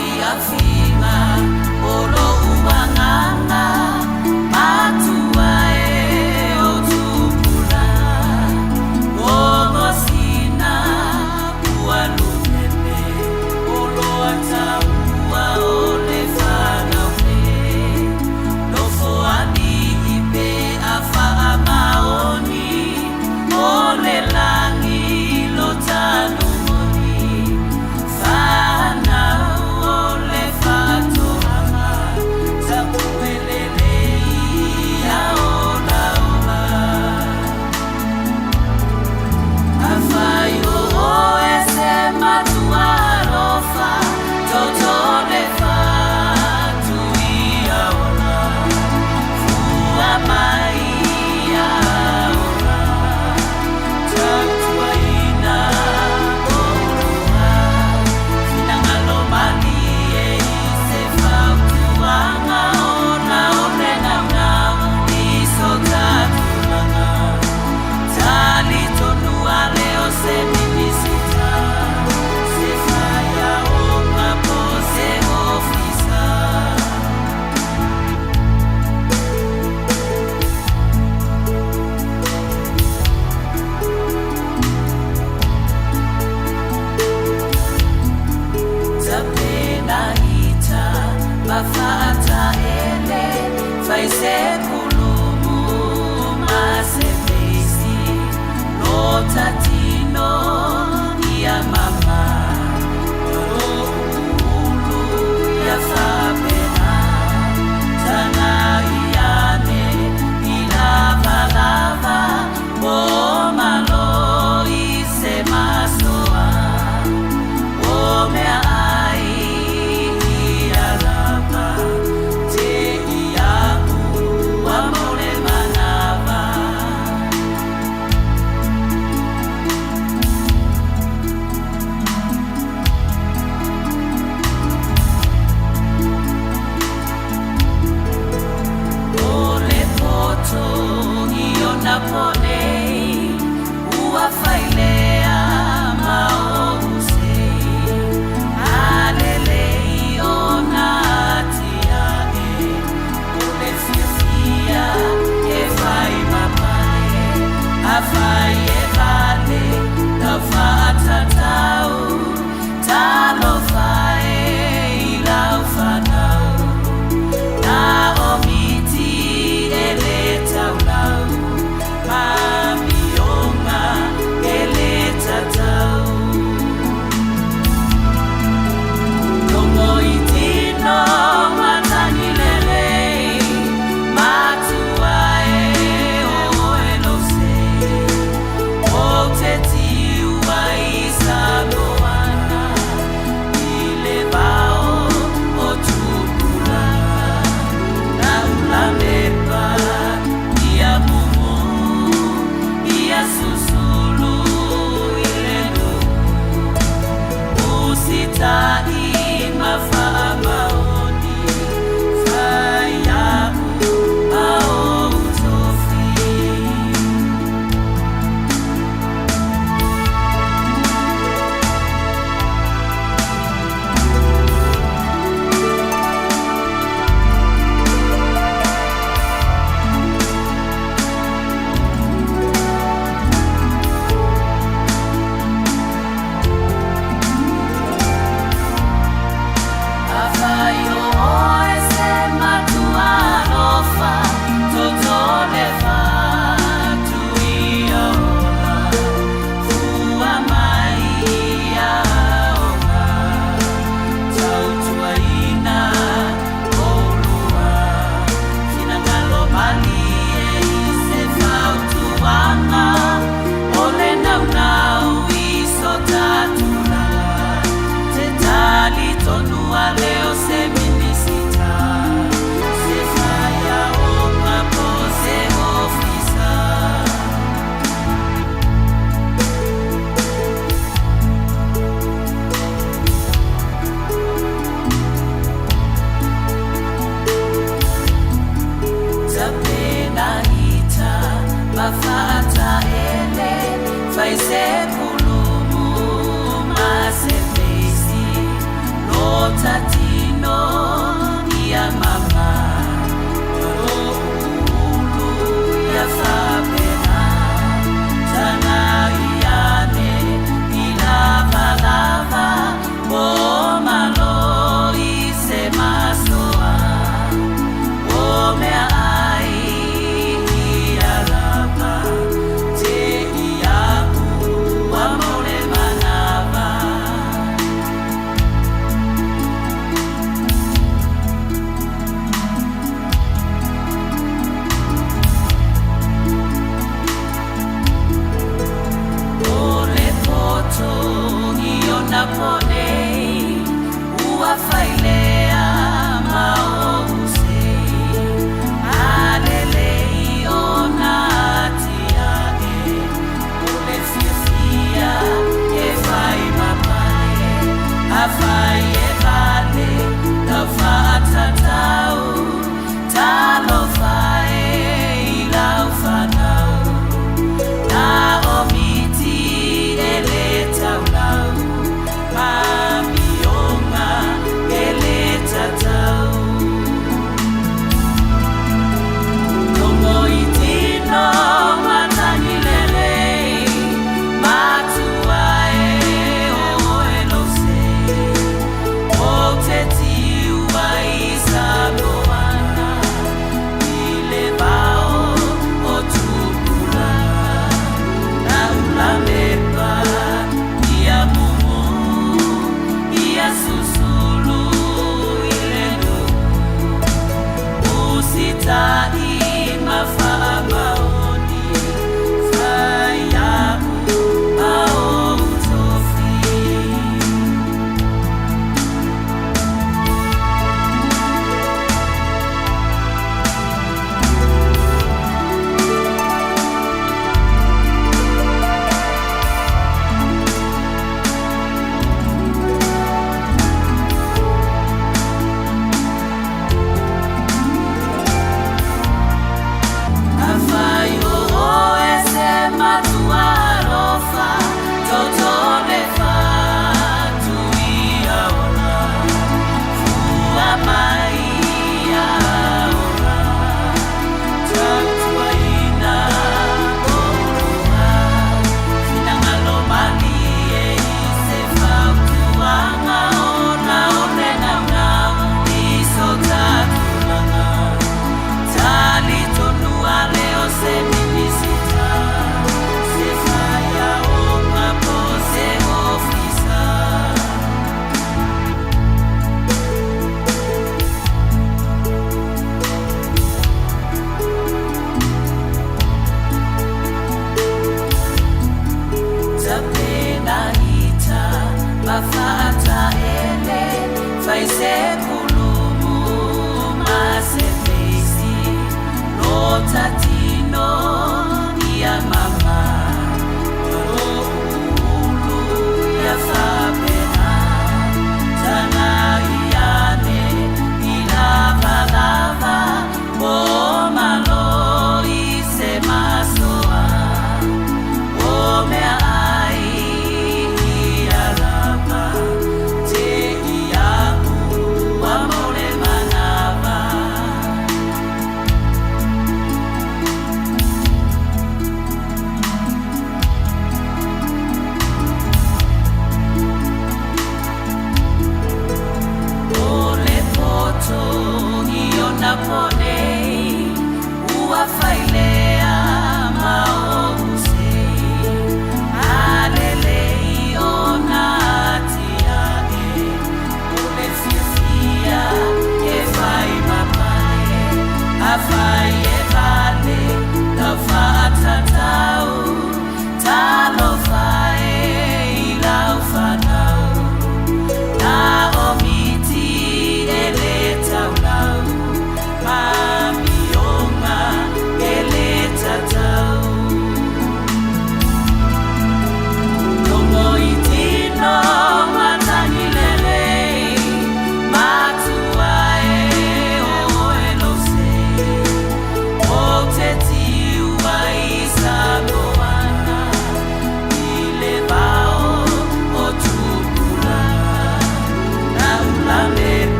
Aafiafiga o lou agaga matua e o tupulaga Gogosina ua lupele oloa taua o le fanau nei Nofoalii pe a faamaoni o le lagi lo tanumoni Fanau o le faatoaga.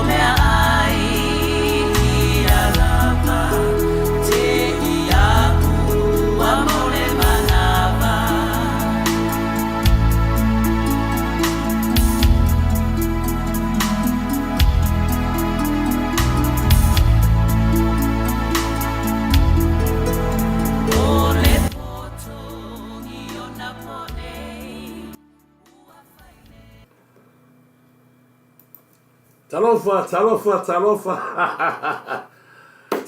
mea ai ia lava te iaʻu ua mo le manawa. O le poto i ona po nei, ua whai nei. Talofa, talofa, talofa,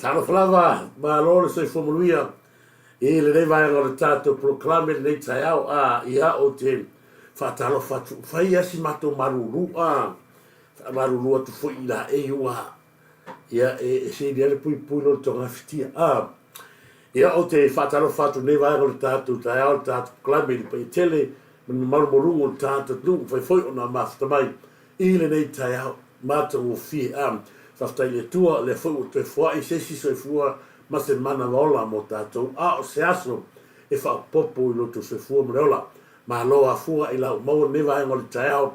talofa lava, malo le soifua manuia i lenei vaega o le tatou polokalame lenei taeao, a, ia, ou te faatalofa atu, fai lava si matou malulu, a, faamalulu atu foi i laei ua, ia, e sili ai le puipui i lo le togafitia, a. Ia, ou te faatalofa atu i lenei vaega o le tatou taeao, le tatou polokalame i le paia tele ma le mamalu maualuga o le tatou atunuu, ua mafai foi ona mafuta mai i lenei taeao matagofie. A, faafetai i le Atua, o lea foi ua toe foai se isi soifua ma se manava ola mo tatou, a o se aso e faaopoopo i lo outou soifua ma le ola. Malo afua i la maua lenei vaega o le taeao,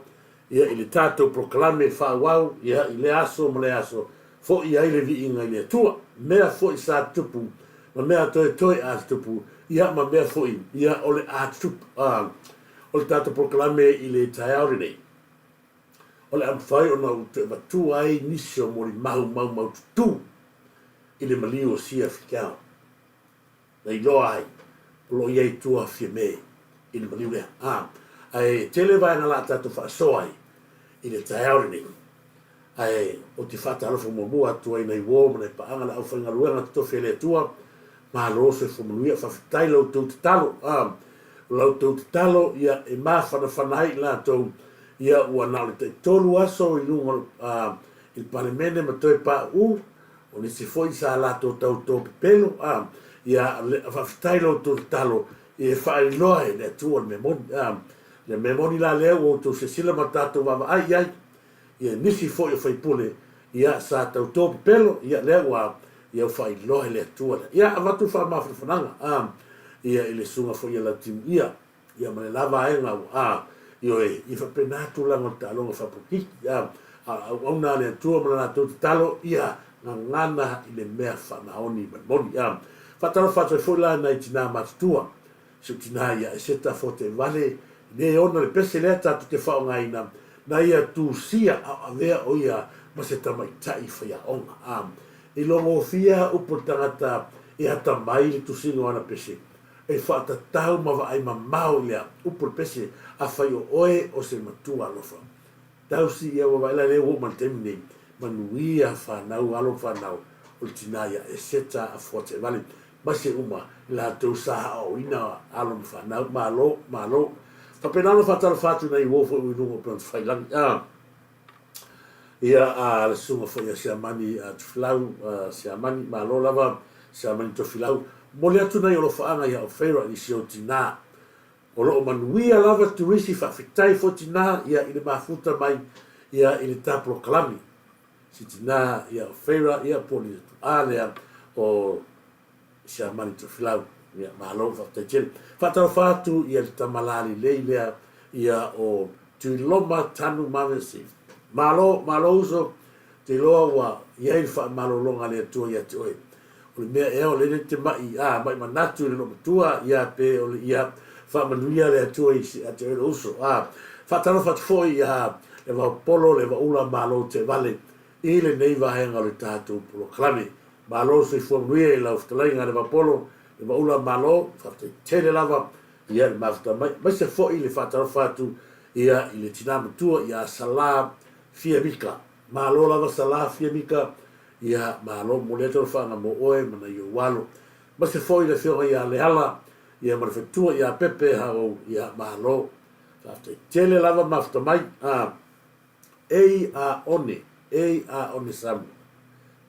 ia, i le tatou polokalame faaauau, ia, i lea aso ma lea aso, foi ai le viiga i le Atua. Mea foi sa tutupu, ma mea toetoe a tutupu, ia, ma mea foi, ia, o le a tutupu. A, o le tatou polokalame i le taeao lenei, o le a mafai ona ou toe avatua ai nisi o molimau maumaututu i le maliu o sia fikeao, na iloa ai o lo o i ai tua Fiame i le maliu lea. A, ae tele vaega la a tatou faasoa ai i le taeao lenei. Ae ou te faatalofa muamua atu ai nai uo ma nai paaga le aufaigaluega totofi a le Atua, malo soifua manuia, faafetai la outou tatalo. A, o la outou tatalo ia e mafanafana ai i latou, ia ua na o le taitolu aso i luga o, a, i le Palemene ma toe pauu, O nisi foi sa latou tauto pepelo, a, ia, faafetai lo outou tatalo e faailoa e le Atua le mea moni, a, le mea moni la lea ua outou silasila ma tatou vaavaai i ai, ia nisi foi o faipule, ia, sa tauto pepelo, ia, lea ua, ia, ua faailoa e le Atua lea. Ia, avatu le faamafanafanaga, a, ia, i le susuga foi ia Lautimuia, ia ma le la vaega ua, a, ioe, ia faapena tulaga o le taaloga faapolokiki, a, a o auauna a le Atua ma le latou tatalo, ia gagana i le mea faamaoni ma le moni. A, faatalofa atu ai foi la nai tinā matutua, si ou tinā ia Eseta Foteivale, le ona le pese lea tatou te faaaogaina, na ia tusia a o avea o ia ma se tamaitai faiaoga. A, i logofia upu o le tagata e atamai i le tusiga o ana pese, E faatatau ma vaai mamao i lea upu le pese, afai o oe o se matua alofa. Tausi ia ua vaai la lea ua oo mai le taimi nei, manuia fanau alo ma fanau o le tina ia Eseta a Fuataivale ma se uma i latou sa aoaoina alo ma fanau. Malo, malo. Faapena ona faatalofa atu nai uo foi ua i luga o Penotafailagi. A. Ia, a le susuga foi ia Siamani Tofilau, Siamani, malo lava Siamani Tofilau. Momoli atu nai alofaaga ia Ofeira i si ou tinā. O lo o manuia lava Turisi, faafetai foi tinā ia i le mafuta mai ia i le ta polokalame. Si tinā ia Ofeira ia po o le tuaa lea o Siamani Tofilau. Ia, malo, faafetai tele. Faatalofa atu ia le tama lalelei lea ia o Tuiloma Tanu Mavesi. Malo, malo uso, te iloa ua i ai le faamalologa a le Atua ia te oe. O le mea ea o lele te ma'i, a, ma'i manatu i le loomatua, ia pe o le, ia, faamanuia le Atua i ia te oe le uso. A, faatalofa atu foi ia le Vaopolo, le Vaula Malo Teevale i lenei vaega o le tatou polokalame. Malo le soifua manuia i lau fetalaiga le Vaopolo, le Vaula Malo, faafetai tele lava ia le mafuta mai, aemaise foi le faatalofa atu ia i le tina matua ia Sala Fiamika. Malo lava Sala Fiamika, ia malo momoli atu alofaaga mo oe ma nai ou alo. Aemaise foi le afioga ia Leala ia ma le faletua ia Pepe Hauau, ia malo. Faafetai tele lava mafuta mai. A. Ei a one, ei a one Samoa.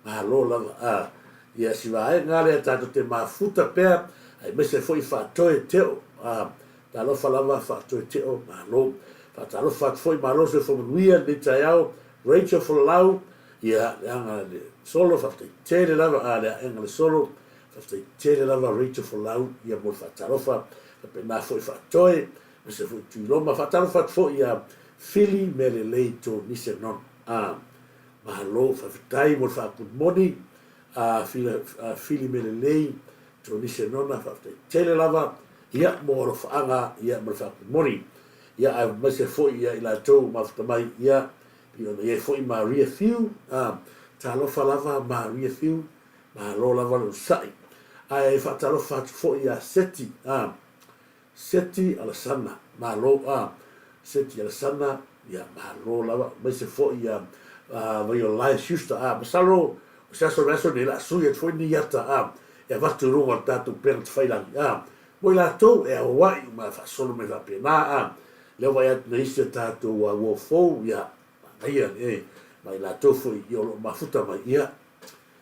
Malo lava a ia si vaega lea tatou te mafuta pea aemaise foi faatoe teo a talofa lava faatoe teo malo. Faatalofa atu foi malo soifua manuia lenei taeao Rachel Folau ia leaga le solo faafetai tele lava a le aega le solo faafetai tele lava Rachel Folau ia mo le faatalofa faapena foi faatoe aemaise foi Tuiloma faatalofa atu foi ia Fili mea lelei to nise non a. Malo faafetai mo le faakunimoni a Fili Melelei Tony Senona, faafetai tele lava ia mo alofaaga ia ma le faakunimoni. Ia aemaise foi ia i latou ua mafuta mai ia pei ona i ai foi Maria Fiu, a talofa lava Maria Fiu, malo lava le onosai. Ae faatalofa atu foi ia Seti, a Seti Alasana, malo a Seti Alasana, ia malo lava, aemaise foi ia Vaiolai Schuster, a masalo o se aso o le aso lenei o le a sui atu foi ni ata a e avatu i luga o le tatou upega tafailagi a mo i latou e auauai uma e faasolo mai faapena a lea ua vaai atu na isi a tatou uo fou ia manaia e ma i latou foi ia o lo o mafuta mai ia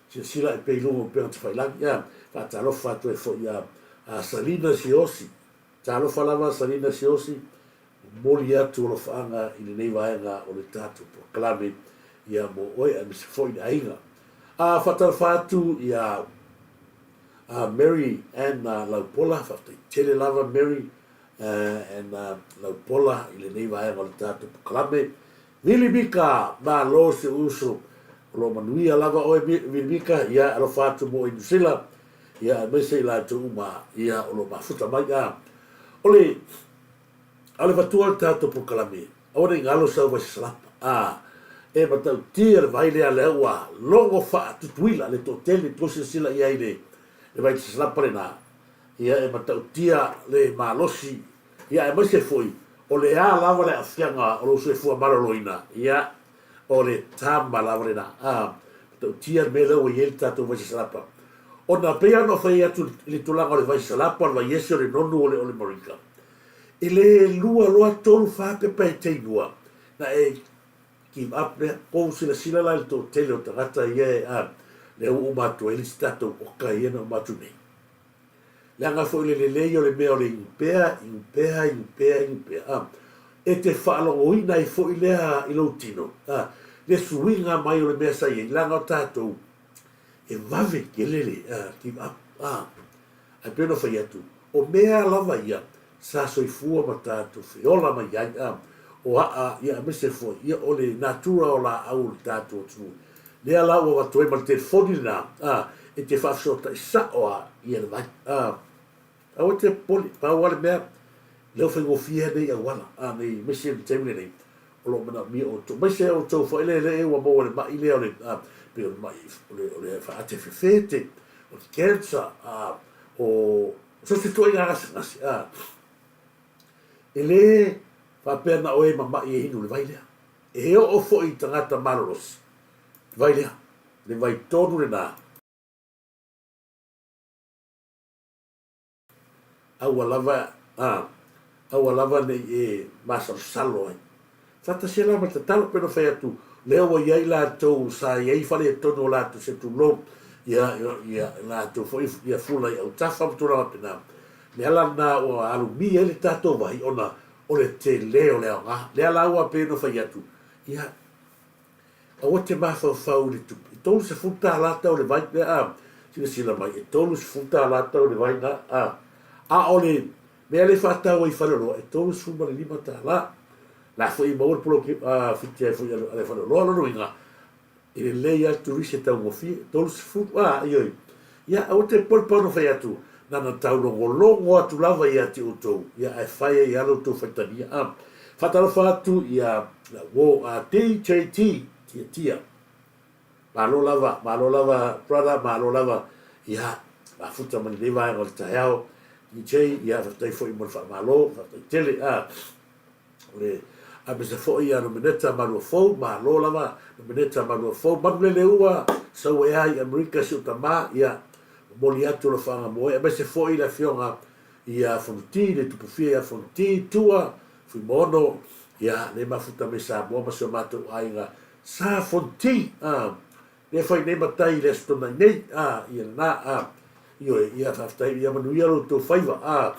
silasila i pea i luga o upega tafailagi a faatalofa atu ai foi ia Salina Siosi talofa lava Salina Siosi momoli atu alofaaga i lenei vaega o le tatou polokalame ia mo oe aemaise foi le aiga a faatalofa atu ia Mary Ann Laupola faafetai tele lava Mary Ann Laupola i lenei vaega o le tatou polokalame. Vili Mika, malo si ou uso, o lo o manuia lava oe Vili Mika, ia alofa atu mo oe i Nusila, ia aemaise i latou uma ia o lo o mafuta mai. A o le a o le avatua o le tatou polokalame, aua ne i galo sau vai sasalapa. A e matautia le vai lea lea ua logo faatutuila le toatele, tou silasila i ai i le vai sasalapa lena, Ia e matautia le malosi, ia aemaise foi o le a lava le aafiaga o lou soifua maloloina, ia o le tama lava lena. A, matautia le mea lea ua i ai le tatou vai sasalapa. Ona pei lava ona ou fai atu i le tulaga o le vai sasalapa, o le vai ese, o le nonu, o le, o le moringa, e le lua loa tolu fa pepa e te inua, na e give up lea. Kou silasila la i le toatele o tagata ia e, a, lea ua uma atu ai le isi tatou oka ia na uma atu nei. Leaga foi le lelei o le mea o le inu pea, inu pea, inu pea, inu pea, a. E te faalogoina ai foi lea i lou tino, a, le suiga mai o le mea sa i ai, leaga o tatou e vave tele le, a, give up, a. Ae pei ona fai atu, o mea lava ia sa soifua ma tatou feola mai ai, a, o aa, ia aemaise foi, ia o le natura o laau o le tatou atunuu, lea la ua avatu ai ma le telefoni lena, a, e te faafesootai sao lava ia le vai, a. Aua e te popole, pau lava le mea, lea ua faigofie lava nei auala, a, nei, aemaise le taimi lenei, o lo o manaomia outou, aemaise outou foi lele ua maua i le mai lea o le, a, pei o le mai, o le, o le faatefefete, o le cancer, a, o so o se ituaiga gasegase, a, e le faapea na o e mama'i e inu i le vai lea. E oo foi i tagata malolosi le vai lea, le vai tonu lena. Aua lava, a, aua lava ne i e masalosalo ai. Faatasi ai la ma le tatalo, pei ona fai atu, lea ua i ai latou sa i ai faaletonu o latou se tulou, ia, ia, latou foi ia fula i autafa ma tulaga faapena. O le ala lena ua alumia ai le tatou vahi ona o le tele o le aoga. Lea la ua pei ona fai atu, ia, Aua te mafaufau i le tupe. E $30 tau le vai lea a. Silasila mai, e $30 tau le vai na a. A o le mea lea e faatau ai i faleoloa, e $35. La foi e maua le poloke, a, fiti ai foi a le faleoloa. Lona uiga, e lelei lava le turisi e taugofie, 30, a, ioe. Ia, aua te popole pau na fai atu, na na taulogologo atu lava ia te outou, ia ae fai ai lava la outou faitalia. A, faatalofa atu ia uo a DJT, Tiatia. Malo lava, malo lava brother, malo lava, ia, mafuta ma lenei vaega o le taeao. DJ, ia, faafetai foi mo le faamalo, faafetai tele, a. O le aemaise foi ia Nomeneta Maluafou, malo lava Nomeneta Maluafou, manulele ua sau ea i Amerika si ou tama, ia momoli atu alofaga mo oe, aemaise foi le afioga ia Fonoti, le Tupufia ia Fonoti, Tua, Fuimaono, ia le mafuta mai Samoa ma si o matou aiga Sa Fonoti, a. Lea fai nei matai i le Aso Toonai nei, a, ia lena, a, ioe, ia faafetai, ia manuia lo outou faiva, a,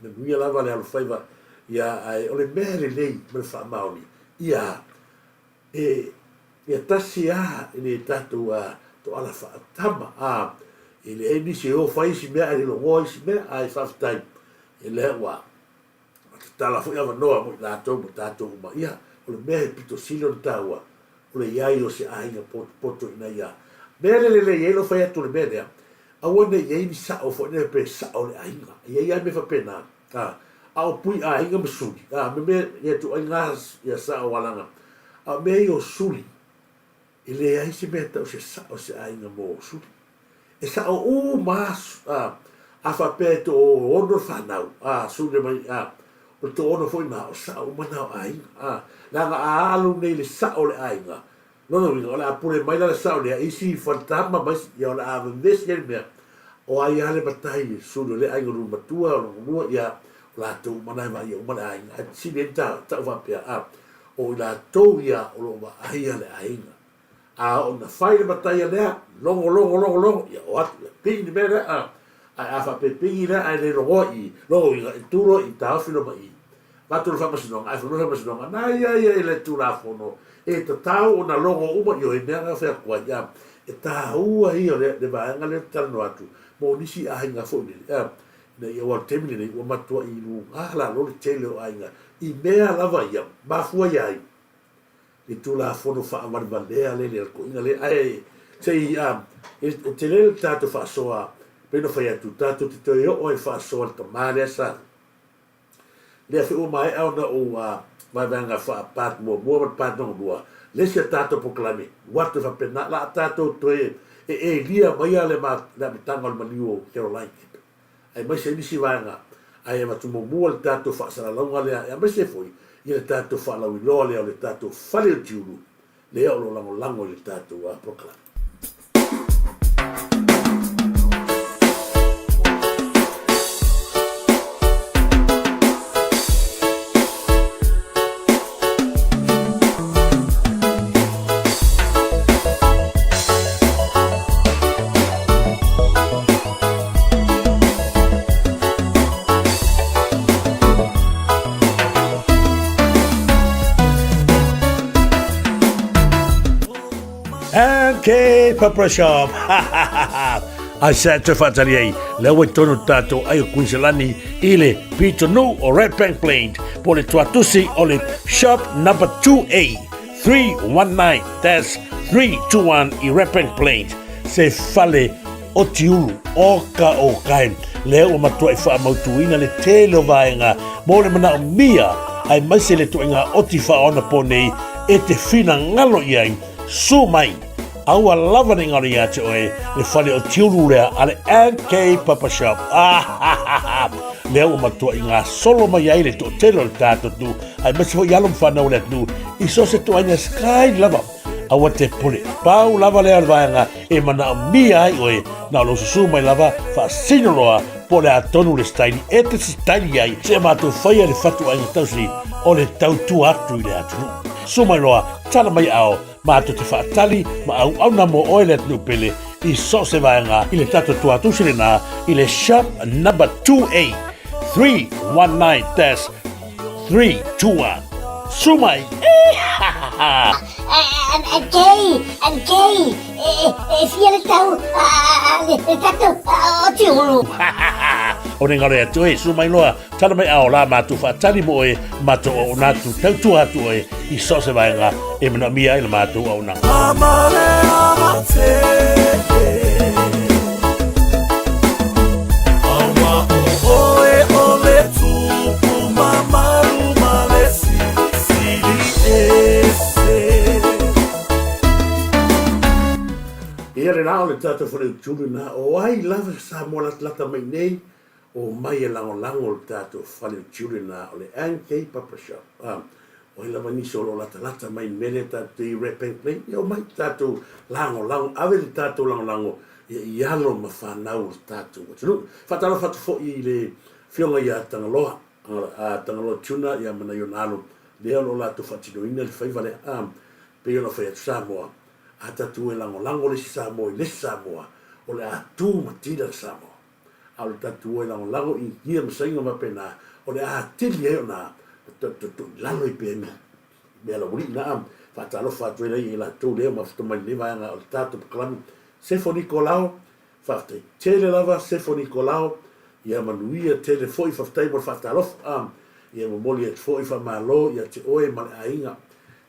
manuia lava le alofaiva, ia, ae o le mea lelei ma le faamaoni, ia, e, ia tasi a i le tatou, a, toala faatama, a, e leai nisi e o fai isi mea ae le logoa isi mea, ae faafetai, ia lea ua tatala foi avanoa mo i latou ma tatou uma, ia, o le mea e pito sili ona taua, o le i ai o se aiga potopoto ina ia mea le lelei ai lou fai atu o le mea lea, aua ne i i ai ni sao foi lea pe sao o le aiga. E i ai lava mea faapena, a, a o pui aiga ma suli, a, me mea ia ituaiga ia sao alaga, a o mea ia o suli, e leai se mea e tau se sao o se aiga mo suli. E sao uma a, a faapea e toaono le fanau, a, suli mai, a, o le toaono foi lena, o sao uma na o aiga, a, leaga a alu nei le sao o le aiga, lona uiga, o le a pule mai la le sao lea i isi faletama ma isi, ia o le a vevesi ai le mea, o ai lava le matai i le suli o lea aiga, o lona matua, o lona lua, ia, o latou uma na e vaaia uma le aiga, ae sili ai ona tau faapea, a, o i latou ia o lo o vaaia le aiga. A oo ina fai le mataia lea, logo, logo, logo, logo, ia o atu, ia pigi le mea lea, a. Ae a faapea e pigi lea ae le logoa i i, lona uiga, e tu loa i i, taofi loa ma i i. Avatu le faamasinoga, ae fai mai le faamasinoga, na ia ia i le Tulafono, e tatau ona logo uma, ioe, mea na fai atu ai, a. E taua ia o le vaega lea ou te talanoa atu, mo nisi aiga foi lele, a. Ina ia, aua o le taimi lenei, ua matuai luga lalo le tele o aiga i mea lava ia, mafua ia ai. le Tulafono faavalevalea lea i le toeaina lea. Ae se i, e tele le tatou faasoa, pei ona fai atu, tatou te toe oo ai i le faasoa i le tama lea sa, lea foi ua maea ona ou vaevaega faa-part muamua ma le part lona lua, le isi a tatou polokalame, ua atu e faapena, la a tatou toe e elia maia le amataga o le maliu o Caroline Kemp. aemaise ai nisi vaega, ae avatu muamua le tatou faasalalauga lea, aemaise foi ia le tatou faalauiloa lea o le tatou fale o Tiulu lea o lo o lagolago i le tatou polokalame. MK Pepper Shop. Ai sa te whaatari ai, lea ua tonu tātou ai o Queensland i le pito nu o Red Bank Plains, po le tuatusi o le shop number 2A. 319-321 i Redbank Plains, se fale o Tiulu, o ka o kai, lea ua matuai faamautuina le tele o vaega mo le manaomia aemaise le ituaiga oti faaonapo nei e te finagalo i ai, su mai, aua lava ne i galo ia te oe le fale o Tiulu lea a le MK Papa Shop. Ah, ha, ha, ha. Lea ua matuai gasolo mai ai le toatele o le tatou atunuu aemaise foi alo ma fanau o le atunuu i so o se ituaiga sky lava. Aua te pule. Pau lava lea o le vaega e manaomia ai oe, na o lou susu mai lava, faasino loa po o le a tonu le staili e te staili ai, seia matou faia le fatuaiga tausi o le tautua atu i le atunuu. Susu mai loa, tala mai ao, matou te faatali ma auauna mo oe le atunuu pele i so o se vaega i le tatou tuatusi lena i le shop number 2A 319 321. Su mai! Kei, Kei, e fia le tau le tatou o Tiulu. O ne ngaro atu e, su mai loa, tala mai ao la mātou whaatali mo oe, mātou o ona atu, tautua atu oe, i so se vaega e manaomia ai le mātou auaunaga. Ia le la o le tatou faleutulu na o ai lava Samoa latalata mai nei o mai e lagolago le tatou faleutulu na o le NK Papa Shop. Ah, o ai lava nisi o lo o latalata mai i le mea lea tatou te i Red Bank nei, ia omai tatou lagolago, ave le tatou lagolago ia i alo ma fanau o le tatou atunuu. Faatalofa atu foi i le Afioga ia Tagaloa, a Tagaloa Tuna ia ma nai ona alo, lea o lo o latou faatinoina le faiva lea. A, pei ona fai atu Samoa, a tatou e lagolago le isi Samoa i le isi Samoa, o le a tu ma tila le Samoa. A o le tatou e lagolago i Initia ma Saina ma faapena, o le a atili ai ona tuu i lalo i pea mea laualii na. A, faatalofa atu ai ia i latou lea ua mafuta mai i lenei vaega o le tatou polokalame. Sefo Nikolao, Faafetai tele lava Sefo Nikolao, ia manuia tele foi, faafetai mo le faatalofa. A, ia momoli atu foi faamalo ia te oe ma le aiga.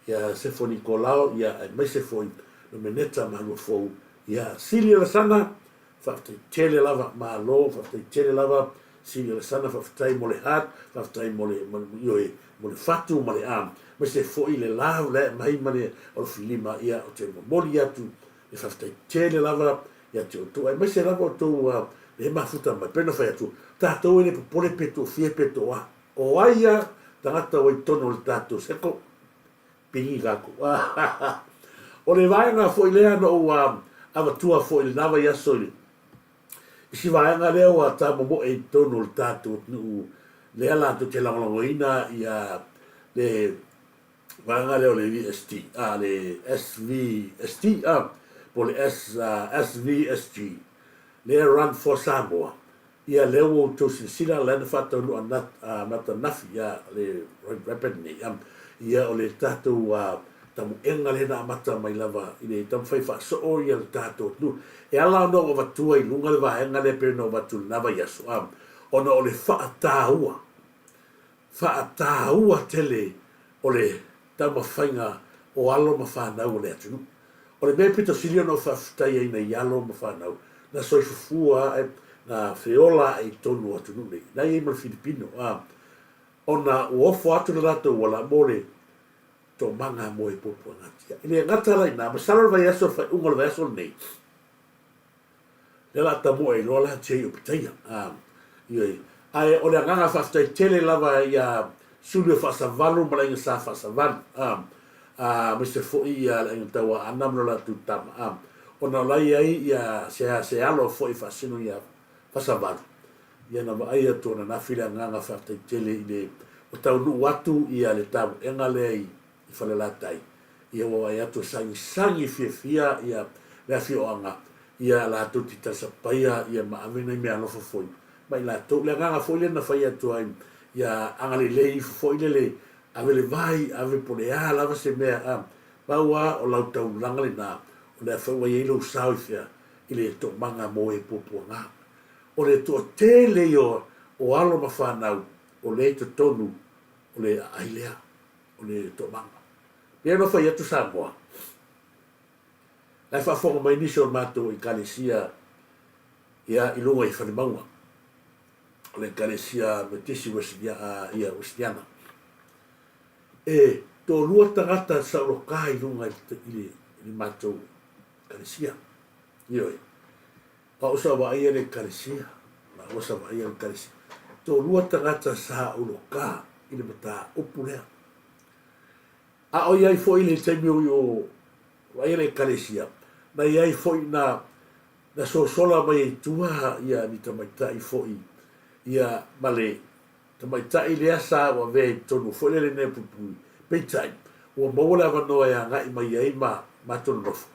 Ia Sefo Nikolao, ia aemaise foi Nomeneta Maluafou, ia Sili Alasana, faafetai tele lava, malo, faafetai tele lava Sili Alasana, faafetai mo le heart, faafetai mo le, ioe, mo le fatu ma le am, aemaise foi le love le ae mai ma le alofilima, ia ou te momoli atu le faafetai tele lava ia te outou, aemaise lava outou le mafuta mai, pei ona fai atu, tatou e le popole pe toafia pe toa, o ai a tagata ua i totonu o le tatou seko, pigi tatou. O le vaega foi lea na ou avatua foi i lena vaiaso i i si vaega lea ua tamomoe i totonu o le tatou atunuu lea latou te lagolagoina ia le vaega lea o le VST, a le SVST, a po o le S, SVSG, lea Run for Samoa. Ia lea ua outou silasila la na faataunuu ananafi ia le Rapid nei ia o le tatou tamuega lea na amata mai lava i le taumafai faasoo ia le tatou atunuu. E ala ona ou avatua i luga le vaega lea pei ona ou avatu i lena vaiaso ona o le faataua, faataua tele o le taumafaiga o alo ma fanau o le atunuu. O le mea pito sili ona ou faafetai ai nai alo ma fanau, na soifofua ae, na feola ae i totonu o atunuu nei, na i ai ma le Filipino, a, ona ua ofo atu le latou ola mo le toomaga mo e puapuagatia. E le gata la i ina, masalo le vaiaso, le faaiuga o le vaiaso lenei, Lea la tamoe ai loa la Jay o Pitaia. Ioe. Ae o le agaga faafetai tele lava ia Sulu e Faasavalu ma le aiga Sa Faasavalu. Aemaise foi ia le aiga Tauaana ma lo latou tama. Ona o la e i ai ia se se alo foi e faasino ia Faasavalu. Ia na vaai atu ananafi le agaga faafetai tele i le ua taunuu atu ia le tamoega lea i i Falelatai, ia ua vaai atu e sagisagi fiafia ia le afioaga, ia latou te talisapaia ia ma ave nai meaalofa foi ma i latou. Le agaga foi lea na fai atu ai, ia agalelei ifo foi lele, ave le vai, ave po o le a lava se mea, a, pau lava o lau taulaga lena, o lea foi ua i ai lou sao i fea, i le toomaga mo e puapuaga. O le toatele ia o alo ma fanau o lea i totonu o le aai lea. o le toomaga. Pei ona fai atu Samoa, la e faafofoga mai nisi o le matou Ekalesia ia i luga i Falemauga, o le Ekalesia Metisi ia Wesliana. E toalua tagata saoloka i luga i le matou Ekalesia. Ioe. O au sa vaaia le Ekalesia, maua sa vaaia le Ekalesia. Toalua tagata sa uloka i le mataupu lea. A o i ai foi i le taimi o i o vaaia le Ekalesia, na i ai foi na na sosola mai ai tua ia ni tamaitai foi ia ma le tamaitai lea sa ou avea i totonu foi lele nei puipui. Peitai, ua maua le avanoa e agai mai ai ma matou nonofo.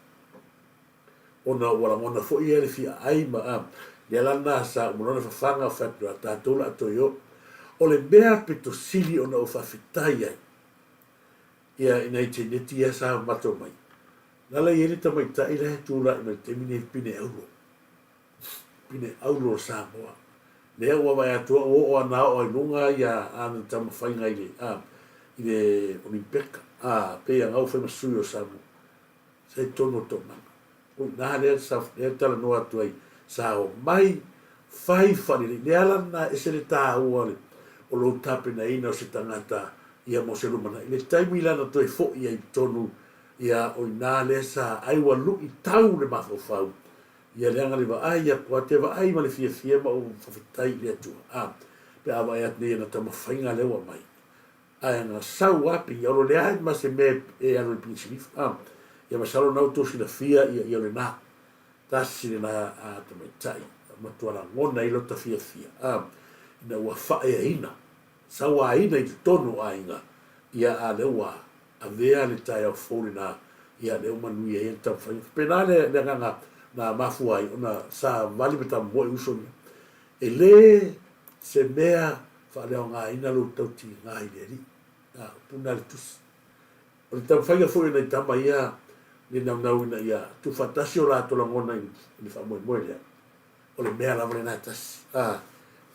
Ona ua lagona foi ia le fia ai ma a lea la na sa uma loa ona fafaga fai atu ia tatou la toe o. O le mea pito sili ona ou faafetai ai ia i nai teineti ia sa matou mai, na la i ai le tamaitai la e tulai mai le taimi nei pine auro, pine auro o Samoa. Lea ua vaai atu au ua oo ana oo ai luga ia ana taumafaiga i le a i le Olimpeka a pei ana ua fai ma sui o Samoa. Sa i totonu o toomaga. O i ina lea sa lea talanoa atu ai, sa omai fai faalelei. Le ala lena e ese le taua o le o lou tapenaina o se tagata ia mo se lumanai. Le taimi la na toe foi ai i totonu ia o i ina lea sa ai ua luitau le mafaufau ia leaga le vaai atu a te vaai ma le fiafia ma ou faafetai i le Atua a pe a vaai atu nei i ana taumafaiga lea ua aumai. Ae na sau a pei olo leai ma se mea e alu i le pigisilifa. A, ia masalo na outou silafia ia ia lena. Tasi lena a tamaitai matua lagona ai lota fiafia. A, ina ua faaeaina, sauaina i totonu o aiga, ia a lea ua avea le taeao fou lena, ia lea ua manuia ai le taumafaiga. Faapena le le agaga na mafua ai ona savali ma tamomoe uso ia. E le se mea faaleaogaina lou tautiga i le Alii. A, puna le tusi. O le taumafaiga foi o nai tama ia le naunau ina ia tuufaatasi o latou lagona i le faamoemoe lea, o le mea lava lena e tasi. A,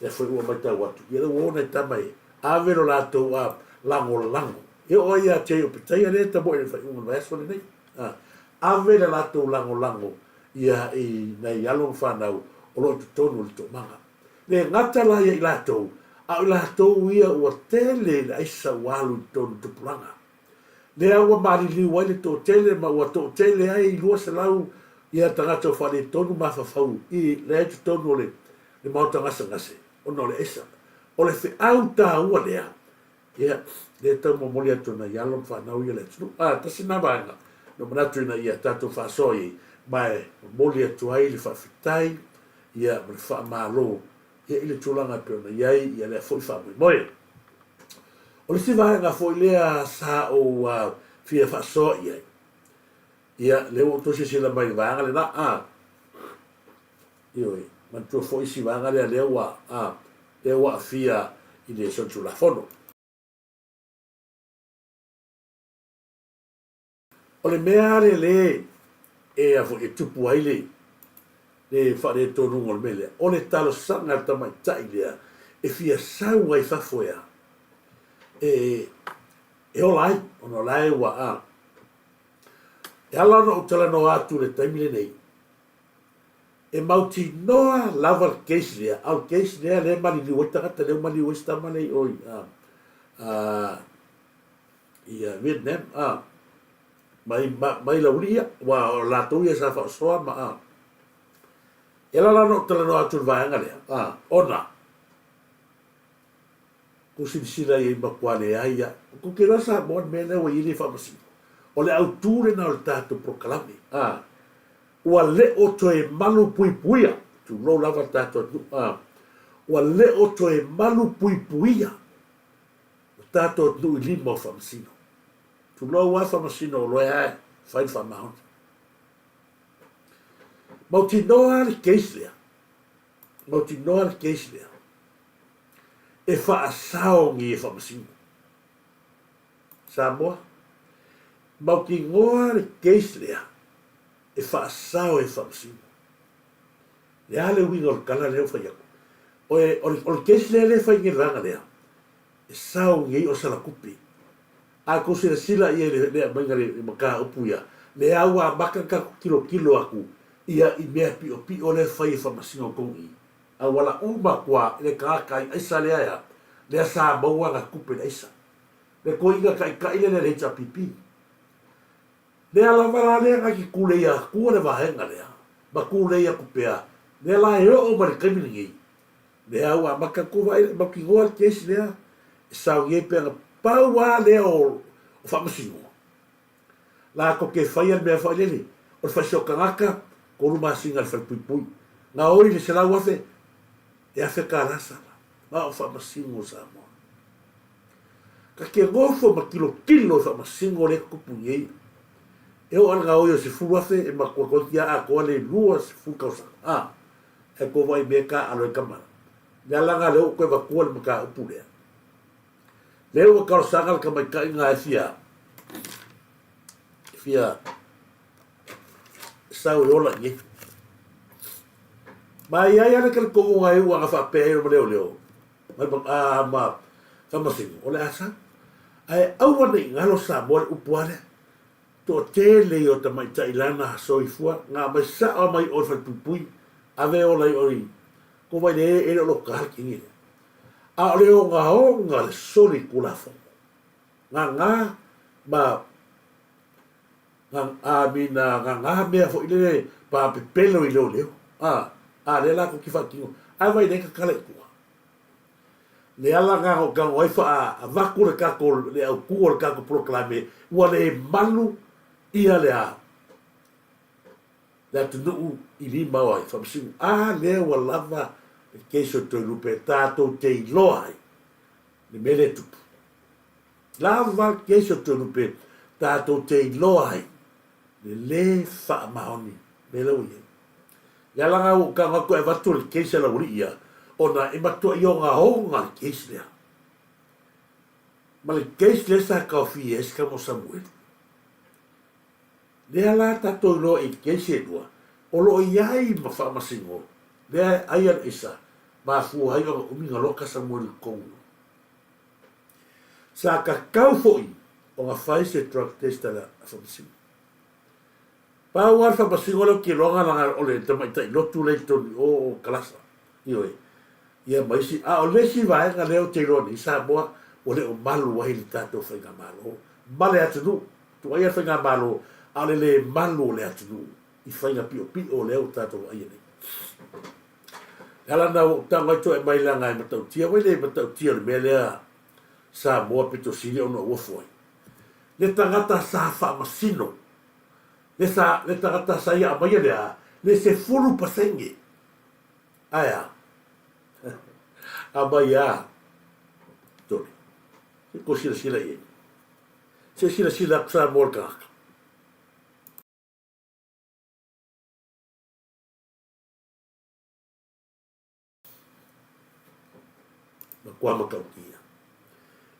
lea foi ua matau atu, ia lea ua o nai tama e ave lo latou a lagolago E oo ai ia te ai o Petaia lea e tamoe i le faaiuga o le vaiaso lenei. A, ave le latou lagolago ia i nai alo ma fanau o lo o i totonu o le toomaga. Le gata la ia i latou, a o i latou ia ua tele le aisa ua alu i totonu o tupulaga. Lea ua maliliu ai le toatele ma ua toatele ai 200 ia tagata ua faaletonu mafaufau i lea i totonu o le maota gasegase ona o le aisa. O le feau taua lea, ia, lea e tau momoli atu e nai alo ma fanau ia le atunuu. A, tasi lena vaega na manatu ina ia tatou faasoa i ai, ma e momoli atu ai le faafetai ia ma le faamalo ia i le tulaga e pei ona i ai ia lea foi faamoemoe. O le isi vaega foi lea sa ou fia faasoa i ai, ia, lea ua outou silasila mai i le vaega lena, a, ioe, manatua foi isi vaega lea lea ua, a, lea ua aafia i le solitulafono. O le mea lea lea e, a foi, e tupu ai le, le faaletonuga o le mea lea, o le talosaga a le tamaitai lea e fia sau ai fafo e a, e, e ola ai, ona o la e ua, a. E ala ona ou talanoa atu i le taimi lenei, e mautinoa lava le case lea, a o le case lea lea e maliliu ai tagata, lea ua maliliu ai si tama lea i o i, a, a, i Vietnam, a, mai, mai Laulii ia, aua o latou ia sa faasoa ma, a. E ala la ona ou talanoa atu i le vaega lea, a, ona, kou silasila i ai matua leai a. Kou te iloa Samoa le mea lea ua i ai le faamasino. O le autu lena o le tatou polokalame, a. Ua le o toe malu puipuia, tulou lava le tatou atunuu, a. Ua le o toe malu puipuia lo tatou atunuu i lima o Faamasino. Tulou lava Faamasino o loea e fai le faamaoni. Mautinoa le case lea, mautinoa le case lea e faasaogi e Faamasino. Samoa, mautinoa le case lea e faasao e Faamasino. Le a le uiga o le tala lea ua fai atu? O le case lea lea e fai nei i le vaega lea, e sao nei o Salatupe. A tou silasila i ai i le aumaiga o le mataupu ia, lea ua amata ona tatou tilotilo atu ia i mea piopio lea e fai e Faamasino tonu i i. Auala uma atu lava i le tagata i aisa lea ea, lea sa maua ana tupe i le aisa. Le toeaina taitai lea le HRPP. Lea lava la lea na te tulei atua le vaega lea, ma tulei atu pea, lea la e oo mai le taimi lenei, lea ua amata atu vaai le mautinoa le case lea, e sauni ai pea na pau lava lea o faamasino, latou te faia le mea foi lele, o le faisoa tagata, 3 masina i le falepuipui, gaoi le 100,000, e $1,000 sala, na o faamasino o Samoa. Ta te nofo ma tilotilo i faamasino lea e tutupu nei. E oo lava i le gaoi o le 10,000 e matua toeitiiti lava atoa le 20 tausaga. A, ae tou vaai i mea e taaalo ai tama. Le ala lena lea ua ou toe avatua le mataupu lea. Lea ua talosaga le tamaitai lena e fia, fia sau e ola i inei. Ma e i ai lava le talitonuga e iu ana faapea ai ma leoleo, ma Faamasino, o le a sau. Ae aua ne i galo Samoa le upu lava lea. Toatele ia o tamaitai lana soifua, na aumai sao lava mai o i le falepuipui, ave e ola i o i ko vai le e le o loka le kini lea. A o le ogaoga le soli Tulafono. Gagā ma I mean, gagā mea foi lele pa pepelo i leoleo. A, a lea la kou te faatino. Ae vai lea tatala i tua. Le ala na o tago ai faa avatu le tatou le autu o le tatou polokalame ua le malu ia le a le atunuu i lima o ai faamasino. A lea ua lava le case o Toelupe tatou te iloa ai le mea lea e tupu. Lava le case o Toelupe tatou te iloa ai le le faamaoni mea lea ua i ai. Le ala lena ua ou tago atu e avatu le case a Laualii ia, ona e matuai ogaoga le case lea. Ma le case lea sa taofia ai si tama o Samueli. Lea la tatou iloa i case e lua, o lo o i ai ma faamasino, lea e ai a le aisa, mafua ai ona umi ona loka Samueli i totonu. Sa tatau foi. Ona fai se drug test a le faamasino. Pau lava le faamasino lea ou te iloa na o le tamaitai lotu lea i totonu i o o Kalasa. Ioe. Ia ma isi, a o le isi vaega lea ou te iloa nei i Samoa ua le o malu ai le tatou faigamalo ma le atunuu. Tuuaia le faigamalo, a o le le malu o le atunuu i faiga piopio lea ua tatou vaaia nei. O le ala lena ua ou tago ai toe aumai leaga e matautia vai le matautia o le mea lea Samoa pito sili ona ou ofo ai. Le tagata sa faamasino, le sa, le tagata sa ia aumaia le a, le 10%. Ae a? Aumai a? Tole. Se i kou silasila i ai. Se i silasila atu Samoa le tagata. Matua matautia.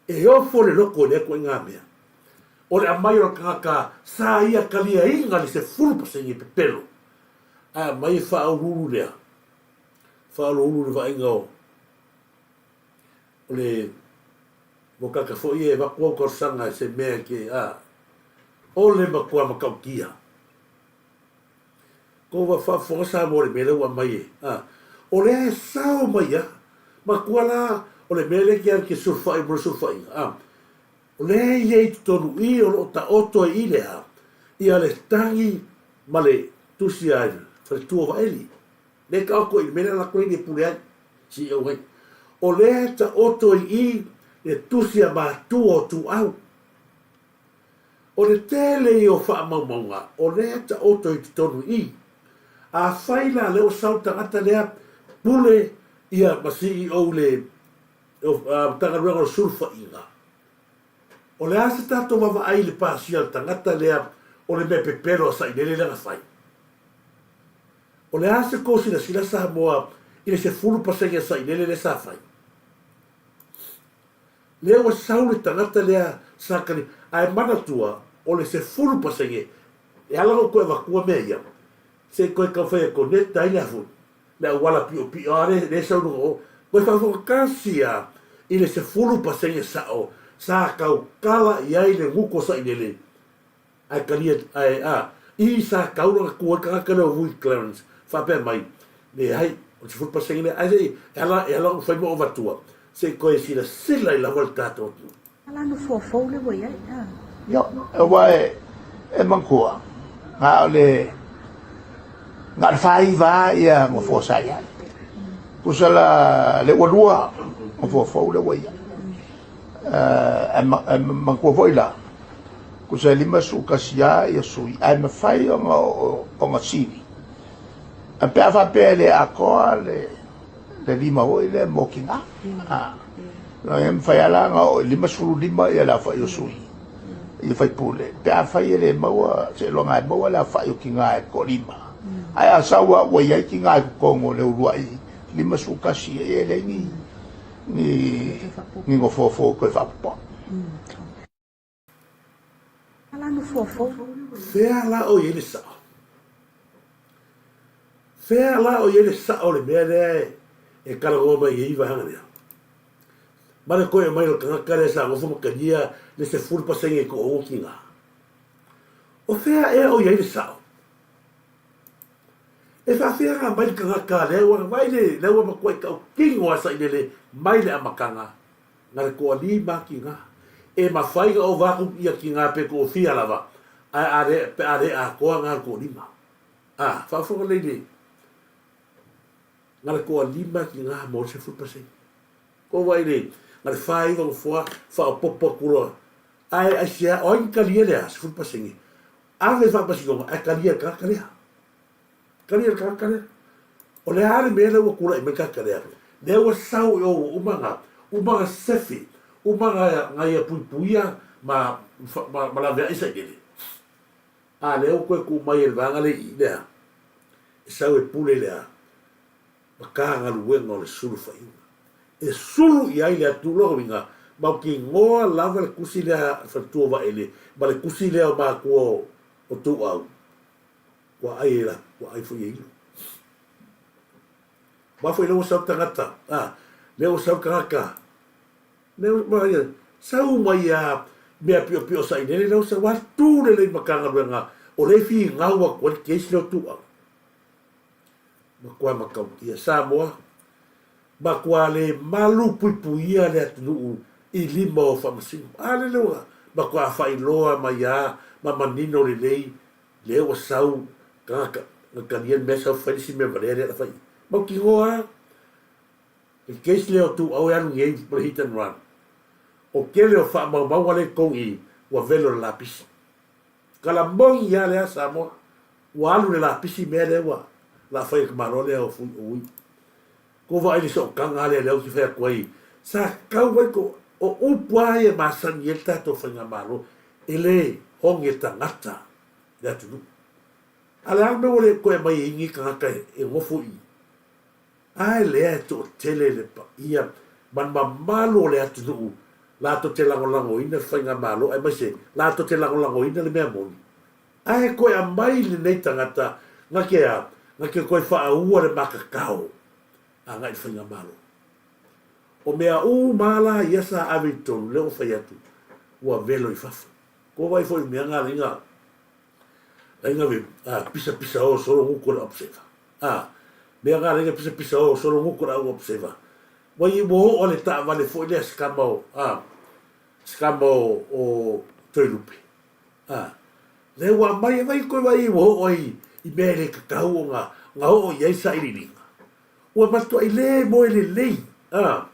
E ofo le loko i lea ituaiga mea. O le aumai o le tagata sa ia taliaina le 10% pepelo, ae aumai e faauluulu lea, faauluulu i le vaaiga o o le mokaka foi e avatu au talosaga i se mea e te, a, o le matua matautia. Ko ua faafofoga Samoa i le mea lea ua aumai e, a, o lea e sao mai a, matua la o le mea lea e te alu e te sulufai mo le sulufaiga, a, o lea e i ai i totonu i o lo o taoto ai i le a, ia le tagi ma le tusi a le faletua o Vaeli. Lea e taoto i le mea lea latou nei e pule ai, CEO ai. O lea e taoto i i le tusi a matua o Tuau. O le tele ia o faamaumauga o lea e taoto i totonu i i. Afai la lea ua sau le tagata lea pule ia ma CEO i le Matagaluega o le Sulufaiga, o le a se tatou vaavaai i le pasia o le tagata lea o le mea pepelo a Sailele lea na fai? O le a se tou silasila Samoa i le 10% a Sailele lea sa fai? Lea ua sau le tagata lea sa kali, ae manatua o le 10% e ala ona ou toe avatua mea ia, se i toe taumafai e connect ai le afui, le auala piopio a lea e sau i luga o, toe faafofoga tasi a i le 10% sao sa tautala i ai le guto sailele Ae talia, ae a, i sa tau lona tu ai tagata lea o Vui Clarence, faapea mai, Leai, o le 10% lea, ae se i, e ala, e ala ona fai ma ou avatua, se i toe silasila ai lava le tatou atunuu. Ala nofoa fou lea ua i ai, a. Ia, aua e, e manatua, na o le, na o le faaiva lava ia nofoa sa i ai. Tusa la le ua lua nofoa fou lea ua i ai. Ae manatua foi la, tusa e 51 lava ia sui, ae mafai ona sili. Ae pe a faapea e le atoa le lima foi lea mo tina. E mafai lava la ona oo i 55 ia le aofai o sui, ia faipule. Pe afai e le maua, seiloga e maua le aofai o tina e toalima. Ae a sau lava ua i ai tina i totonu o le uluai 51, ia e leai ni ni nofoa fou toe faapopoa. Fea la o i ai le sao? Fea la o i ai le sao o le mea lea e talanoa mai ai vaega lea? Ma le toe aumai o le tagata lea sa nofo ma talia le 10% i toaono tina. O fea ea o i ai le sao? E faafefea ona aumai le tagata lea ua vaai le lea ua matuai tautino a Sailele mai le amataga na le toalima tina. E mafai ona ova atu ia tina pe toafia lava ae a le pe a le atoa na le toalima. A, faafofoga lelei le na le toalima tina mo le 10%. Kou vaai le na le 49 nofoa faaopoopo atu loa ae aisea o ai na talia lea 10%? Ave i le faamasinoga ae talia e le tagata lea. Talia e le tagata lea. O le a le mea lea ua tulai mai le tagata lea? Lea ua sau i o ua uma ona, uma ona sefe, uma ona ia puipuia ma, ma, ma laveai sailele. A lea ua toe tuu mai e le vaega lea i i, lea, e sau e pule le a? Matagaluega o le Sulufaiga. E sulu i ai le atunuu lona uiga, matou te igoa lava le tusi lea a le faletua o Vaele ma le tusi lea o matua o Tuuau, ua ai e la, ua ai foi e Ilo. Aua foi lea ua sau le tagata, a, lea ua sau le tagata, lea ua, sau mai a. mea piopio sailele lea ua sau a tu lelei Matagaluega o lea e finau atu ai le case lea o Tuuau. Matua matautia Samoa, matua le malu puipuia le atunuu i lima o Faamasino. A lele ua matua faailoa mai a ma manino lelei lea ua sau tagata na talia le mea sau fai le isi mea valea lea na fai. Mautinoa a le case lea o Tuuau e alu nei ma le hit and run. O tele o faamaumauga lea i totonu i i ua velo le lapisi. Kala moni a lea Samoa ua alu le lapisi mea lea ua la fai e le tamaloa lea o Fui Ui. Ko vaai le sootaga lea lea ou te fai atu ai sa tatau ai ko o upu a ia e masani ai le tatou faigamalo e le hoge tagata le atunuu. A le a le mea ua le toe aumai ai nei tagata e nofo i i? A lea e toatele le paia ma le mamalu o le atunuu latou te lagolagoina le faigamalo aemaise latou te lagolagoina le mea moni. Ae toe aumai lenei tagata na te a? Na te toe faaua le makakao agai i le faigamalo. O mea uma la ia sa ave i totonu lea ua fai atu ua velo i fafo. Ko vai foi mea nga laiga laiga ve pisa pisa o solo nguku le observer. A, mea nga laiga pisa pisa o solo nguku le au observer. Wai ua oo le taavale foi lea sikama o a sikama o o Toelupe. A, lea ua aumai vai koe vai ua oo ai i mea e le tatau ona ona oo i ai sailiiliga. Ua matuai le moe lelei, a,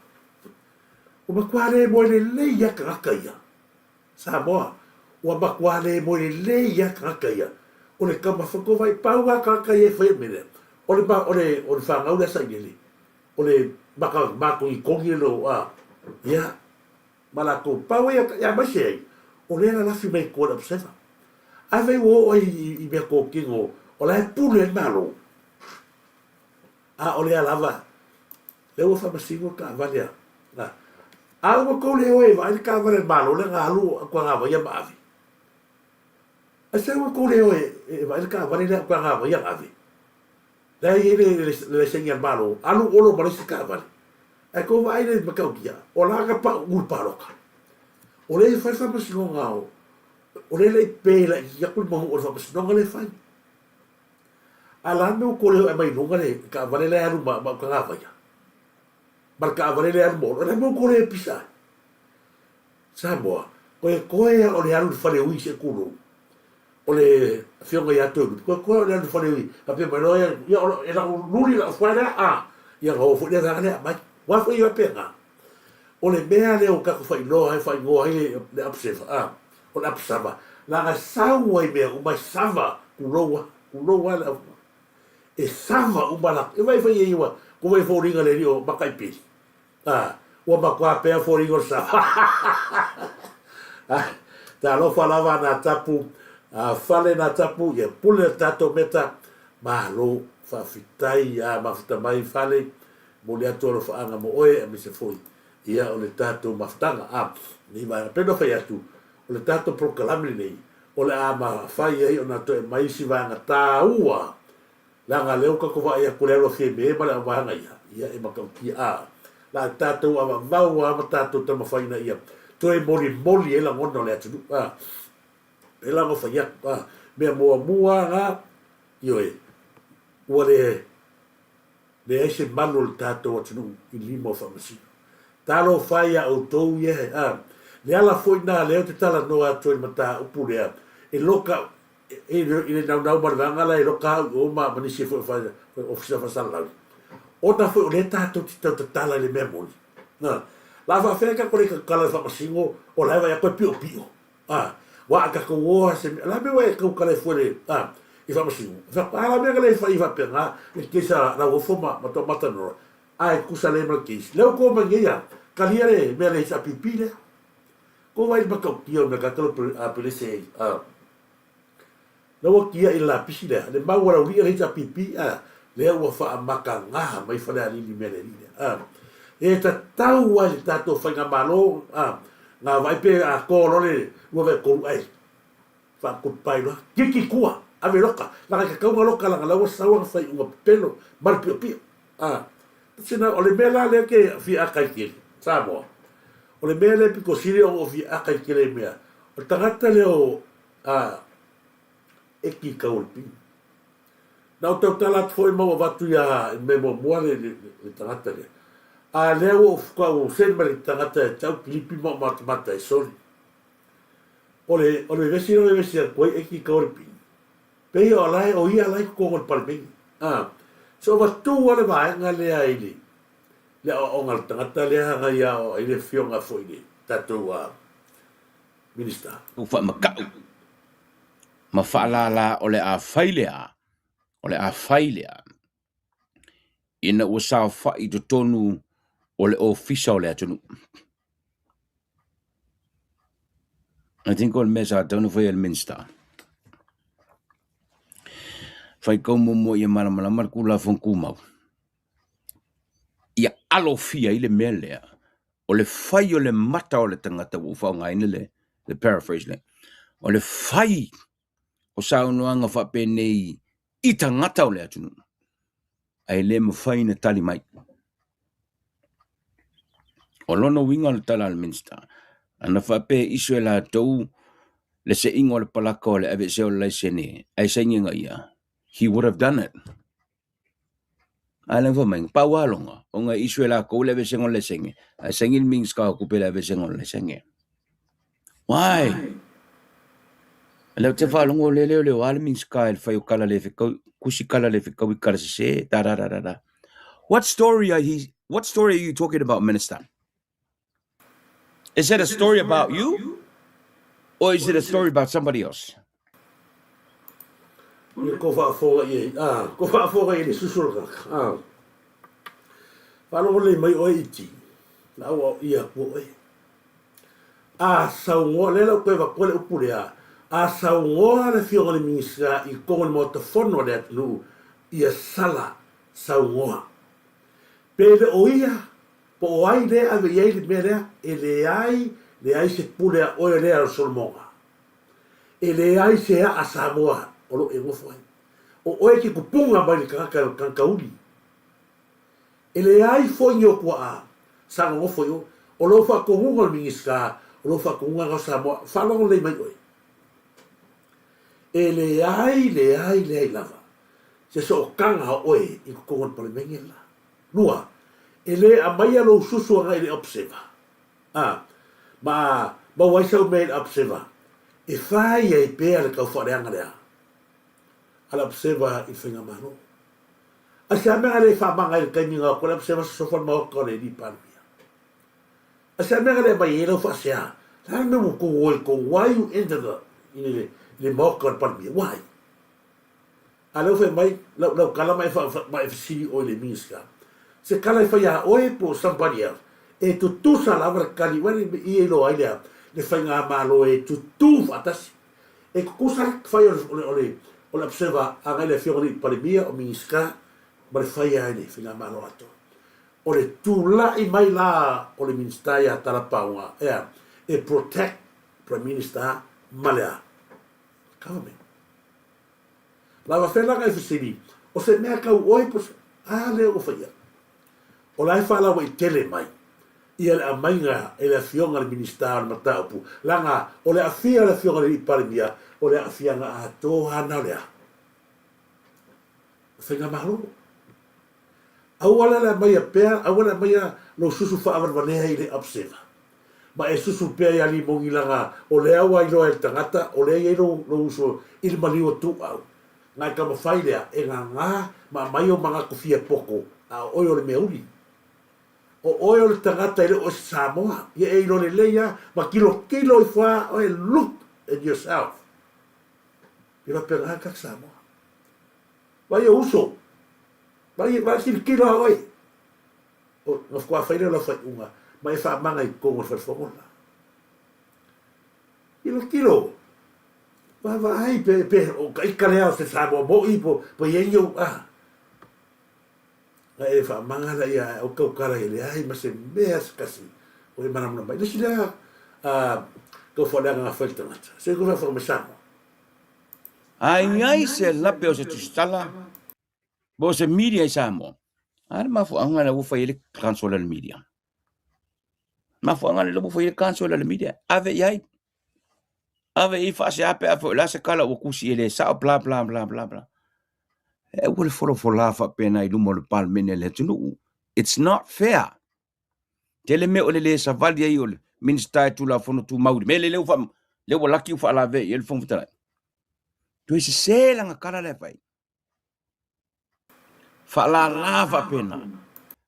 ua matua le moe lelei lava tagata ia. Samoa, ua matua le moe lelei lava tagata ia. O le tama whakowai, pau lava tagata ia e whai mea lea. O le, o le, o le whanau lea sailele, o le maka mākogikogi le lo, a, ia, ma latou, pau ia, ia aemaise ai, o lea e lalafi mai tua i le observer. Ae fai ua oo ai i, i mea tōkino, o la e pule ai le Malo. A o lea lava, lea ua faamasino le taavale a, a, a ua tou le o e vaai le taavale a le Malo lea na alu atu agavaia ma ave. Aisea ua tou le o e, e vaai le taavale lea atu agavaia na ave. Lea e i ai le, le, le laiseni a le Malo, alu olo ma le isi taavale. Ae tou vaai le matautia, o la na pau i le palota. O lea e fai le faamasinoga o, o lea e le i pe laitiiti atu le mahu o le faamasinoga lea e fai. A la mea ua kole mai luga le taavale la e alu ma ma Utagavaia ma le taavale lea e alu ma Olo, o le a le mea ua kole e pisa ai? Samoa, koe koe a o le alu i le fale ui se kulou. O le afioga ia Toelupe, koe koe a o le alu i le fale ui, faapea mai loa ia, ia o e lau luli lau fuae lea, a, ia ona oo foi lea vaega lea aumai. Aua foi e faapena. O le mea lea ua tatou faailoa ai, faaigoa ai le observer, a, o le observer, leaga e sau ai mea uma, e sava, tulou a, tulou a le au, e sava uma latou. E vaai foi i ai ua, ua vaai foliga le alii o Makaipili, a, ua matua pea foliga o le sava. Talofa lava nā tapu, a fale nā tapu, ia pule le tatou meta, malo, faafetai a mafuta mai fale, Momoli atu alofaaga mo oe aemaise foi ia o le tatou mafutaga. A, lenei vaega. Pei ona fai atu, o le tatou polokalame lenei, o le a mafai ai ona toe aumai isi vaega taua, leaga lea ua tatou vaai atu i le alu a Fiame ma le au vaega ia, ia e matautia. A, la tatou avavau lava ma tatou taumafai ina ia toe molimoli ai lagona o le atunuu. A, pēlā ona fai atu. A, mea muamua lava, ioe, ua le Leai se malu o le tatou atunuu i lima o Faamasino. Talofa e ia outou ia he a. Le ala foi na lea ou te talanoa atu ai i le mataupu lea, e loka i le naunau ma le vaega la e loka au i o ma ma nisi foi o Ofisa Faasalalau. Ona foi o lea tatou te tau tatala i le mea moni. Na, la faafefea tatou le tatala i le Faamasino o la e vaai atu e piopio. A, ua a tatou o a se mea, la mea ua e tau kala e fue le, a, i faamasino. Fa, a la mea ka le fai faapena, le case a Lauofo ma, ma Toamatanoa, a e tusa le ma le case. Lea ua tou mai nei a, kalia le mea le HRPP lea. Kou vaai i le matautia o le mea ka talo a pelese ai, a. Lea ua tiai le lapisi lea, le mau a Lauli'i a le HRPP, a, lea ua faamakagaha mai Falealili i mea le alii lea, a. E tatau ai le tatou faigamalo, a, na vaai pe a to loa le 23 ae faakutupai loa, kiki tua, ave loka, leaga e tatau ona loka leaga la ua sau ana faaiuga pepelo ma le piopio, a. Sina, o le mea la lea ke fia aka i tele, Samoa, o le mea lea pito sili ona ou fia aka i tele i mea, O le tagata lea o a Eki Kaualipini. Na ou tautala atu foi ma ou avatu ia i le mea muamua le, le, le tagata lea. A lea ua ou fuka ua send mai le tagata e tau pilipi ma ou matamata ai soli. O le, o le vevesi la vevesi atu ai Eki Kaualipini. Pei o la e, o ia la e i totonu o le Palemene. A, so avatu lava le vaega lea i le, le aoaoga a le tagata lea na ia aoao ai le afioga foi i le tatou a, Minista. Ua faamakau ma faalala o le a fai lea, o le a fai lea, ina ua saofai i totonu o le ofisa o le atunuu. I think o le mea sa tatau ona faia e le Minisita, faitau muamua ia malamalama le Tulafono Tumau, ia alofia ai le mea lea, o le fai o le mata o le tagata ua ou faaaogaina le le paraphrase lea, o le fai o saunoaga faapenei i tagata o le atunuu, ae le mafai ona tali mai. O lona uiga o le tala a le Minisita, ana faapea e issue e latou le seiga o le palaka o le aveesea o le laisene ae saini e ia, he would have done it. A lea fai mai, pau lava lona, ona e issue e latou le aveesega o le laisene, ae saini le Minisita o Tupe i le aveesega o le laisene. Why? Lea ou te faalogo lea leo leo a le Minisita i le fai o tala le fetau, tusi tala le fetaui tala sese, da da da da da. What story are he, what story are you talking about, Minister? Is it a story about you or is it a story about somebody else? Ia ko faafofoga i ai, a, ko faafofoga i ai le susu o le tagata, a. Faalogo lelei mai oe iti, la ua ia atua oe. A saunoa, lea la ua toe avatua le upu lea, a saunoa le Afioga i le Minisita i totonu o le Maota Fono a le atunuu, ia sala saunoa. Pe le o ia, po o ai lea e ave i ai le mea lea, e leai, leai se pule a oe lea o Solomona. E leai se aa Samoa o lo o e nofo ai. O oe ke kupunga mai le tagata o le tagata uli. E leai foi ni o tuaa sa nonofo i o. O lou faatonuga o le Minisita, o lou faatonuga na o Samoa. Faalogo lelei mai oe. E leai, leai, leai lava se sootaga o oe i totonu o le Palemene la. Lua, e le aumaia lou susu agai i le Observer. A, ma maua ai sau mea i le Observer, e fai ai pea le taufaaleaga lea a le Observer i le Faigamalo. A se a mea na le faamaga ai i le taimi na o atu ai le Observer sosofa le maota o le alii Palemia? A se a mea na le aumai ai lau faasea? Le a le mea ua tou o ai tou? Why you enter the, i le, le maota o le Palemia? Why? A lea ua fai mai lau, lau tala ma e, fa, ma e fesili ʻoe i le Minisita, se tala e fai iā ʻoe po o somebody else, e tutusa lava le tali, uai le i e iloa ai le a, le faigamalo e tutū faatasi. E tutusa le fai o le, o le, o le, o le observer agai i le Afioga i le Palemia, o Minisita, ma le fai ai le faigamalo atoa. O le tulai mai la o le Minisita iā Talapauga, e a, e protect Prime Minister ma le a, government. Lava fea lana e fesili, O se mea kau oe po se a lea ua fai ai? O la e faalauaitele mai ia le aumaiga e le Afioga i le Minisita o le mataupu, leaga o le aafia o le Afioga i le Alii Palemia, o le aafiaga atoa lava na o le a? O Faigamalo. Aua la le aumaia pea, aua le aumaia lou susu faavalevalea i le observer. Ma e susu pea ia Limoni leaga o lea ua iloa e le tagata o lea e i ai lou, lou uso i le maliu o Tuuau. Na e taumafai lea e gagā ma aumai ou manatu fia poto, a o oe o le mea uli. O oe o le tagata e le o oe se Samoa. Ia e iloa lelei lava ma tilotilo ifo lava oe, look at yourself. E faapena le tagata Samoa. Vaai ou uso. Vaai, vaai tilotilo lava oe. O, na faatoa fai lea o lau faaiuga, ma e faamaga i totonu o le falefono lena. Tilotilo, vaavaai pe, pe o ka ika lea o se Samoa moi po, po i ai ni ou, ah. Na e faamaga la ia, au tautala e leai ma se mea se kasi o e malamalama ai. Le isi lea, ah, tau faaleaga na fai le tagata. Se i koe faafofoga mai Samoa. A i ai se lape o se tusitala po o se media i Samoa, a le mafuaaga lea ua fai ai le council a le media. Mafuaaga lea ua fai ai le council a le media, ave i ai. Ave i faasea pe a foi la se kala ua kusi e le sao bla bla bla bla bla. E aua le folafola faapena i luma o le Palemene a le atunuu. It's not fair. Tele mea o le le savali ai o le Minisita e Tulafono Tumau i le mea lea ua lea ua laki ua faalavea i ai le Fofoga Fetalai. Toe sese lana tala lea e fai. Faalala faapena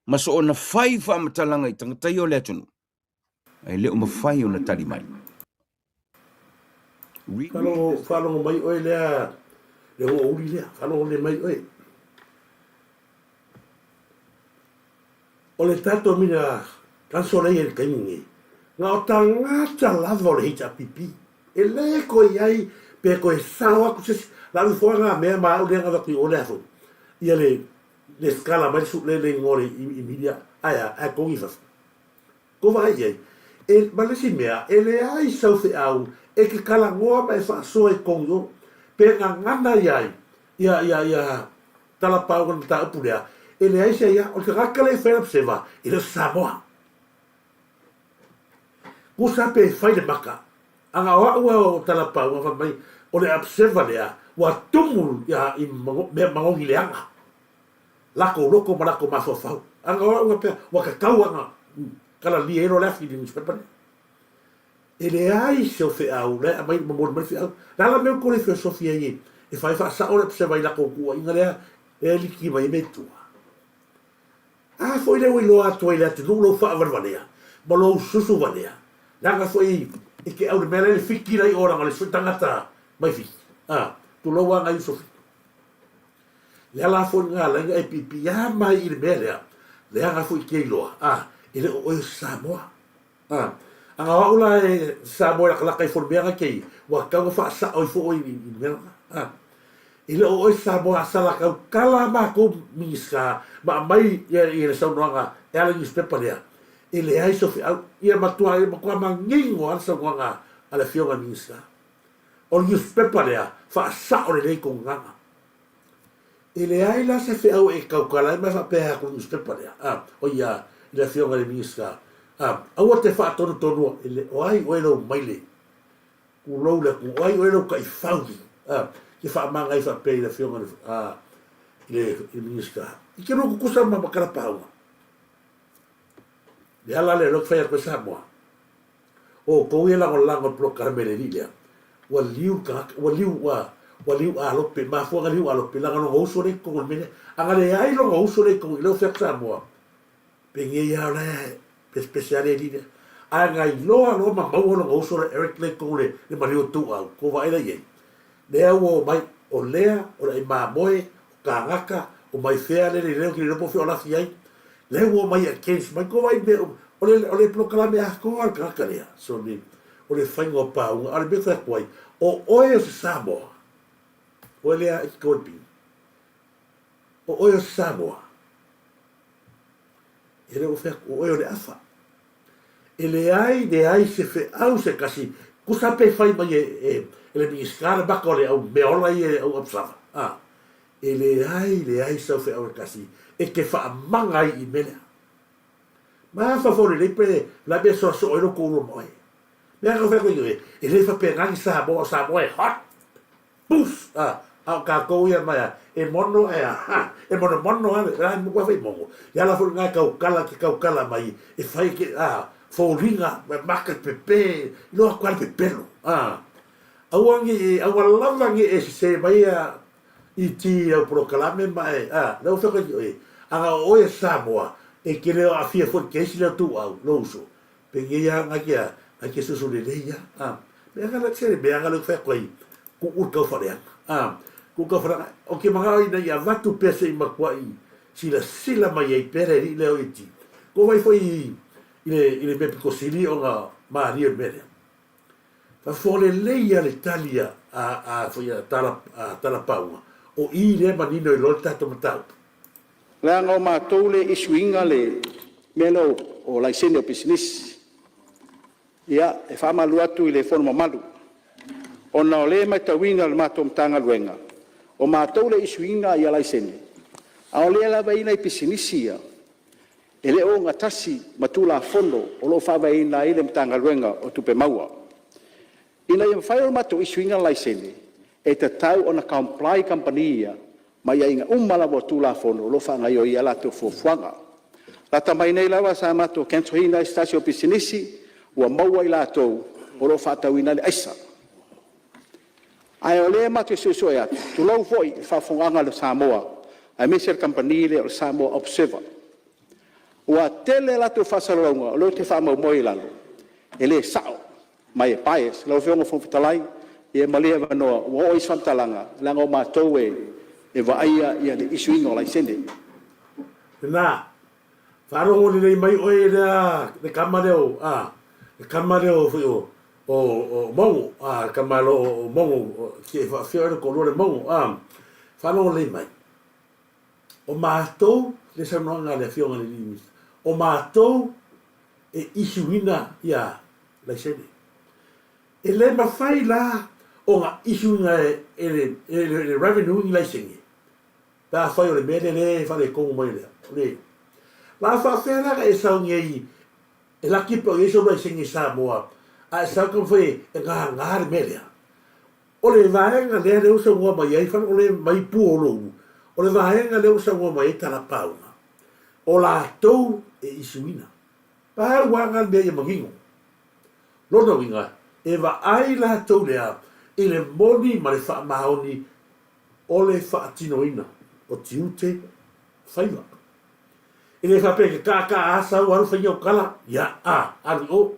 ma soona fai faamatalaga i tagata ia o le atunuu ae le o mafai ona tali mai. Faalogo, faalogo mai oe lea, le hoʻouli lea, faalogo lelei mai oe. O le tatou mina council lea i le taimi nei, na o tagata lava o le HRPP. E le toe i ai pe toe sao atu se isi. La ave foa ngā mea ma au lea na avatu i o lea foi. Ia le le skala mai le le igoa le i media ae a, ae togi i fafo. Ko vaai i ai. E, ma le isi mea, e leai sau feau e ke talanoa ma e faasoa i togi o, pe gagana i ai ia, ia, ia talapau o le mataupu lea, e leai se ia, o le tagata lea e fai lana seva, e le o se Samoa. Kusa pe fai le maka, aga o au a o talapau a fai mai, o le abseva lea, ua tumu ia i mea magogi leaga. Lakou loko ma lakou mafaufau. Aga o au faapea, ua tatau aga kalalia ai loa le afi i le newspaper lea. E leai se o feau, la e aumai momoli mai le feau. Le a la mea ua tou le feosofi ai e fai faasao le abseva i lakou tuuaiga lea e liki mai ai mea i tua? A foi lea ua iloa atu ai i le atunuu lou faavalevalea ma lou susu valea, leaga foi e te au i le mea la e le Fiti la i o leaga o le isi foi tagata mai Fiti, a, tulou a nai uso Fiti. Le ala foi lena ala ai ona e piipii mai i le mea lea, leaga foi e te iloa, a, e le o oe o se Samoa. A, aga o au la e Samoa e latalata ifo i le mea lena kei, ua tatau ona faasao ifo oe i le mea lena. A, e le o oe se Samoa a sala tautala a matou Minisita ma aumai ia, ia le saunoaga e ala i newspaper lea, e leai so feau. Ia matua, ia matua manino lava le saunoaga a le Afioga i le Minisita. O le newspaper lea, faasao lelei kou gagana. E leai la se feau e tautala ai ma e faapea atu i le newspaper lea, a, o ia, i le Afioga i le Minisita, a, aua te faatonutonua, e le, o ai oe lou maile, tulou le atunuu, o ai oe lou taifau, a, ke faamagae faapea i le Afioga i le, a, i le, i le Minisita. I te lua tutusa ma Makalapauga. Le ala lea o lea ou te fai atu ai Samoa. O outou ia lagolago i le polokalame a le alii lea, ua liu le tagata, ua liu, ua, ua liu alope, mafua ona liu alope, leaga lona uso lea i totonu o le mea lea. A na leai lona uso lea i totonu i lea ua fai atu Samoa, penei lava o la e pesepese lava le alii lea. Ae na iloa loa ma maua lona uso lea Eric lea i totonu o le, le maliu o Tuuau, tou vaai la i ai? Lea ua omai, o lea, o le ai mamoe, o kānaka, o mai fea le lelei, ou te le iloa po o fea o lafi ai. Lea ua omai against mai, ko vai mea uma. O le, o le polokalame atoa a le tagata lea, so le, o le faiga o pauga, a o le mea e fai atu ai, o oe o se Samoa, oe lea e te tau i o oe o se Samoa, e le ua fai atu, o oe o le afa. E leai, leai se feau se tasi, tusa pe fai mai e, e, e le Minisita le maka o le au meaola ia e au absava, a, e leai, leai sau feau e tasi e te faamaga ai i mea lea. Mafaufau lelei pe la mea soasoo ai lo kou lua ma oe. Mea ka fai atu ai oe, e le faapena ni Samoa, o Samoa e hot. Poof! A, a o kākou ia mai a, e mono e a, ha, e monomono a, la e mukua fai mongo. Ia la foi ngā kaukala ke kaukala mai, e whai ke, a, fōringa, me maka pepe, i loa koa le pepelo, a. Aua nge e, aua lava nge e sese mai a, i ti au polokalame ma e, a, lea ua whai koe, anga o oe e Samoa, e ke leo awhia foi ke isi leo tū au, lo uso. Penei a ngai ke ngai ke susu lelei a a mea nga la tele mea nga le whai koe ku ur kau whareanga a ku kau whareanga o ke mangao ina i avatu pea se i makua i sila sila mai ai pea le ri leo iti ko vai foi i le i le mea piko sili o nga marie o le mea lea Faafofoga lelei a le tali a a foi a tala a talapauga o i lea manino i loa le tatou mataupu. Leaga o matou le issue ina le mea lea o laisene o pisinisi. Ia, e faamalulu atu i le Fono mamalu, ona o lea e matauina e le matou Matagaluega, o matou le issue ina laisene, a o lea lava e i ai nai pisinisi ia e le o ogatasi ma Tulafono o lo o faavaeina ai le Matagaluega o Tupe Maua. Ina ia mafai ona matou issue ina laisene, e tatau ona comply kamupani ia ma aiaiga uma lava o Tulafono o lo o faagaoioi ai a latou fuafuaga. Lata mai nei lava sa matou cancel ina ai se tasi o pisinisi ua maua i latou o lo o faatauina le aisa. Ae o lea matou te suesue atu, tulou foi le faafofogaaga a Samoa aemaise le kamupani lea o le Samoa Observer, ua tele a latou faasalalauga o lea ou te faamaumauina i lalo, e le sao ma e bias. Lau Afioga i le Fofoga Fetalai, ia malie avanoa ua oo i ai se faamatalaga, leaga o matou e vaaia le issue ina o laisene. Lena, faalogo lelei mai oe lea le tama lea o, a, le tama lea o foi o, o, o Mago, a, le tama lo o Mago, se e faafia oe le toalua le Mago, a, faalogo lelei mai. O matou, le saunoaga a le Afioga i le Minisita, o matou e issue ina ia laisene. E le mafai la ona issue ina e le, e le Revenue ni laisene pe afai o le mea lea lea e faaletonu mai lea. O le la faafefea la ona e sau nei e laki pe o i ai sou laisene i Samoa a e sau taumafai e gagā le mea lea. O le vaega lea lea ua saunoa mai ai Faleolē mai Puo o Loulu, o le vaega lea ua saunoa mai ai Talapauga, o latou e issue ina. Pau lava na le mea ia manino. Lona uiga, e vaai latou lea i le moni ma le faamaoni o le faatinoina o tiute faiva. E le faapea e te taataa a sau alu fai au tala, ia a, alu i o.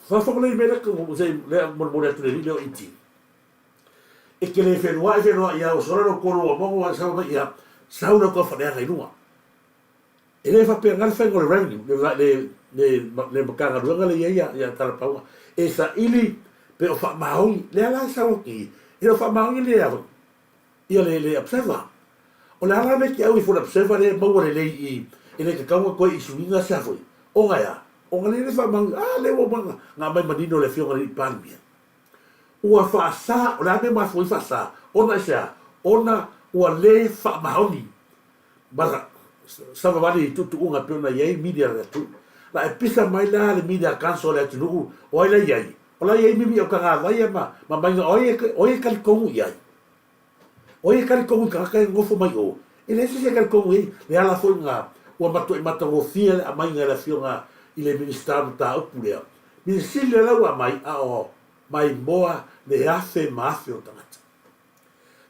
Faafofoga lelei mai lea molemole atu le alii lea o Iti. E te le feluai feluai ia ua sola lou tolu ua maua sau mai ia sau lau taufaaleaga i luga. E le faapena le faiga o le revenue, le, le, le Matagaluega lea e i ai ia Talapauga, e saili pe o faamaoni, lea la e sau atu i i, e le o faamaoni le ia le, le observer. O le a la le mea e te au ifo i le observer lea e maua lelei i i, e le tatau ona toe issue ina se a foi? Ona e a? Ona lea e le faamaoni, a lea ua uma ona aumai manino e le Afioga i le Palemia. Ua faasa, o le a le mea e mafua ai faasa? Ona e se a? Ona ua le faamaoni ma savavali i tuutuuga e pei ona i ai media a le atunuu. La e pisa mai la le media council a le atunuu, o ai la i ai? O la i ai mimi aukagavai ia ma ma maiga o ai e o ai e talitonu i ai? O ai e talitonu i tagata ia e nonofo mai o? E leai se isi e talitonu i ai. Le ala foi lena ua matuai matagofie le aumaiga e le Afioga i le Minisita o le mataupu lea. Mea sili la ua aumai a o maimoa le afe ma afe o tagata.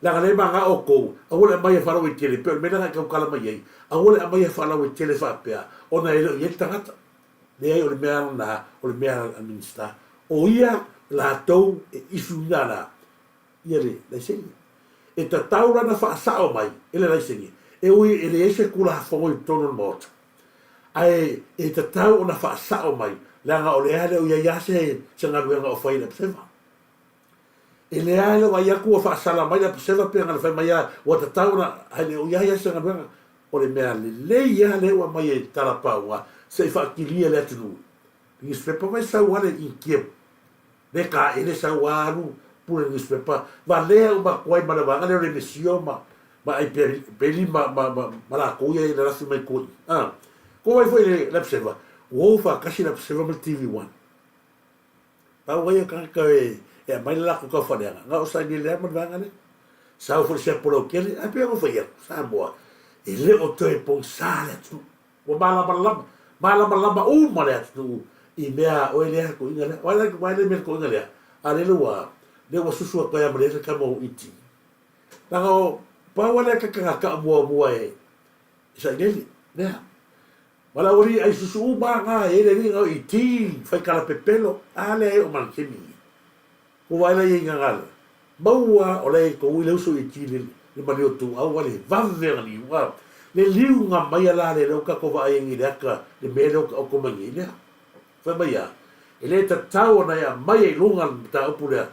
Leaga lea e manga outou, aua le aumaia faalauaitele, pei o le mea lea na e tautala mai ai, aua le aumaia faalauaitele faapea, ona e le o i ai le tagata. Leai, o le mea lena, o le mea a le Minisita. O ia latou e issue ina la ia le laisene. E tatau la ona faasao mai e le laisene, e ui e leai se Tulafono i totonu o le Maota, ae e tatau ona faasao mai, leaga o lea e le o i ai lava se galuega o fai e le Observer. E leai le vaai atu ua faasala mai le Aposela pe ana fai mai a ua tatau ona ae le o iai a se galuega. O le mea lelei a lea ua aumai e Talapauga se i faatilia le atunuu. Newspaper vai sau a le Initia le taele sau a alu pule newspaper valea uma atu ai ma le vaega lea o le Mesio ma ma ai peli ma ma ma ma latou ia i le lafi mai tua i. A. Ko vai foi le Observer ua o faatasi le Observer ma le TV One. Pau ai o tagata e aumai le latou taufaleaga, na o sailele lava ma le vaega lea. Sau foi le siapo lautele, ae pei ona fai atu, Samoa, e le o toe pogisa le atunuu. Ua malamalama, malamalama uma le atunuu i mea a oe lea toeaina lea. O ai la le mea le toeaina lea? A lele ua, lea ua susu atu ai lava ma le tama o Iti. Leaga o, pau lava lea tagata muamua e sailele, lea. Ma le aualii ai susu uma na e le alii na i ti fai kala pepelo a lea e o ma le taimi nei. Ua vaai la i ai nga le maua o le tou i le uso i ti le le mali o tou au le vave na liu a le liu nga mai la le le ka ko vaai ngi le aka le me le o ka o mai nei lea. Fai mai a e le tatau ona e aumai ai i luga le mataupu lea.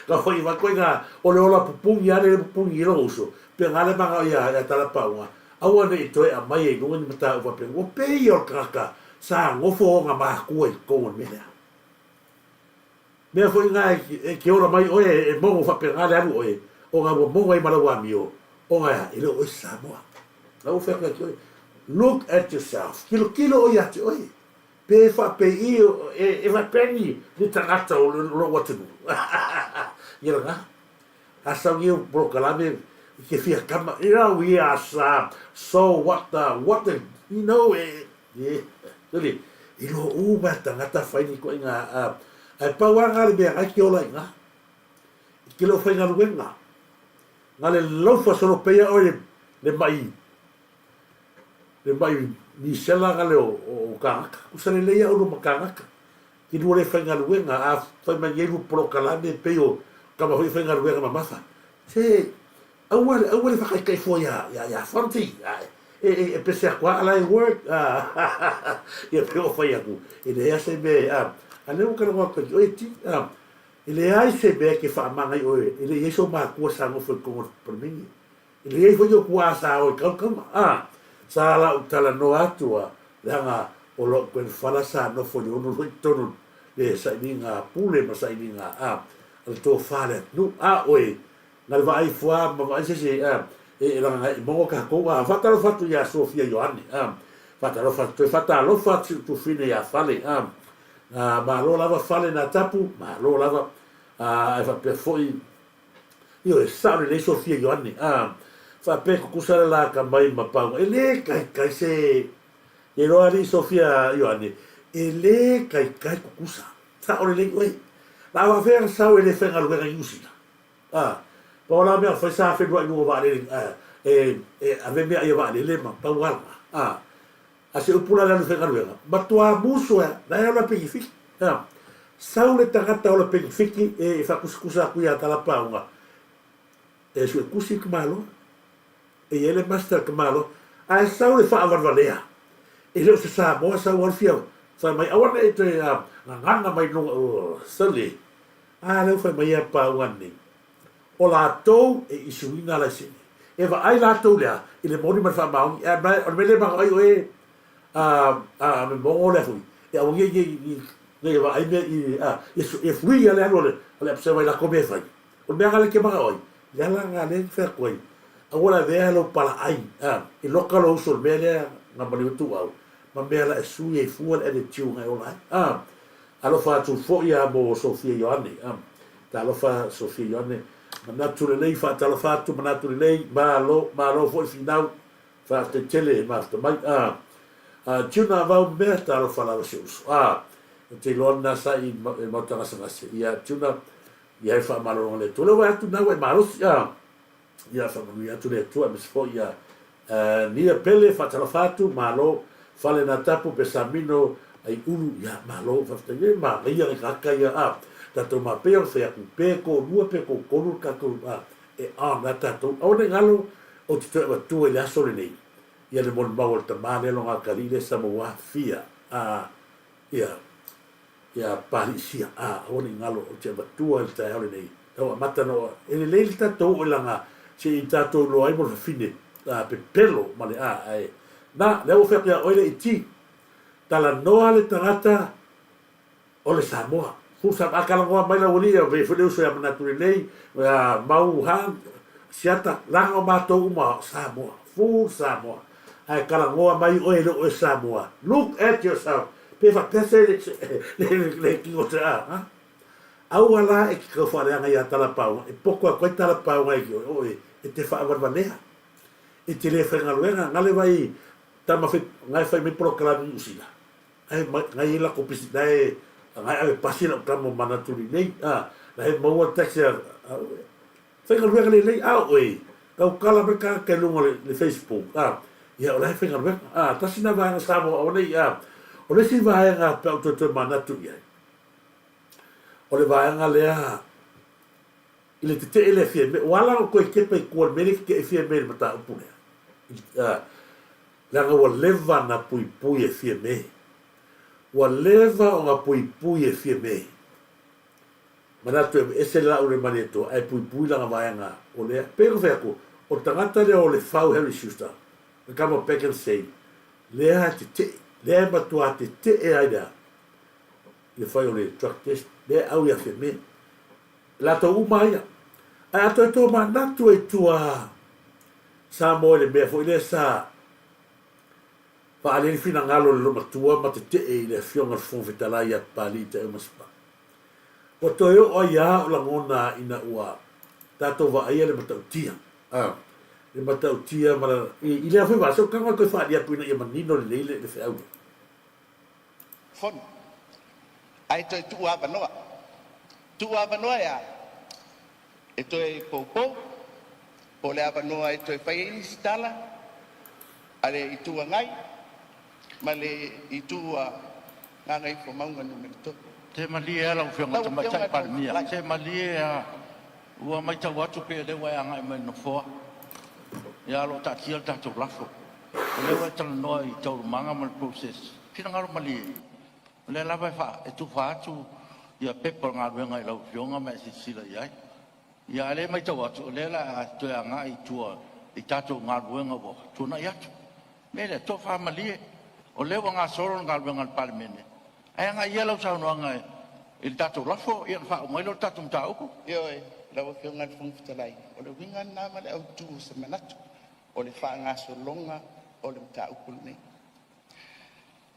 Ka fai mai koe nga o le ola pupuni a le pupuni i lou uso, pe nga le manga ia ia Talapauga, aua ne i toe aumai ai i luga ni mataupu faapea, ua pei ia o le tagata sa nofo ona makua i totonu o le mea lea. Mea foi nga e ke ola mai oe e mogo faapena le alu oe, ona ua mogo ai ma lau amio, ona e le o oe se Samoa. La ua fai atu ia te oe, look at yourself, tilotilo oe ia te oe. Pe faapei e, e faapea ni, ni tagata o lou atunuu. Ia lena. A sau ia polokalame i ke fia kama, you know, we are so what the, what the, you know, e, e, really, i lo u mai tagata fai ni koinga, a, ai pau a ngā le mea ngai ke ola i ngā. I ke leo whaingaluenga. Ngā le laufa solo peia oe le, le mai, le mai misela ngā leo o, o kāngaka. Kusa le leia ulu ma kāngaka. Ki lua le whaingaluenga, a whai mai ngei lu polokalame pei o kama hui whaingaluenga mamafa. Se, aua le, aua le whakaikai fua ia, ia, ia Fonti. E, e, e pese aku a ala e work. Ia pe o whai aku. E le hea se me, a, a leo ka rongo aku, oe ti, a, E leai se mea ke faamangai oe, e le i ai sou makua sa nofo i totonu o le Palemene. E le i ai foi ou tuaa sa o i Kaukama. A, sa la ou talanoa atu a, leaga o lou grandfather sa nofo i le ono loa i totonu le sailiga pule ma sailiga a, a le tofa a le atunuu. A oe, na le vaai fua ma vaai se isi a, e, e laga i mogo tatou. A, faatalofa atu ia Sofia Ioane, a, faatalofa atu, toe faatalofa atu si ou tufine ia Fale, a, Ā, malo lava fale nā tapu, malo lava, ā, ae faapea foi, ioe, sao lelei Sofia Ioane, ā, faapea e kukusa le lā ka mai ma pauga, e lē kaikai se, e iloa alii Sofia Ioane, e lē kaikai kukusa, sao lelei oe. La faafea na sau e le faigaluega i Niu Sila? Ā, pau la mea o fai sa whenua i luga o vaalele, ā, e, e ave mea ia vaalele ma pau ala, ā, A se upu la le alu faigaluega, matuā musu ea, la e ola pengifiki. Ea, sau le tagata ola pengifiki e faakusakusa aku iā Talapauga, e suekusi ka Malo, e i ai le master ka Malo, ae sau le faavalevalea, e le o se Samoa sau alu fia fai mai, aua ne i toe gagana mai luga, oh, sole. A lea ua fai mai ia pauga nei, o latou e isuina laisene. E vaai latou lea i le moni ma le faamaoni, e ma, o le mea lea e manao ai oe a, a me mogo lea foi, e aua nei, nei, nei, nei e vaai mea i, a, ia, ia free ia le alu a le, a le observer i latou mea e fai. O le mea lena lea e te manao ai, le ala lena lea e fai atu ai, aua le avea lou palaai, a, i loka lou uso i le mea lea na maliu ai ituau, ma mea la e sui ai fua le attitude na e ola ai. A, Alofa atu foi a mo Sofia Ioane. A, talofa Sofia Ioane. Manatu lelei, faatalofa atu, manatu lelei, malo, malo foi finau, faafetai tele e mafuta mai. A, a, Tuna vau mea, talofa lava si uso. A, ou te iloa lena sa i, i Maota Gasegase. Ia, Tuna, ia e faamalologa le Atua. Lea ua atu na ua e malosi. A, Ia faamanuia atu le Atua aemaise foi ia Nia Pele faatalofa atu malo fale na tapu Pesamino ai ulu ia malo faafetai e manaia le kaka ia a tatou ma pei ona fai atu pe toalua pe toatolu le tatou a e on a tatou aua ne i galo ou te toe avatua i le aso lenei ia le molimau a le tama lea loga atalii lea sa mauafia a ia Ia Palisia, a, aua ne i galo, ou te avatua i le taeao lenei, tau amata na e lelei le tatou oo i laga, se i tatou iloa ai mo le fafine, a, pepelo ma le a, ae, na, lea ua fai atu ia oe le iti, talanoa le tagata o le Samoa. Full Samoa, a talanoa mai lau alii, e foi le uso ia Manatu Lelei, ia Mau Han, Siata, laga o matou uma o Samoa, full Samoa. Ae talanoa mai oe e le o oe Samoa, look at yourself, Pe faapea se le tino se a, ha? Aua la e te tau faaleaga iā Talapauga, e poto atu ai Talapauga i oe, e te faavalevalea, e te le faigaluega, na le vai tama fai, na e fai mai polokalame i Niu Sila, na e mai, na e i ai latou pisi, na e, na e ave pasi lau tama o Manatu lelei, a, na e maua le taxi a, a, Faigaluega lelei a oe, tautala mai tagata i luga o le Facebook a, ia o la e faigaluega a, tasi na vaega Samoa aua nei a, o le isi vaega pe a ou toe manatu i ai, o le vaega lea i le tetee lea Fiame, ua ala ona toe tepa i tua i le mea lea e tetee Fiame i le mataupu lea, a, leaga ua leva ona puipui e Fiame, ua leva ona puipui e Fiame. Manatu e aveese le laau le Malietoa ae puipui lana vaega o lea. Pei ona fai atu, o le tagata lea o Lefau Harry Schuster, the kama back and say, lea e tetee, lea e matua tetee ai lea i le fai o le drug test, lea e au ia Fiame. Latou uma ia. Ae a toe tomanatu ai tua Samoa i le mea foi lea sa Faaali ai le finagalo o le Lomatua ma tetee i le Afioga i le Fofoga Fetalai ia Papalii Taeaumasapaa. Ua toe oo ai lava o lagona ina ua tatou vaaia le matautia, a, le matautia ma la, i, i lea foi vaa, se o tago e toe faaali atu ina ia manino lelei le, le feau lea. Fono, ae toe tuu avanoa. Tuu avanoa e a? E toe poupou po o le avanoa e toe fai ai nisi tala a le Itu Agai ma le Itu a Gagaifomauga Nu.3. Se malie lava lau Afioga i Lau le Afioga Tamaitai i le Fofoga Palemia, Fetalai, se malie lava, ua matau atu pei o lea ua e agai mai i le Nofoa, ia ae o lo o taatia le tatou lafo. O lea ua e talanoa i taualumaga ma le process, finagalo malie, o lea lava e tufa atu pepa o le galuega i lau Afioga ma e silasila i ai. Ia a o lea e matau atu o lea o le a toe agai i tua i tatou galuega ua tuanai atu. O le mea lea, tofa malie, o lea ua gasolo le galuega a le Palemene, ae agai ia lau saunoaga i le tatou lafo ona faauma ai lea o le tatou mataupu. Ioe, lau Afioga i le Fofoga Fetalai, o le uiga lena ma le autu o se manatu, o le faagasologa o le mataupu lenei.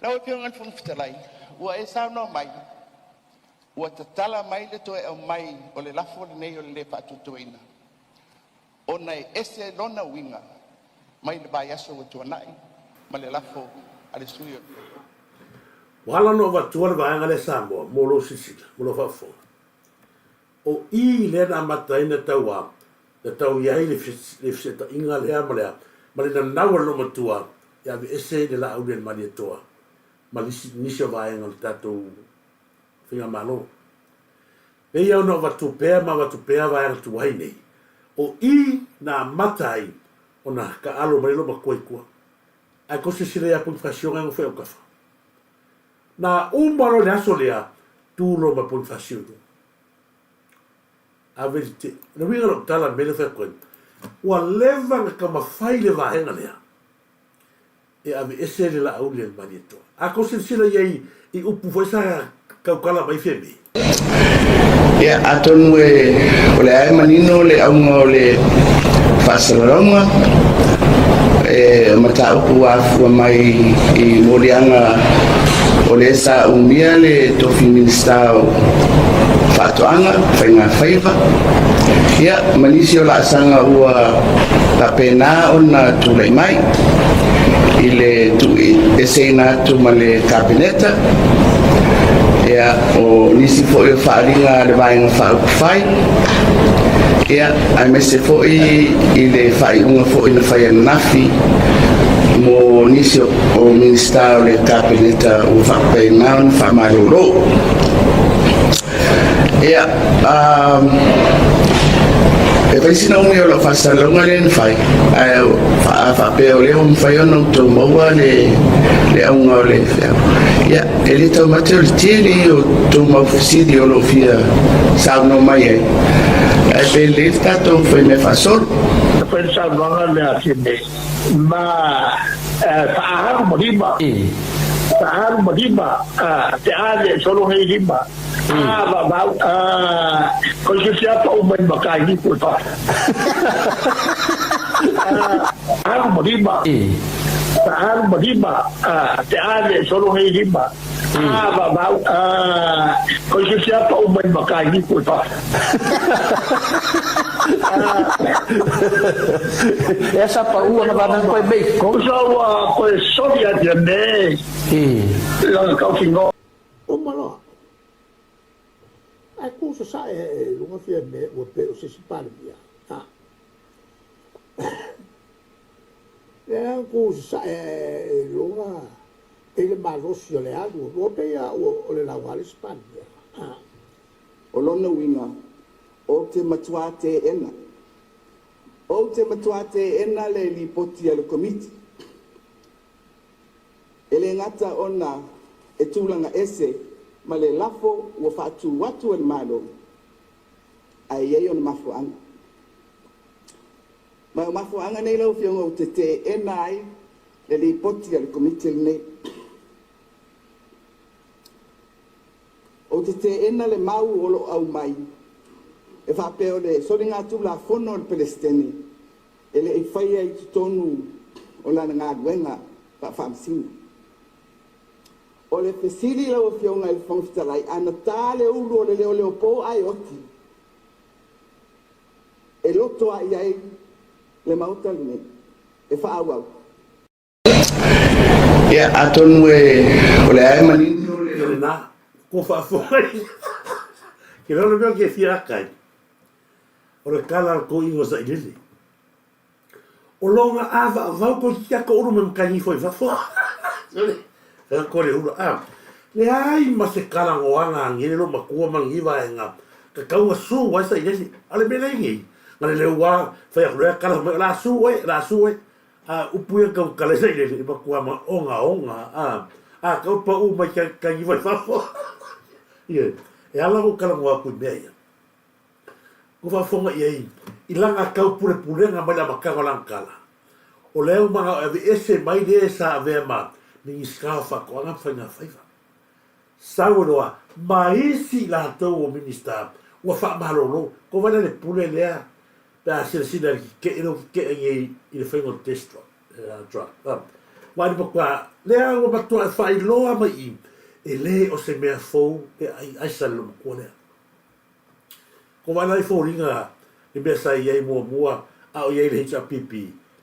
Lau Afioga i le Fofoga Fetalai, ua e saunoa mai ua tatala mai le toe aumai o le lafo lenei o le lē faatuatuaina ona e ese lona uiga mai le vaiaso ua tuanai ma le lafo a le sui o Ua ala ona ou avatua le vaega lea Samoa mo lou silasila, mo lou faafofoga. O i lea na amata ai na tau a, na tau i ai le feseetaiga lea ma le ma le nanau a le loomatua e aveese le laau lea i le Malietoa ma nisi o vaega o le tatou faigamalo. Pei ona ou avatu pea ma avatu pea vaega tuai nei, o i na amata ai ona taalo mai le loomatua i tua. Ae tou silasila ia Ponifasio na e nofo i autafa. Na uma loa le aso lea, tu loa ma Ponifasio i luga. Ave le te. O le uiga o lau tala i le mea lea e fai atu ai, ua leva ona taumafai le vaega lea e aveese le Laauli a le Malietoa. A tou silasila i ai i upu foi sa tautala mai Fiame. Ia, atonu e, o lea e manino le auga o le faasalalauga, e mataupu ua afua mai i moliaga o lea sa umia le tofi Minisita o Faatoaga, Faiga Faiva, ia, ma nisi o laasaga ua faapena ona tulai mai i le tuueseina atu ma le Kapeneta, ia, o nisi foi o faaaliga a le Vaega Faaupufai, ia, aemaise foi i le faaiuga foi na fai ananafi mo nisi o Minisita o le Kapeneta ua faapena ona faamalolo. Ia, um, e fai sina umi o lau faasalalauga lea na fai, ae a faapea o lea ua mafai ona outou maua le, le auga o le feau. Ia, e le taumate o le tele ia o tou mau fesili o lo o fia saunoa mai ai, ae pe lelei le tatou faimea faasolo. Na fai le saunoaga lea a Fiame ma faaalu ma lima, faaalu ma lima te ave solo nei lima. Ah, va vau. Ah, koi se sia pa umai ma kai ni ko pa. Ah, alu ma lima. Alu ma lima. Ah, te ave solo nei lima. Ah, va vau. Ah, koi se sia pa umai ma kai ni ko pa. Ea sa pa ua na vanang koe mei. Ko sa ua koe soli atia me. Langa kau fingo. Uma loa. Ae ku sasae e luga Fiame ua pei o se isi Palemia. A. Lea ku sasae e luga i le malosi o le alu, ua pei a ua o le lauga a le isi Palemia. A. O lona uiga, ou te matuā teena. Ou te matuā teena le Lipoti a le Komiti. E le gata ona e tulaga ese ma le lafo ua faatu atu e le Malo, ae i ai ona mafuaaga. Ma o mafuaaga nei lau Afioga ou te teena ai le Lipoti a le Komiti lenei. Ou te teena le mau o lo o aumai e faapea o le soligatulafono a le Peresetene e le i faia i totonu o lana galuega Faafaamasino. O le fesili lau Afioga i le Fofoga Fetalai, a na ta le ulu o le leoleopo ae oti, e loto lava i ai le Maota lenei e faaauau. Ia, atonu e, o lea e manino le. Ia lena, ko faafofoga i. Ke leo le mea ke fia aka ai. O le kala al ko ingo sa ilele. O longa ava avau ko ki ako uru me mkangi fo i fafo. Sole, ko le hula. Ah, le ai ma se kala ngoanga angele lo makua mangiva e nga. Ka kaunga su wai sa ilele. Ale mele ngi. Ngale le ua, fai aku lea kala mai la su wai, la su wai. A upu ia kau kala sa ilele i makua ma onga onga. A, a kau pa u mai ka kangi fo i fafo. Ie, e ala ko kala ngoa kui mea ia. Ko faafofoga i ai i lana taupulepulega mai le amataga o lana tala, o lea ua manao e aveese mai le sa avea ma Minisita o Faatoaga ma Faiga Faiva. Sau e loa ma isi i latou o Minisita ua faamalolo, ko wai la le pule lea pe a silasila i le keke'e lea ua keke'e nei i le faiga o le test drug. Ua ali matua lea ua matua e faailoa mai i e le o se mea fou le ai aisa le loomatua lea. Ko wai la i foliga le mea sa i ai muamua a o i ai le HRPP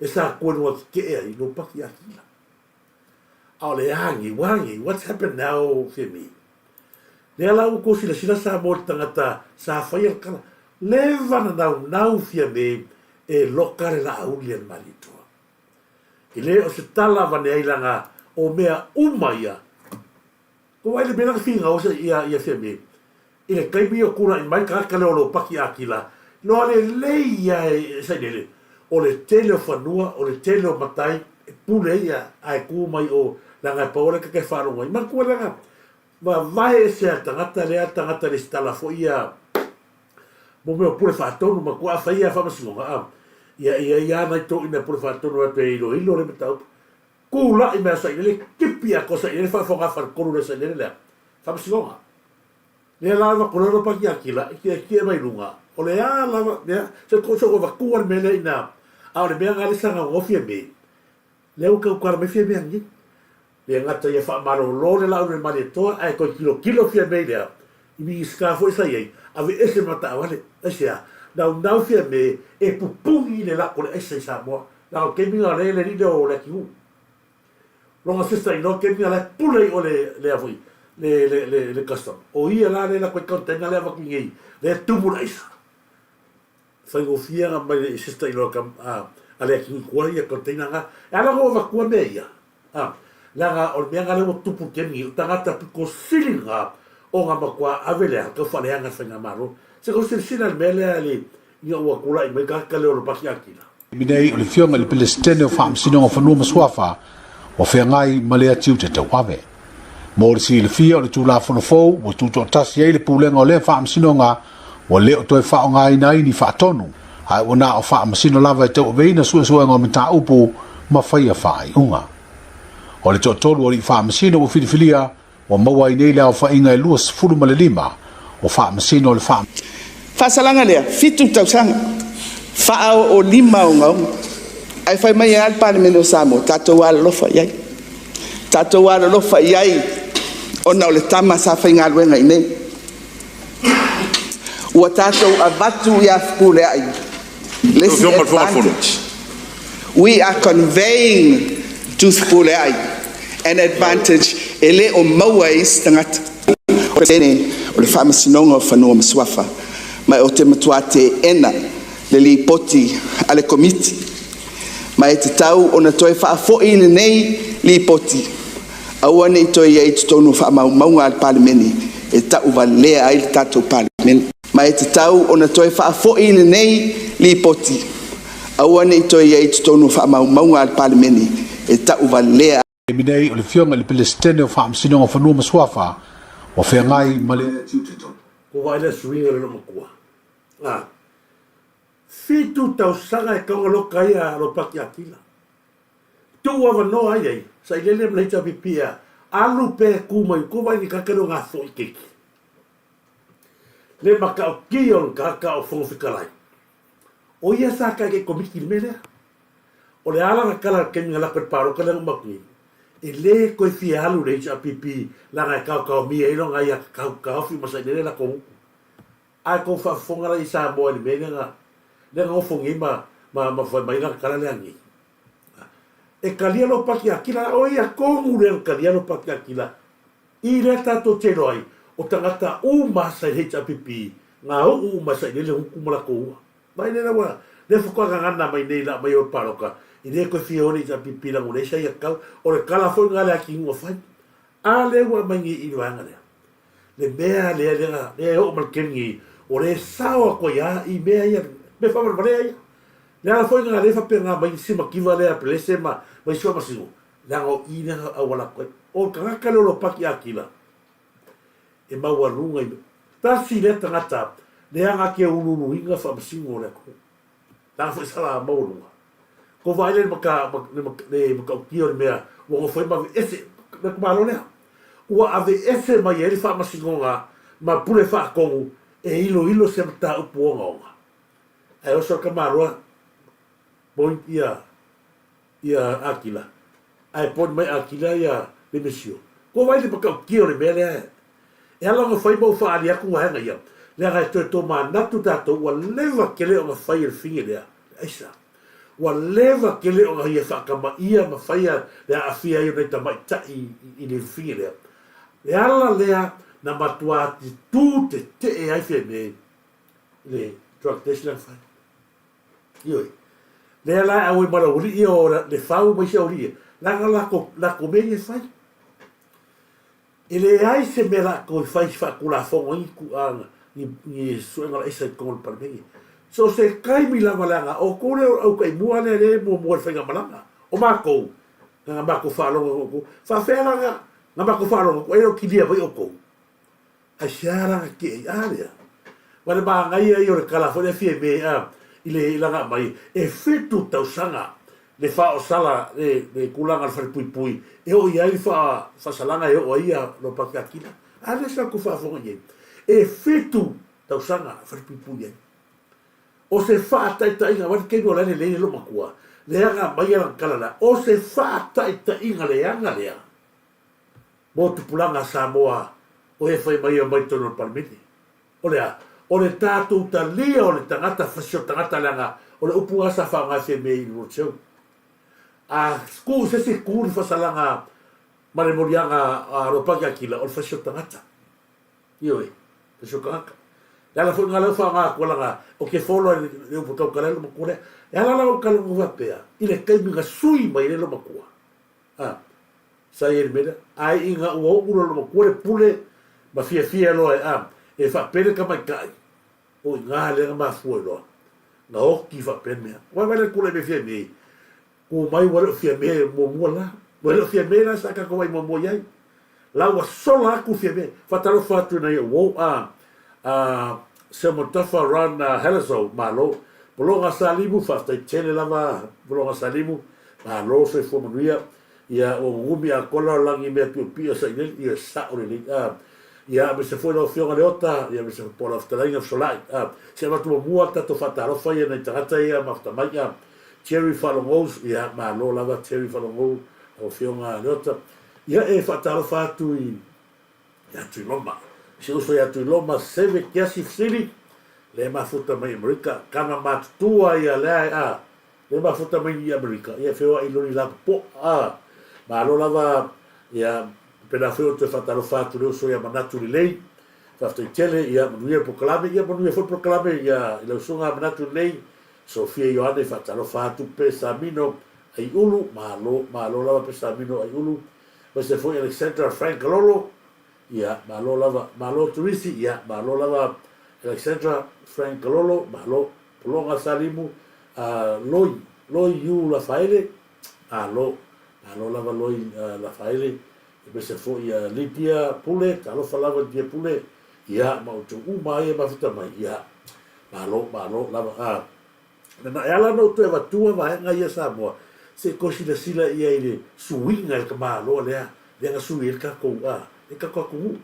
e sa kua luga keke'e ai lo paki akila. A o le agi, wagi, what's happened now Femi? Lea la ua kou silasila Samoa i le tagata sa faia le kala. Leva na naunau Fiame e loka le laauli a le Malietoa. E le o se tala avane ai laga o mea uma ia. Ko wai le mea lana finau se ia ia Fiame? I le taimi o kulaʻi mai tagata lea o Lopaki Akila, loa lelei ia e Sailele, o le tele o fanua, o le tele o matai, e pule ia ae ku mai o leaga e pau le keke faalogo ai. Manatua leaga vavae ese a tagata lea tagata lesitala foi ia mo mea o pule faatonu matua a fai ia faamasinoga a ia ia ia ana i toʻina pule faatonu atu e iloilo le mataupu kulaʻi mai a Sailele tipi atoa Sailele faafofoga faletolu lea Sailele lea faamasinoga. Lea lava ko lalo paki akila i kiekie mai luga, o le a lava mea, se ko so avatua le mea lea ina, a o le mea nga le sanga gofie me, lea ua tautala mai fia mea nei. Le gata ia faamalolo le laau le Malietoa ae toe tilotilo fia mea i lea, i Minisita foi sa i ai, aveese ma taavale, aisea, naunau fia me e pupuni le lako le aisa i Samoa, leaga o le taimi na o lea le alii lea o Leatinuu. Longa sister in law kemi la pule i ole le afoi le le le le custom. O ia la le la koe container le avatu nei le tumu le aisa. Faigofie nga mai le sister in law kam a a le atu kua ia container nga. E ala ngo avatua mea ia. A leaga o le mea nga le ua tupu kemi o tagata piko sili nga o nga matua ave lea kau faaleaga le faigamalo. Se kau silasila le mea lea le ina ua tulai mai tagata lea o Lopaki Akila. Taimi nei, o le Afioga i le Peresetene o Faamasinoga o Fanua ma Suafa ua feagai ma lea tiute tauave. Mo le silafia o le Tulafono fou ua tutoatasi ai le Pulega o lea Faamasinoga ua le o toe faaaogaina ai ni faatonu, ae ua na o Faamasino lava e tauaveina suesuega o mataupu ma faia faaiuga. O le toatolu o alii Faamasino ua filifilia Ua maua ai nei le aofaiga e 25 o Faamasino o le Faa. Faasalaga lea, fitu tausaga, faaoolima ogaoga. Ae fai mai e a le Palemene o Samoa? Tatou alolofa i ai. Tatou alolofa i ai ona o le tama sa faigaluega i inei. Ua tatou avatu ia Fepuleai le isi advantage. We are conveying to Fepuleai an advantage e le o maua e isi tagata. O le Faamasinoga o Fanua ma Suafa, ma ou te matua teena le lipoti a le Komiti, ma e tatau ona toe faafoi lenei lipoti, aua ne i toe i ai i totonu o faamaumauga a le Palemene e tauvalea ai le tatou Palemene. Ma e tatau ona toe faafoi lenei lipoti, aua ne i toe i ai i totonu o faamaumauga a le Palemene e tauvalea. Taimi nei, o le Afioga i le Peresetene o Faamasinoga o Fanua ma Suafa ua feagai ma le. Ko wai le suiga le loomatua. A. Fitu tausaga e kaunga loka ai a Ropati Akila. Tuu avanoa ai ai, sailele ma le HRPP a alu pea e ku mai ko wai ni kaka leo ngā fo'i keiki. Le matautia o le kaka o Fofoga Fetalai. O ia sa kai ke komiti le mea lea. O le ala na kala le taimi na lako i le pāloka lea na uma atu nei. E lē koe fia alu le HRPP leaga e kaokaomia ai lona ia kaofi ma sailele lakou upu. Ae kou faafofoga la i Samoa i le mea lea na lea na ofogia ai ma ma ma fai mai lana tala lea nei. E talia lo paki akila la o ia tonu lea na talia lo paki akila i lea tatou te iloa ai o tagata uma sa i HRPP ngā u'u uma sailele uku ma lakou ua. Mai lea ua lea faatoa gagana mai nei la mai o le paloka i le koe fia ole i HRPP la ngule sa ia kau o le kala foi nga le aki ngua fai. A lea ua aumai nei i le vaega lea. Le mea lea lea lea e oo mai le taimi nei, o lea e sao atu ai lava i mea ia, mea faavalevalea ia. Le ala foi lena lea e faapena mai isi mativa lea a Pelese ma ma isi faamasino, leaga o i lea na auala atu ai. O le tagata lea o Lopati Akila, e maualuga i tasi lea tagata lea na te uluuluina faamasino o le atunuu. Leaga foi sa la maualuga. Ko vaai le maka, le, le matautia o le mea ua nofo ai ma aveese le itumalo lea. Ua aveese mai ai le faamasinoga ma pule faatonu e iloilo se mataupu ogaoga. Ae oso le tamaloa point ia ia Akila, ae point mai Akila ia Lemesio. Ko vaai le matautia o le mea lea e ala ona fai ma ou faaali atu vaega ia, leaga e toe tomanatu tatou ua leva tele ona fai e le fine lea, le aisa. Ua leva tele ona ia faatamaia ma faia le aafia ai o nai tamaitai i le fine lea. Le ala lea na matua tu tetee ai Fiamē i le drug test lea na fai. Ioe. Lea la e auai ma le aualii o le fau ma isi aualii, leaga latou mea ia e fai. E leai se mea latou e fai faatulafono ai ni ni suega laisa i totonu o le Palemene. So o se taimi lava leaga outou lea o le autaimua lea lea e muamua i le faigamalaga. O matou, na matou faalogo atu outou, faafefea la na matou faalogo atu ai e le o kilia mai outou? Aisea la na tetee ai? A lea. Ma le manaia ia o le tala foi lea Fiame a i le i lana aumai, e fitu tausaga le faaosala le le tulaga o le falepuipui e oo i ai le faa faasalaga e oo ai ia Lopati Akila. A lea sa tou faafofoga i ai? E fitu tausaga falepuipui ai. O se faataitaiga, aua le taimi o la e lelei le loomatua, leaga aumai lana tala lea, o se faataitaiga leaga lea mo tupulaga a Samoa o e fai mai e omai i totonu o le Palemene. O le a? O le tatou talia o le tagata, fasi o le tagata leaga o le upu lena sa faaaoga e Fiame i le roadshow. A tuu i se isi itu le fasalaga ma le moliaga a Ropati Akila, o le fasi o le tagata. Ioe, fasi o le tagata. Le ala foi lena lea ua faaaoga atu leaga ou te follow i le upu tautala ai le loomatua lea. E ala la ou talanoa faapea i le taimi na sui mai ai le loomatua. A, sa i ai le mea lea. Ae ina ua uu loa loomatua le pule ma fiafia loa e, a, e faapea le tamaitai, o i ina lea na mafua ai loa na oti faapea le mea. Ua vaai la i le tulai mai Fiame, tu mai ua le o Fiame muamua la. Ua le o Fiame la sa tatou vaai muamua i ai. La ua sola atu Fiame. Faatalofa atu i nai ou uo, a, a, Seumanutafa Ron Helezau, malo. Pologa Salimu, faafetai tele lava Pologa Salimu, malo soifua manuia. Ia, ua gugumi atoa le lalolagi i mea piopio sa i lele, ia sao lelei. A, ia, aemaise foi lau Afioga Leota, ia aemaise foi po o lau fetalaiga Fesolai. A, se avatu muamua le tatou faatalofa ia nai tagata ia mafuta mai. A, Jerry Faalogous, ia, malo lava Jerry Faalogou, lau Afioga Leota. Ia, e faatalofa atu i ia Tuiloma. Si uso ia Tuiloma, Seve Kiasi Fesili, le mafuta mai Amerika, tama matutua ia lea e a, le mafuta mai i Amerika, ia feoai i loli lapopoa, a, malo lava, ia, pena foi ou te faatalofa atu le uso ia Manatu Lelei, faafetai tele, ia, manuia le polokalame, ia manuia foi le polokalame, ia, i lau susuga Manatu Lelei, Sofia Ioane, faatalofa atu Pesamino Aiulu, malo, malo lava Pesamino Aiulu, aemaise foi Alexandra Frank Lolo, ia, malo lava, malo Turisi, ia, malo lava Alexandra Frank Lolo, malo, Pologa Salimu, uh, Loi, Loi Yu Lafaele, malo, malo lava Loi uh, Lafaele, aemaise foi uh, Lydia Pule, talofa lava Lydia Pule, ia, ma outou uma ai e mafuta mai, ia, malo, malo lava, uh, Na e ala ona ou toe avatua vaega ia Samoa, se i toe silasila i ai i le suiga i le tamaloa lea, lea na sui ai le tatou, a, le tatou atunuu.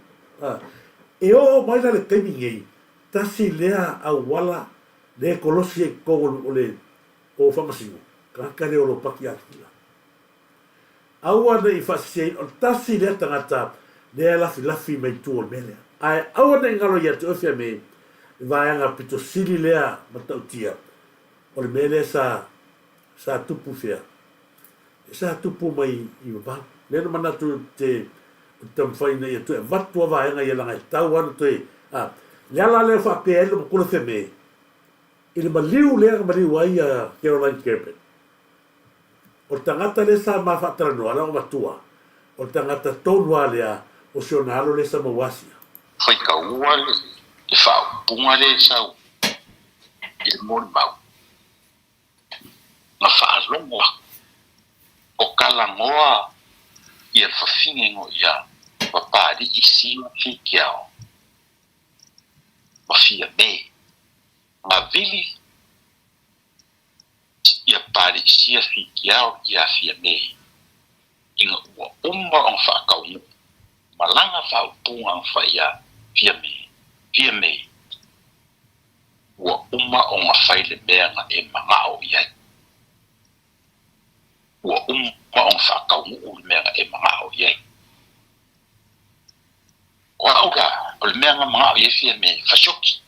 A, e oo mai la le taimi nei, tasi lea auala lea e kolosi ai i totonu o le, o Faamasino, tagata lea o Lopati Akila. Aua ne i faaseseina, o le tasi lea tagata lea e lafilafi mai tua o le mea lea. Ae aua ne i galo ia te oe Fiame, le vaega pito sili lea matautia, o le mea lea sa, sa tupu i fea? Sa tupu mai i vavau. Lea na manatu ou te taumafai ina ia toe avatu a vaega ia leaga e tatau lava ona toe, a, le ala lea e faapea ai le matua Fiame, i le maliu lea na maliu ai a Caroline Gerben. O le tagata lea sa ma faatalanoa, lea ua matua, o le tagata tonu lava lea o si ona alo lea sa maua asia. Faitaua le faaupuga lea e sau i le molimau, na faalogo aku o kalagoa ia le fafine no ia Papalii Sia Fikiao ma Fiame na vili ia Palisia Fikiao ia Fiame ina ua uma ona faataunuu malaga faaupuga na fai ia Fiame, Fiame, ua uma ona fai le mea na e manao i ai. Ua uma ona faataunuu le mea na e manao i ai. O au la, o le mea na manao i ai Fiame, fasioki.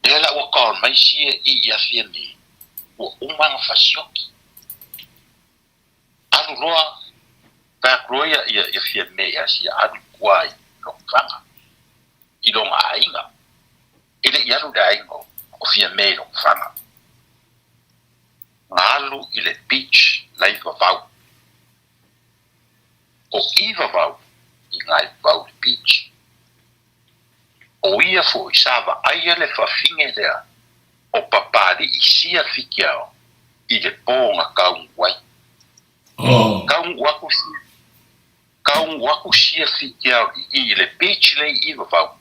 Lea la ua call mai sia i ia Fiame, ua uma ona fasioki. Alu loa, fai atu loa ia, ia, ia Fiame ia sia alu i tua i lona faga, i lona aiga. E le i alu le aiga o Fiame i lona faga. Na alu i le beach la i Vavau. O i Vavau, i na i Vavau i le beach. O ia foi sa vaaia le fafine lea o Papalii sia Fikiao i le po na taunu ai. Taunu aku sia, taunu aku sia Fikiao i i le beach le i Vavau.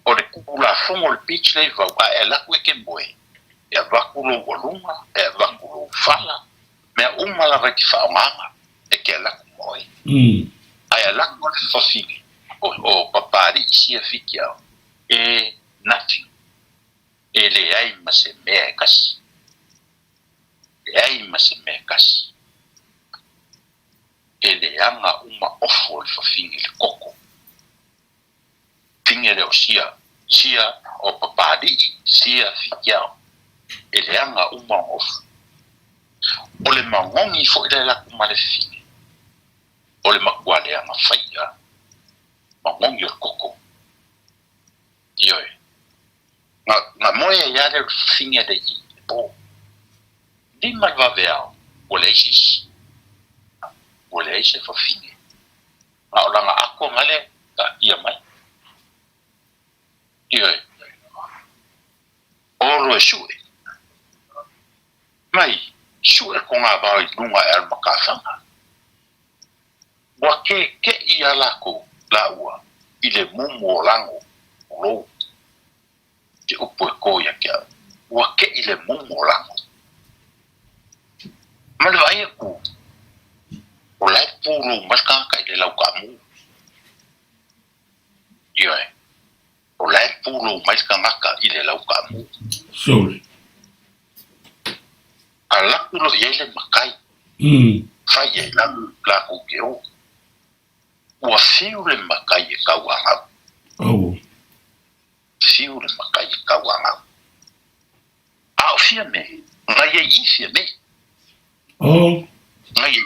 O le Tulafono o le beach le i Vavau, a e alu atu e te moe, e avatu lou aluga, e avatu lou fala, mea uma lava e te faaaogaina e te alu atu moe. Ae alu atu le fafine o Papalii sia Fikiao, e nothing, e leai ma se mea e kasi, leai ma se mea e kasi. E leaga uma ofo le fafine i le koko. Fine lea o sia, sia o Papalii, sia Fikiao. E leaga uma ona ofo. O le magogi foi lea e alu atu ma le fine, o le matua leaga faia, magogi o le koko. Ioe. Na, na moe ai lava lea o le fafine lea i le po. Lima le vaveao, ua leai se isi. Ua leai se fafine. Na o lana ako na lea taatia mai. Ioe. Olo e sue. Mai, sue ko ngā vao i luga e alu ma kafaga. Ua kekeʻi a lakou lāua i le mumu o lago o lou. Ke upu e kō ia ke au. Ua keʻi le mumu o lago. Ma le vaai aku, o la e pūlou mai le kanaka i le lau kaamu. Ioe. O la e pūlou mai le kanaka i le lau kaamu. Sorry. A laku loa i ai le makai. Fai i ai lakou ke o. Ua fiu le makai e kauangau. Oh. Fiu le makai e kauangau. A o Fiame, na i ai i Fiame. Oh. Na i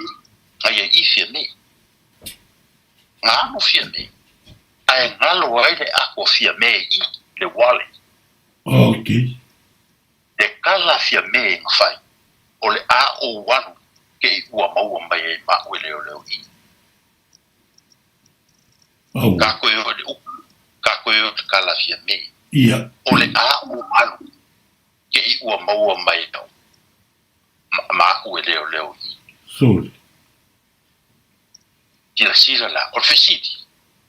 na i ai i Fiame. Na alu Fiame, ae galo ai le ako a Fiame i le wale. Okay. Le kala a Fiame na fai, o le a ou alu ke i ua maua mai ai ma au e leoleo i. Oh. Ka koe o le upu, ka koe o le kala a Fiame. Ia. O le a ou alu ke i ua maua mai au ma au e leoleo i. Sorry. Silasila la, o le fesili,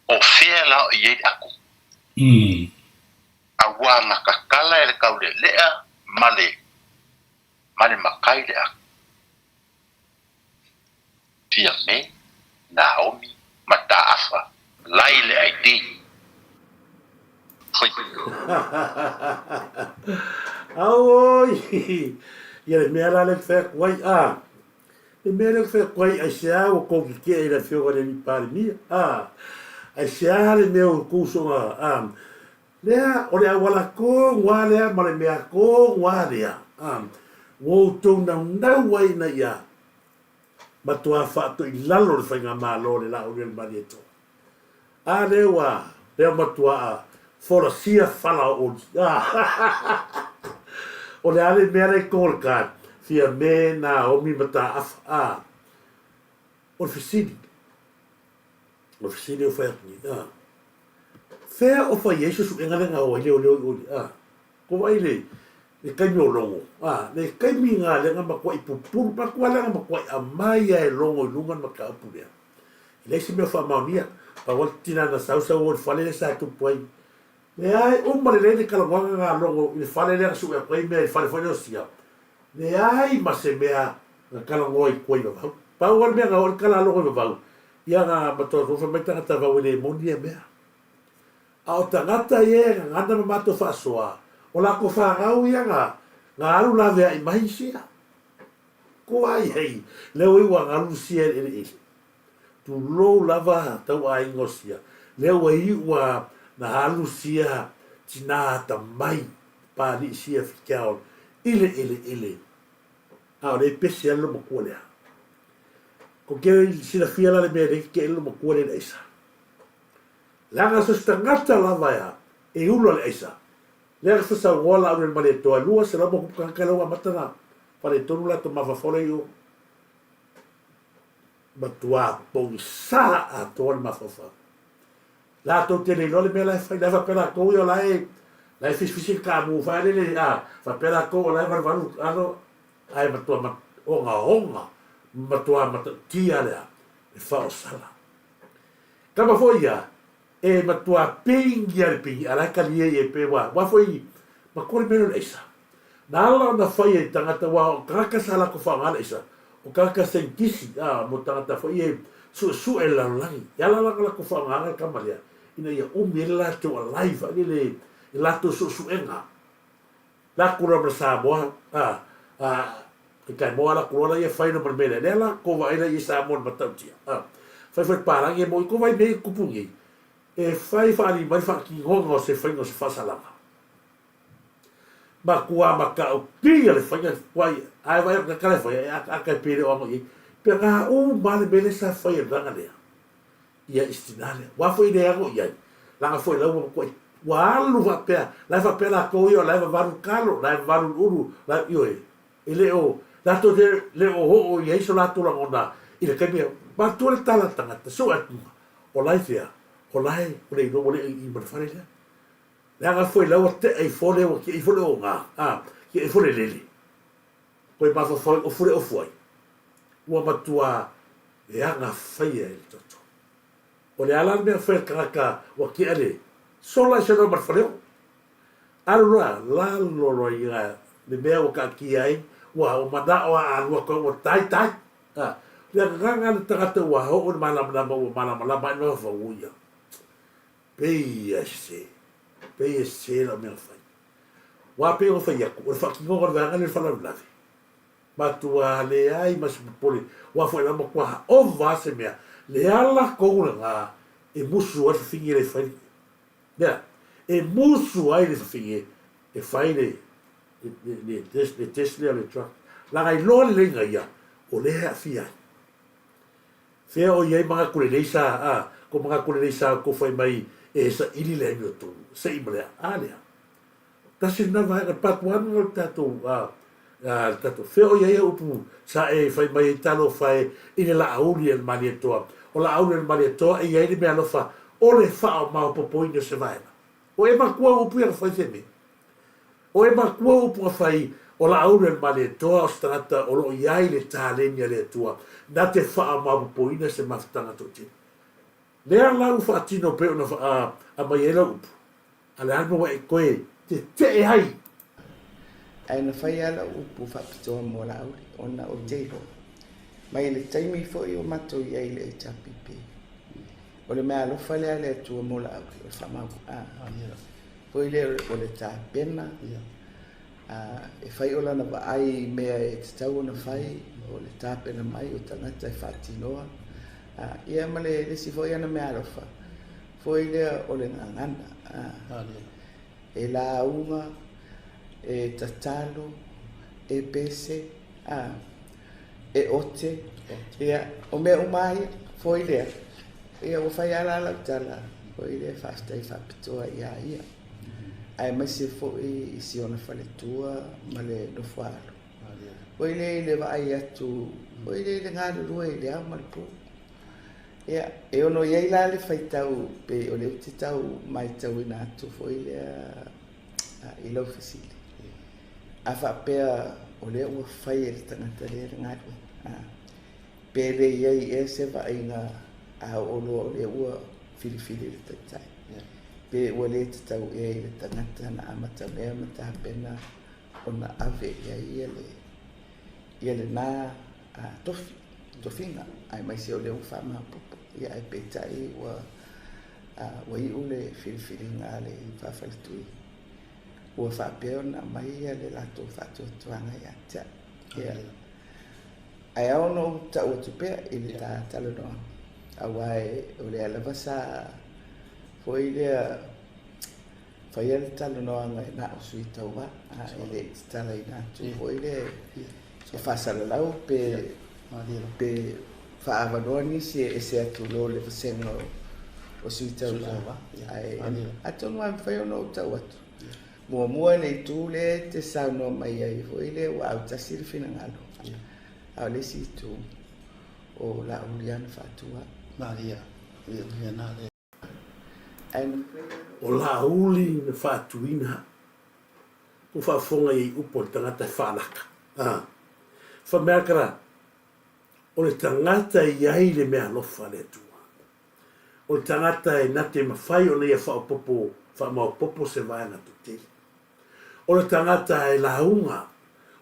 o fea la o i ai le ako? Auā na kakala e le kaulelea ma le, ma le makai le ako. Fiame, Naomi, Mataafa, lai le ID. Foi. Auoi! Ia le mea la lea ou te fai atu ai, a, le mea lea ou te fai atu ai, aisea ua tou tetee i le Afioga i le Alii Palemia, a, aisea le mea ua tou soona, a, lea, o le auala tonu lava lea ma le mea tonu lava lea, a, ua outou naunau ai ina ia matua faatoilalo le faigamalo a le Laaulialemalietoa. A lea ua lea matuaa folasia fala o oli. O le a le mea la i totonu o le card? Fiame Naomi Mataafa. A, o le fesili, o le fesili o fai atu nei, a, fea o fai ai suesuega lea na o ai leoleo i o i le, a, ko vaai le, le taimi o Logo, a, le taimi na lea na matuai pupulu, matua lea na matuai aumai lava e Logo i luga le mataupu lea. E leai se mea o faamaonia. Pau lava le tina na sau sau o i le fale lea sa tupu ai. Leai, uma lelei le talanoaga na logo i le fale lea na sue atu ai mea i le fale foi lea o Sia. Leai ma se mea na talanoa i tua i vavau. Pau lava le mea na oo i le tala a Logo i vavau, ia na matua fai mai tagata vau e le moni ia mea. A o tagata ia e gagana ma matou faasoa, o latou fanau ia na na alu laveai mai sia. Ko ai ai, lea ua iu a galu sia i le eleele. Tulou lava tau aiga o sia, lea ua iu a na alu sia tina atamai Papalii sia Fitiaol i le eleele, a o lea e pese lava le loomatua lea. Ko ke silafia la le mea lea ke loomatua lea i le aisa. Leaga so se tagata lava ea e ula le aisa, lea na fasaunoa la au le Malietoa e 200 ma tupu tagata lea ua amata na faletonu latou mafaufau lea i o. Matua pogisa atoa le mafaufau. Latou te le iloa le mea la e fai, la e faapea latou ia o la e la e fisifisi le kaamu fai lele a faapea latou o la e valuvalu alo ae matua ogaoga matua matautia lea e faosala. Kama foi ia e matua pingi a le pingi a la e kalie ia pe ua ua foi matua le mea lea o le aisa. Na ala ona fai e tagata aua o tagata sa latou faaaoga le aisa, o tagata saientisi a mo tagata foi ia e suesue le lalolagi. E ala la ona latou faaaogaina le tama lea ina ia umi ai le latou alive ai le le latou suesuega. Latou loa ma le Samoa a a e tai moa latou loa laia fai loa ma le mea lea. Lea la kou vaai la i Samoa i le matautia a fai foi le palagi e moi kou vaai mea ia e tupu nei e fai faalii mai le faatinoga o se faiga o se faasalaga. Matua matautia le faiga tuai ae vaai atu le tala e fai e akaaka e pei e le o ano i ai. Pe na uma lava le mea lea sa fai e le vaega lea ia i si tina lea. Ua foi le ano i ai leaga foi la ua matuai ua alu faapea la e faapea latou ia o la e vavalu talo la e vavalu le ulu la e ioe e le o latou te le o oo i ai so latou lagona i le taimi matua le tala a le tagata sue atu o la e fea o la e ua le iloa ua le i i ma le fale lea. Leaga foi la ua tea ifo le ua tia ifo le oga, a, tia ifo le lele. Koe mafaufau i ofu le ofu ai. Ua matua leaga faia e le toto. O le a la le mea fai a le tagata ua tia le sola i se loa ma le faleo. Alu loa, lalo loa i le mea ua taatia ai, ua manao a alu atu ai ua tai tai. A, le agaga le tagata ua oo i le malamalama ua malamalama ai le mafaufau o ia. Pei e sese, pei e sese lau mea na fai. Ua pei ona fai atu, o le faatinoga o le vaega lea o le faalavelave, matua leai ma se popole, aua foi la matua ova lava se mea, le ala tonu lena e musu ai le fafine lea e fai le, lea, e musu ai le fafine e fai le, le, le, le, le test lea o le drug. Leaga iloa lelei na ia, o lea e aafia ai. Fea o i ai manatu lelei sa, a, ko manatu lelei sa outou fai mai e saili le amiotonu, se i ma le a lea. Tasi lena vaega, part one o le tatou, a, a, le tatou, fea o i ai au upu sa e fai mai ai talofa e i le Laauli a le Malietoa. O Laauli a le Malietoa e i ai le meaalofa o le faaomaopopoina o se vaega. O e matua au upu ia na fai Fiame. O e matua upu na fai, o Laauli a le Malietoa o se tagata o lo o i ai le taleni a le Atua na te faamaopopoina se mafutaga toatele. Lea la ua faatino pei ona aumai ai lau upu, a le a le mea ua e toe tetee ai? Ae na fai lava lau upu faapitoa mo Laauli ona ou te iloa mai le taimi foi o matou i ai i le HRPP, o le meaalofa lea a le Atua mo Laauli o le faamaupu. Foi lea o le tapena. E fai o lana vaai i mea e tatau ona fai, o le tapena mai o tagata e faatinoa, ia ma le isi foi ana meaalofa foi lea o le gagana. E lauga, e tatalo, e pese, e ote, ia, o mea uma lava ia, foi lea, ia ua fai lava la lau tala, foi lea faafetai faapitoa iā ia. Aemaise foi i si ona faletua ma le nofoaalo. Foi lea i le vaai atu, foi lea i le galulue i le ao ma le po. Ia, e ono i ai la le faitau pei o lea ou te tau matauina atu foi lea i lau fesili. A faapea o lea ua fai e le tagata lea le galuega, pe le i ai ea se vaaiga a oo loa o lea ua filifili le taitai, pe ua le tatau ea i le tagata na amatamea ma tapena ona ave i ai ia le ia lena tofi, tofiga, aemaise o lea ua faamaopoopo. Ia ae peitai ua ua iu le filifiliga a le faafaletui, ua faapea ona aumai ia le latou faatuatuaga ia te au. Ia, ae ao ona ou tau atu pea i le ta talanoaga, aua o lea lava sa foi lea faia le talanoaga e na o sui tauva, e le i tatalaina atu foi lea e faasalalau pe pe faaavanoa nisi e ese atu lo le vasega o sui tauva. Ae atonu lava e mafai ona ou tau atu. Muamua le itu lea e te saunoa mai ai foi lea ua autasi le finagalo, a o le isi itu o Laauli lava na faatua. O Laauli na faatuina ua faafofoga i ai upu a le tagata e faalaka. A. Whameakara, o le tagata e i ai le meaalofa a le Atua. O le tagata e na te mafai ona ia faaopoopo faamaopoopo se vaega toatele. O le tagata e lauga, o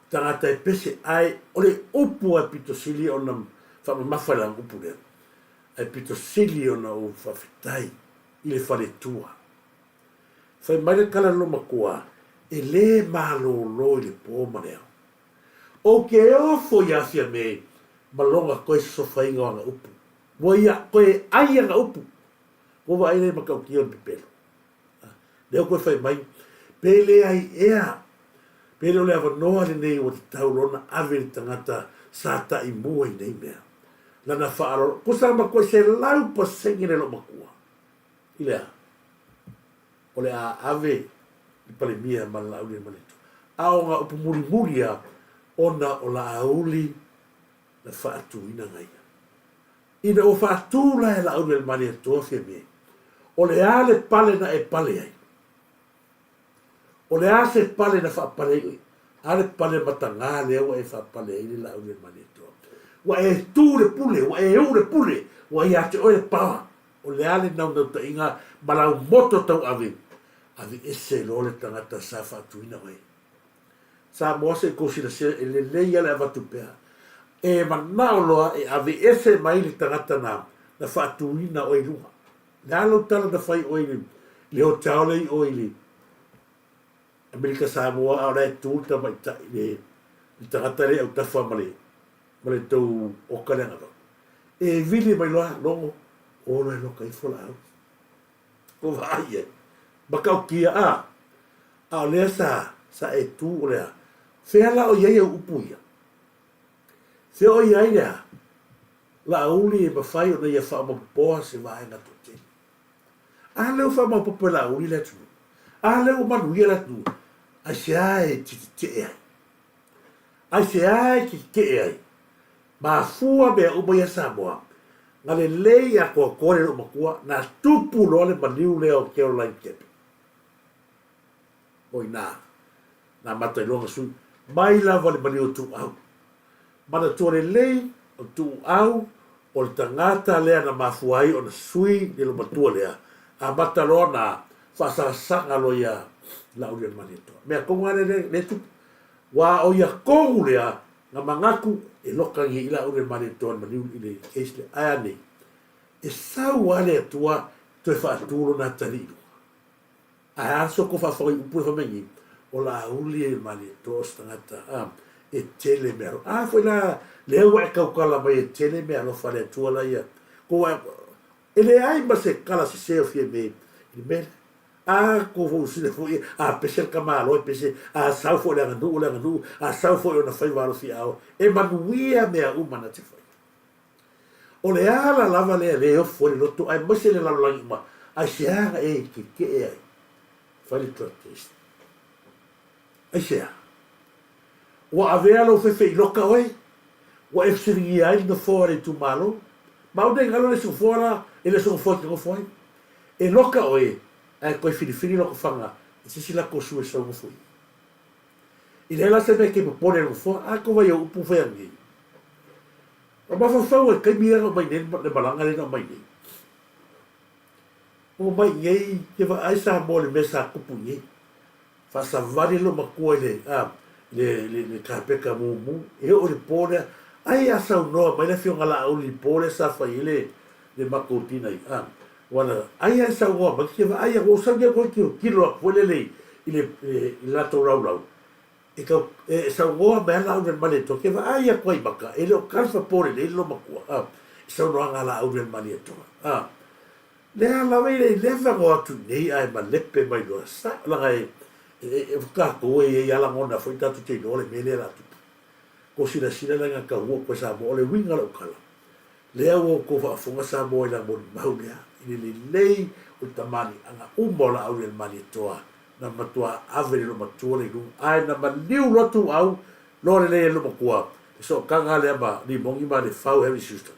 le tagata e pese, ae o le upu e pito sili ona faamamafa i lana upu lea, ae pito sili ona ou faafetai i le faletua. Fai mai le tala loomatua, e le malolo i le po ma le ao. Ou te ofo iā Fiamē ma lona toe sosofaina o ana upu. Ua ia toe ai ana upu. Ua vaai lea i matautia o le pepelo. Lea ua toe fai mai, pe leai ea, pe le o le avanoa lenei ua tatau loa ona ave le tagata sa ta'i mua i nei mea. Lana faaaloalo, tusa ma toe 100% le loomatua. I le a? O le a ave le Palemia ma le Laauli ma le Atua. A o ngā upu mulimuli a, ona o Laauli na faatuina ngaia. Ina ua faatū la e Laauli ma le Atua Fiamē, o le a le pale na e pale ai? O le a se pale na faapale ai oe? A le pale matagā lea ua e faapale ai le Laauli ma le Atua. Ua e tū le pule, ua e ū le pule, ua ia te oe le paoa. O le a le naunautai-ga ma lau moto tauave, aveese loa le tagata sa faatuina oe. Samoa se i kou silasila e lelei a le avatu pea. E manao loa e aveese mai le tagata na na faatuina oe i luga. Le a lou tala na fai oe i le hotel lea i o i le Amerika Samoa a o la e tu le tamaitai le le tagata lea i autafa ma le ma le tou oka lea na avatu. E vili mai loa logo o loa e loka ifo laau. Ko vaai ai. Matautia a. A o lea sa, sa e tu o le a. Fea la o i ai au upu ia? Fea o i ai le a? Laauli e mafai ona ia faamapopoa se vaega toatele. A lea ua faamaopopo e Laauli le atunuu. A lea ua manuia le atunuu. Aisea e tetetee ai? Aisea e tetetee ai? Mafua mea uma ia Samoa, na lelei atoatoa le loomatua, na tupu loa le maliu lea o Caroline Kepe. O ina, na amata ai loa na sui mai lava le maliu o Tuuau. Manatua lelei, o Tuuau o le tagata lea na mafua ai ona sui le loomatua lea, amata loa na faasasaga loa ia Laaulialemalietoa. Mea tonu lava lea lea e tupu. Ua o ia tonu lea na manatu e loka nei i Laaulialemalietoa le maliu i le case lea. Ae a nei? E sau lava le Atua toe faatu lona atalii i luga. Ae a so kou faafofoga i upu e fai mai nei? O Laauli e Malietoa o se tagata a e tele mea alofa. A foi la lea ua e tautala mai e tele mea alofa a le Atua la ia ko ua e leai ma se tala sese o Fiame i le mea lea. A ko fou sila foi a pese le tamaloa e pese, a sau foi le aganuu o le aganuu, a sau foi ona faiva alofiaao, e manuia mea uma na te faia. O le ala lava lea e le ofo ai le loto aemaise le lalolagi uma, aisea na e tetee ai? Fai le drug test. Aisea? Ua avea lou fefe i loka oe? Ua e fesiligia ai le nofoa o le itumalo? Ma au nei galo le isi nofoa la, e le o se nofoa e te nofo ai. E loka oe, ae toe filifili lou tofaga i se isi lako sue sau nofo i. I leai la se mea e te popole i le nofoa, a tou vai ou upu fai anei. O mafaufau ai taimi lea na omai nei le malaga lea na omai nei. Oo mai nei te vaai Samoa i le mea sa tupu nei. Faasavali lou matua i le, a, le, le, le kapeta mumu, e oo i le po lea, ai a saunoa mai le Afioga Laauli i le po lea sa fai ai le, le matou tina i, a, ua ai a e saunoa mai, te vaai atu, ua ou sauni atu ai tilotilo atu foi lele i le, i le latou laulau, e tau, e saunoa mai a Laauli Malietoa, te vaai atu ai i maka, e le o talifa po lelei le loomatua, a, i saunoaga a Laauli Malietoa, a. Lea lava i le leva na o atu nei ae malepe mai loa sa laga e e tatou e iai a lagona foi tatou te iloa le mea lea la tupu. Ko silasila la ina taua koe Samoa o le uiga o lau tala lea ua outou faafofoga Samoa i la molimau lea i le lelei o le tamaliiaga uma o Laauli a le Malietoa na matua ave le loomatua le i luga ae na maliu loa Tuuau loa lelei ai le loomatua le sootaga lea ma Limogi ma Lefau Harry Schuster.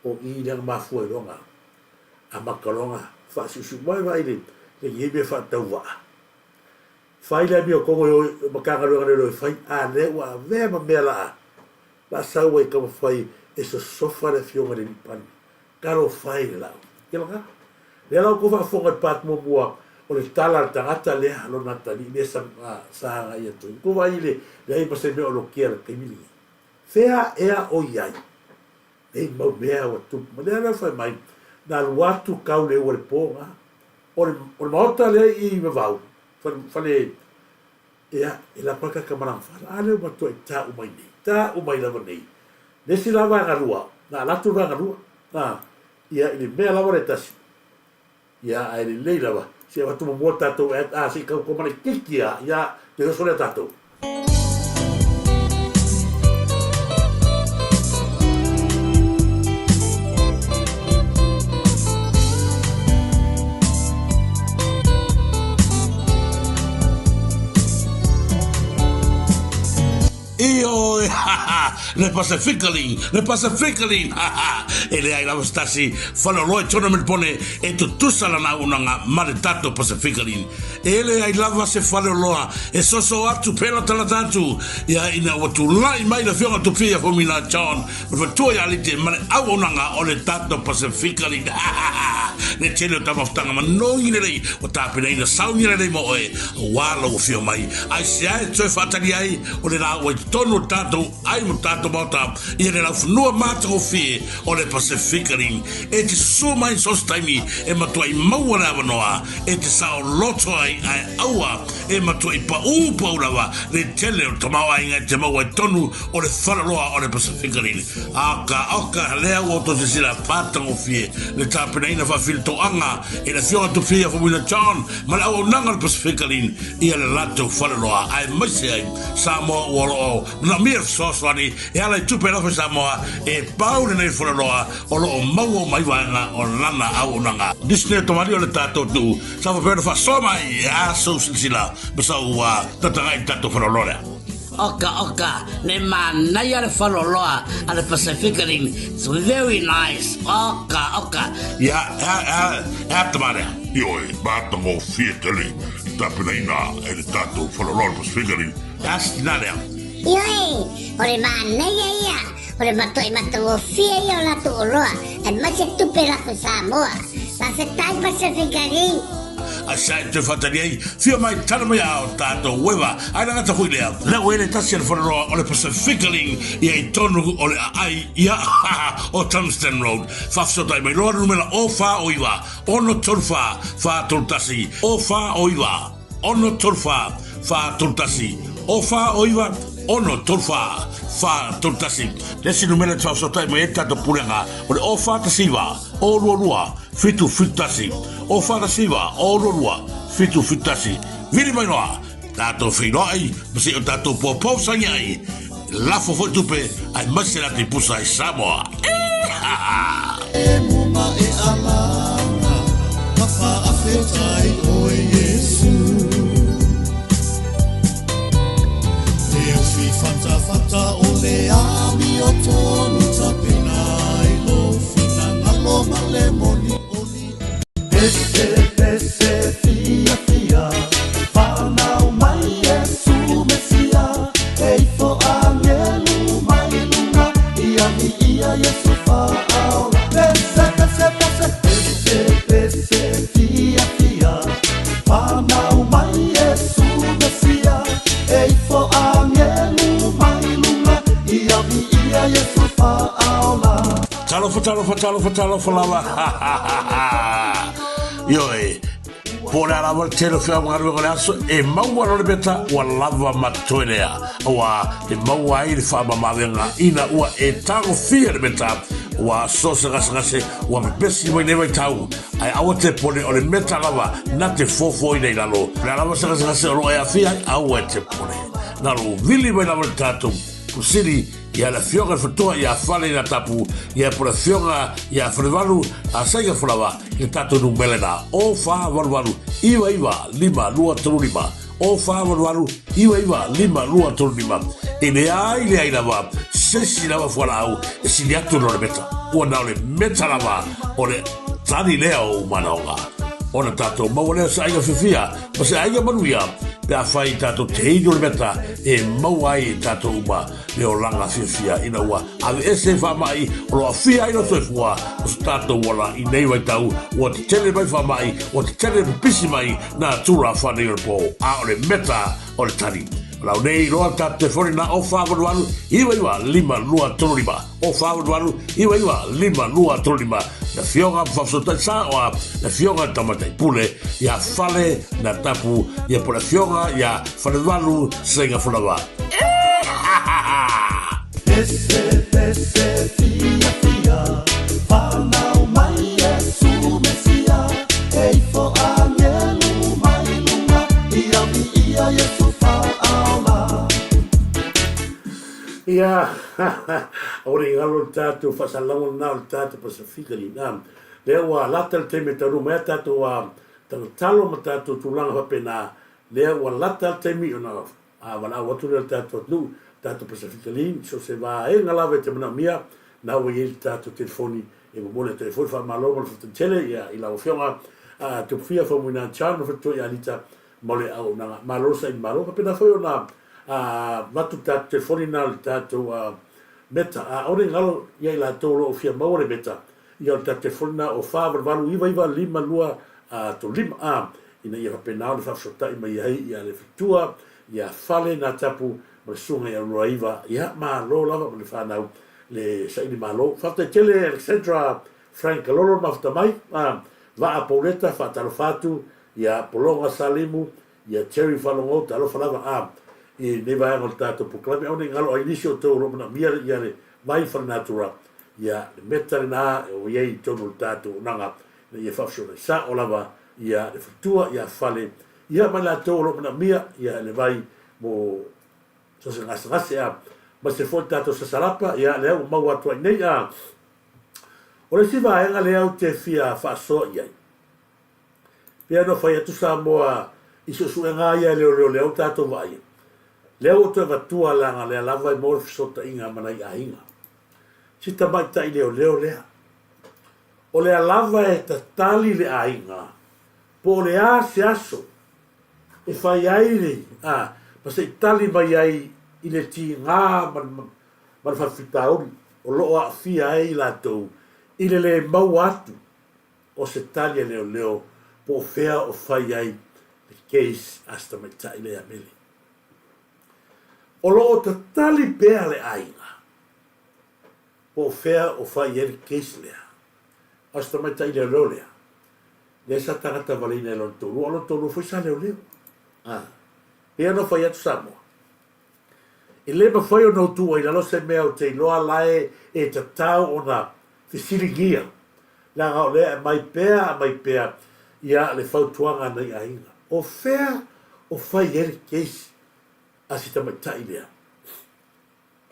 O i lea na mafua ai loa na amata loa na faasiusiu mai vaai le lenei mea faatauvaa. Fai le amiotogo i o i Matagaluega Leoleo e fai, a lea ua avea ma mea laa laa sau ai taumafai e sosofa le afioga i le Alii Palemia. Talofa e i le laau. Ia lena. Lea la ua outou faafofoga i le part muamua o le tala a le tagata lea, lona atalii lea sa sa agai atu ai. Ua outou vaai i le leai ma se mea o lotea i le taimi lenei. Fea ea o i ai? Nei mau mea ua tupu mai. Lea la fai mai, na alu atu kau le ua le po na. O le, o le maota lea i Vavau, fale, fale ia, e la paka ka malanga fala. A lea ua matuai ta'u mai nei, ta'u mai lava nei. Le isi la vaega lua, na alu atu le vaega lua, na, ia, i le mea lava lea e tasi. Ia, ae lelei lava, se i avatu muamua le tatou ad, a, se i tau koma laitiiti lava, ia, toe oso lea tatou. Ioe, ha ha, le Pacificalin, le Pacificalin, ha ha, e leai lava se tasi faleoloa i tona Melpone e tutusa lana auaunaga ma le tatou Pacificalin. E leai lava se faleoloa e soso atu pela talata atu ia ina ua tulai mai le Afioga Tupia Fomina John ma le faletua ia Alite ma le auaunaga o le tatou Pacificalin, ha ha ha, le tele o taumafataga manogi lelei ua tapenaina sauni lelei mo oe aua lou afio mai. Aisea e toe faatali ai? O le la ua i totonu o le tatou ai ma tatou maota ia le laufanua matagofie o le Pacific Rim e te susua mai so se taimi e matuai maua le avanoa e te saoloto ai ae aua e matuai paū pau lava le tele o le tamaoaiga e te maua i totonu o le faleoloa o le Pacific Rim. Oka oka lea ua outou silasila matagofie le tapenaina faafilitoaga e le Afioga Tupia Faumuina John ma le auaunaga o le Pacific Rim ia le latou faleoloa aemaise ai Samoa ua o lo o manaomia le fesoasoani e ala i tupe alofa i Samoa e pau lenei faleoloa o lo o maua uma ai vaega o lana auaunaga. Disney o tamalii o le tatou nuu sa faapea ona faasoa mai e a sou silasila ma sau tataga'i i le tatou faleoloa lea. Oka oka, le manaia le faleoloa a le Pacific Rim, it's very nice, oka oka. Ia, e a, e a, e a tama lea? Ioe, matagofie tele i tapenaina e le tatou faleoloa o le Pacific Rim. E a se tina lea? Ioe, o le manaia ia, o le matuai matagofie ia o latou oloa, aemaise tupe lafo Samoa. Faafetai Pacific Rim. A sa e toe faatali ai, fia mai tala mai a o tatou ueva, ae le gata foi lea, lea ua i le tasi a le faleoloa o le Pacific Rim ia i tonu o le aai ia o Tungsten Road. Faafesootai mai loa le numera o 4 o 9 6 3 4 4 3 1 o 4 o 9 6 3 4. 4 3 1. O 4 o 9 6 3 4 4 3 1. Le isi numera e te faafesootai mai ai le tatou pulega o le 0 4 1 9 0 2 2 7 7 1. 0 4 1 9 0 2 2 7 7 1. Vili mai loa, tatou feiloai ma se i o tatou poupou sagia ai. Lafo foi tupe aemaise la te pusa i Samoa. Talofa, talofa, talofa, talofa lava. Ioe, po o le a lava le tele o feaogaluega o le aso, e maua loa le meta ua lava ma totoe lea. Aua e maua ai le faamamaavega ina ua e tagofia le meta, ua so se gasegase ua pepesi mai nei vaitau, ae aua te pone o le meta lava na te fofoina i lalo. O le a lava se gasegase o lo o e aafia ai, aua e te pone. Na lou vili mai lava le tatou Pusili ia le Afioga i le Fatoa ia Fale ina Tapu ia po le Afioga ia Falevalu a Saiga Folawa i le tatou numera lena o 488 99 5 2 3 5 o 488 99 5 2 3 5. E leai leai lava se isi lava fualaau e sili atu na o le meta. Ua na o le meta lava o le tali lea o ou manaoga. Ona tatou maua lea o se aiga fiafia ma se aiga manuia pe afai tatou te inu le meta e maua ai e tatou uma le olaga fiafia ina ua aveese faamai o lo o aafia ai lou soifua o so tatou ola i nei vaitau ua tetele mai faamai, ua tetele pipisi mai nā tulafono nei o le pō, a o le meta o le tali. O lau nei iloa tatou telefoni na o 488 99 5 2 3 5, o 488 99 5 2 3 5, le Afioga ma Faafesootai Saoa, le Afioga i le Tamaitai Pule ia Fale na Tapu ia po le Afioga ia Falevalu Seiga Folawa. Pese, pese, fia, fia, whanau mai Iesu Mesia, e ifo angelu mai lunga, ia viia Iesu whaaola. Ia, o le galo le tatou faasalalauga lena o le tatou Pasefika lena. Lea ua lata le taimi e taunuu mai ai tatou tagatalo ma tatou tulaga faapena, lea ua lata le taimi ona valaau atu lea o le tatou atunuu, tatou Pasefika Link, so o se vaega lava e te manaomia, na ua i ai le tatou telefoni e momoli atu ai foi le faamalo ma le faafetai tele i lau Afioga Tupufia Faumuina John ma Faletua ia Alita mo le auaunaga. Malo le saili malo. Faapena foi ona avatu le tatou telefoni lena o le tatou Meta. A aua ne i galo ia i latou o lo o fia maua le Meta, ia o le tatou telefoni lena o 488 99 52 35 a ina ia faapena ona faafesootai mai ai ia le fetua, ia Fale na Tapu ma le Susuga ia Luaiva. Ia malo lava ma le fanau le saili malo. Faafetai tele Alexandra Frank Kalolo le mafuta mai, a Vaa Pouleta faatalofa atu ia Pologa Salimu, ia Jerry Faalogou, talofa lava a i lenei vaega o le tatou polokalame. Aua ne i galo ai nisi o outou o lo o manaomia ia le vai falenatura, ia le meta lena o i ai i totonu o le tatou onaga ina ia faafesoasoani sao lava ia le faletua, ia fale, ia ma i latou o lo o manaomia ia le vai mo so se gasegase a ma se foi tatou sasalapa, ia lea ua maua atu ai nei a. O le isi vaega lea ou te fia faasoa i ai, pei ona fai atu Samoa i suesuega lava ia e leoleo lea ua tatou vaaia, lea ua toe avatua leaga lea lava e maua le fesootaiga ma nai aiga. Si tamaitai leoleo lea, o lea lava e tatali le aiga po o le a se aso e fai ai le, a, ma se i tali mai ai i le tiga ma le, ma le faafitauli o lo o aafia ai i latou i le lē maua atu o se tali a leoleo po o fea o fai ai le case a si tamaitai lea Mele. O lo o tatali pea le aiga po o fea o fai ai le case lea a si tamaitai leoleo lea, lea sa tagata valeina e lona toalua, o lona toalua foi sa leoleo. A. Pei ona fai atu Samoa, e le mafai ona ou tuua i lalo se mea ou te iloa la e e tatau ona fesiligia, leaga o lea e aumai pea aumai pea ia le fautuaga a nai aiga. O fea o fai ai le case a si tamaitai lea?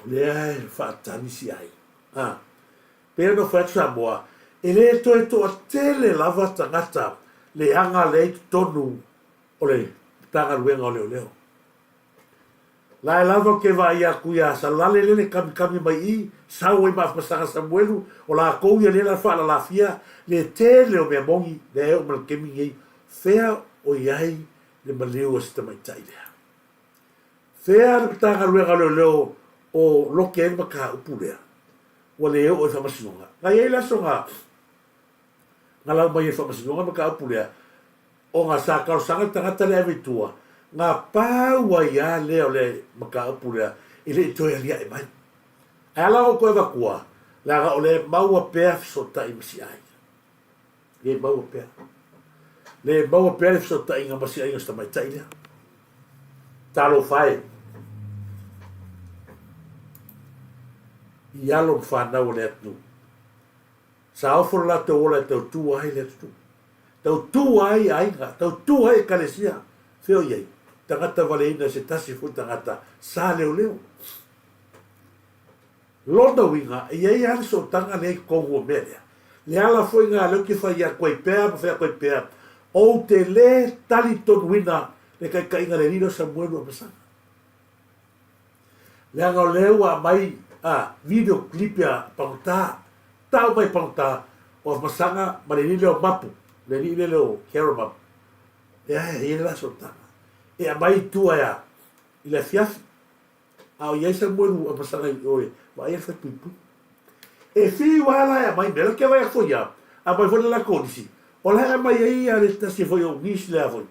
O lea e faatali si aiga. A. Pei ona fai atu Samoa, e le toe toatele lava tagata leaga lea i totonu o le Matagaluega o Leoleo. La e lava ou te vaai atu ia Salale lele e kamikami mai i, sau ai ma Afamasaga Samuelu, o latou ia lea la faalalafia le tele o mea moni lea e oo mai le taimi lenei, fea o i ai le maliu a si tamaitai lea? Fea le Matagaluega o Leoleo o loke ai le mataupu lea? Ua le oo i Faamasinoga. Na i ai le aso na na lau mai ai i Faamasinoga le mataupu lea, ona sa talosaga le tagata lea e ave i tua, na pau ai lava lea o le mataupu lea e le i toe aliae mai. Ae ala ona ou toe avatua, leaga o lea e maua pea fesootai ma si aiga. Le maua pea. Le maua pea le fesootaiga ma si aiga o si tamaitai lea. Talofa e. I alo ma fanau o le atunuu. Sa ofo le latou ola e tautu ai le atunuu. Tautu ai aiga, tautu ai ekalesia. Fea o i ai? Tagata valeina e se tasi foi tagata sa leoleo. Lona uiga, e i ai lava le sootaga lea i totonu o mea lea. Le ala foi lena lea ou te fai atu ai pea ma fai atu ai pea, ou te lē talitonuina le taitaiga a le alii lea o Samuelu Amasaga. Leaga o lea ua aumai a video clip a pagota, tau mai pagota o Amasaga ma le alii lea o Mapu, le alii lea o Carol Mapu. Lea e i ai le la sootaga. E aumai i tua ea i le afiafi. A o i ai Samuelu Amasaga i o e vaaia le falepuipui. E fiu lava la e aumai mea la ke vaai atu foi ia, aumai foi le latou nisi, o la e aumai ai ia le tasi foi o nisi lea foi.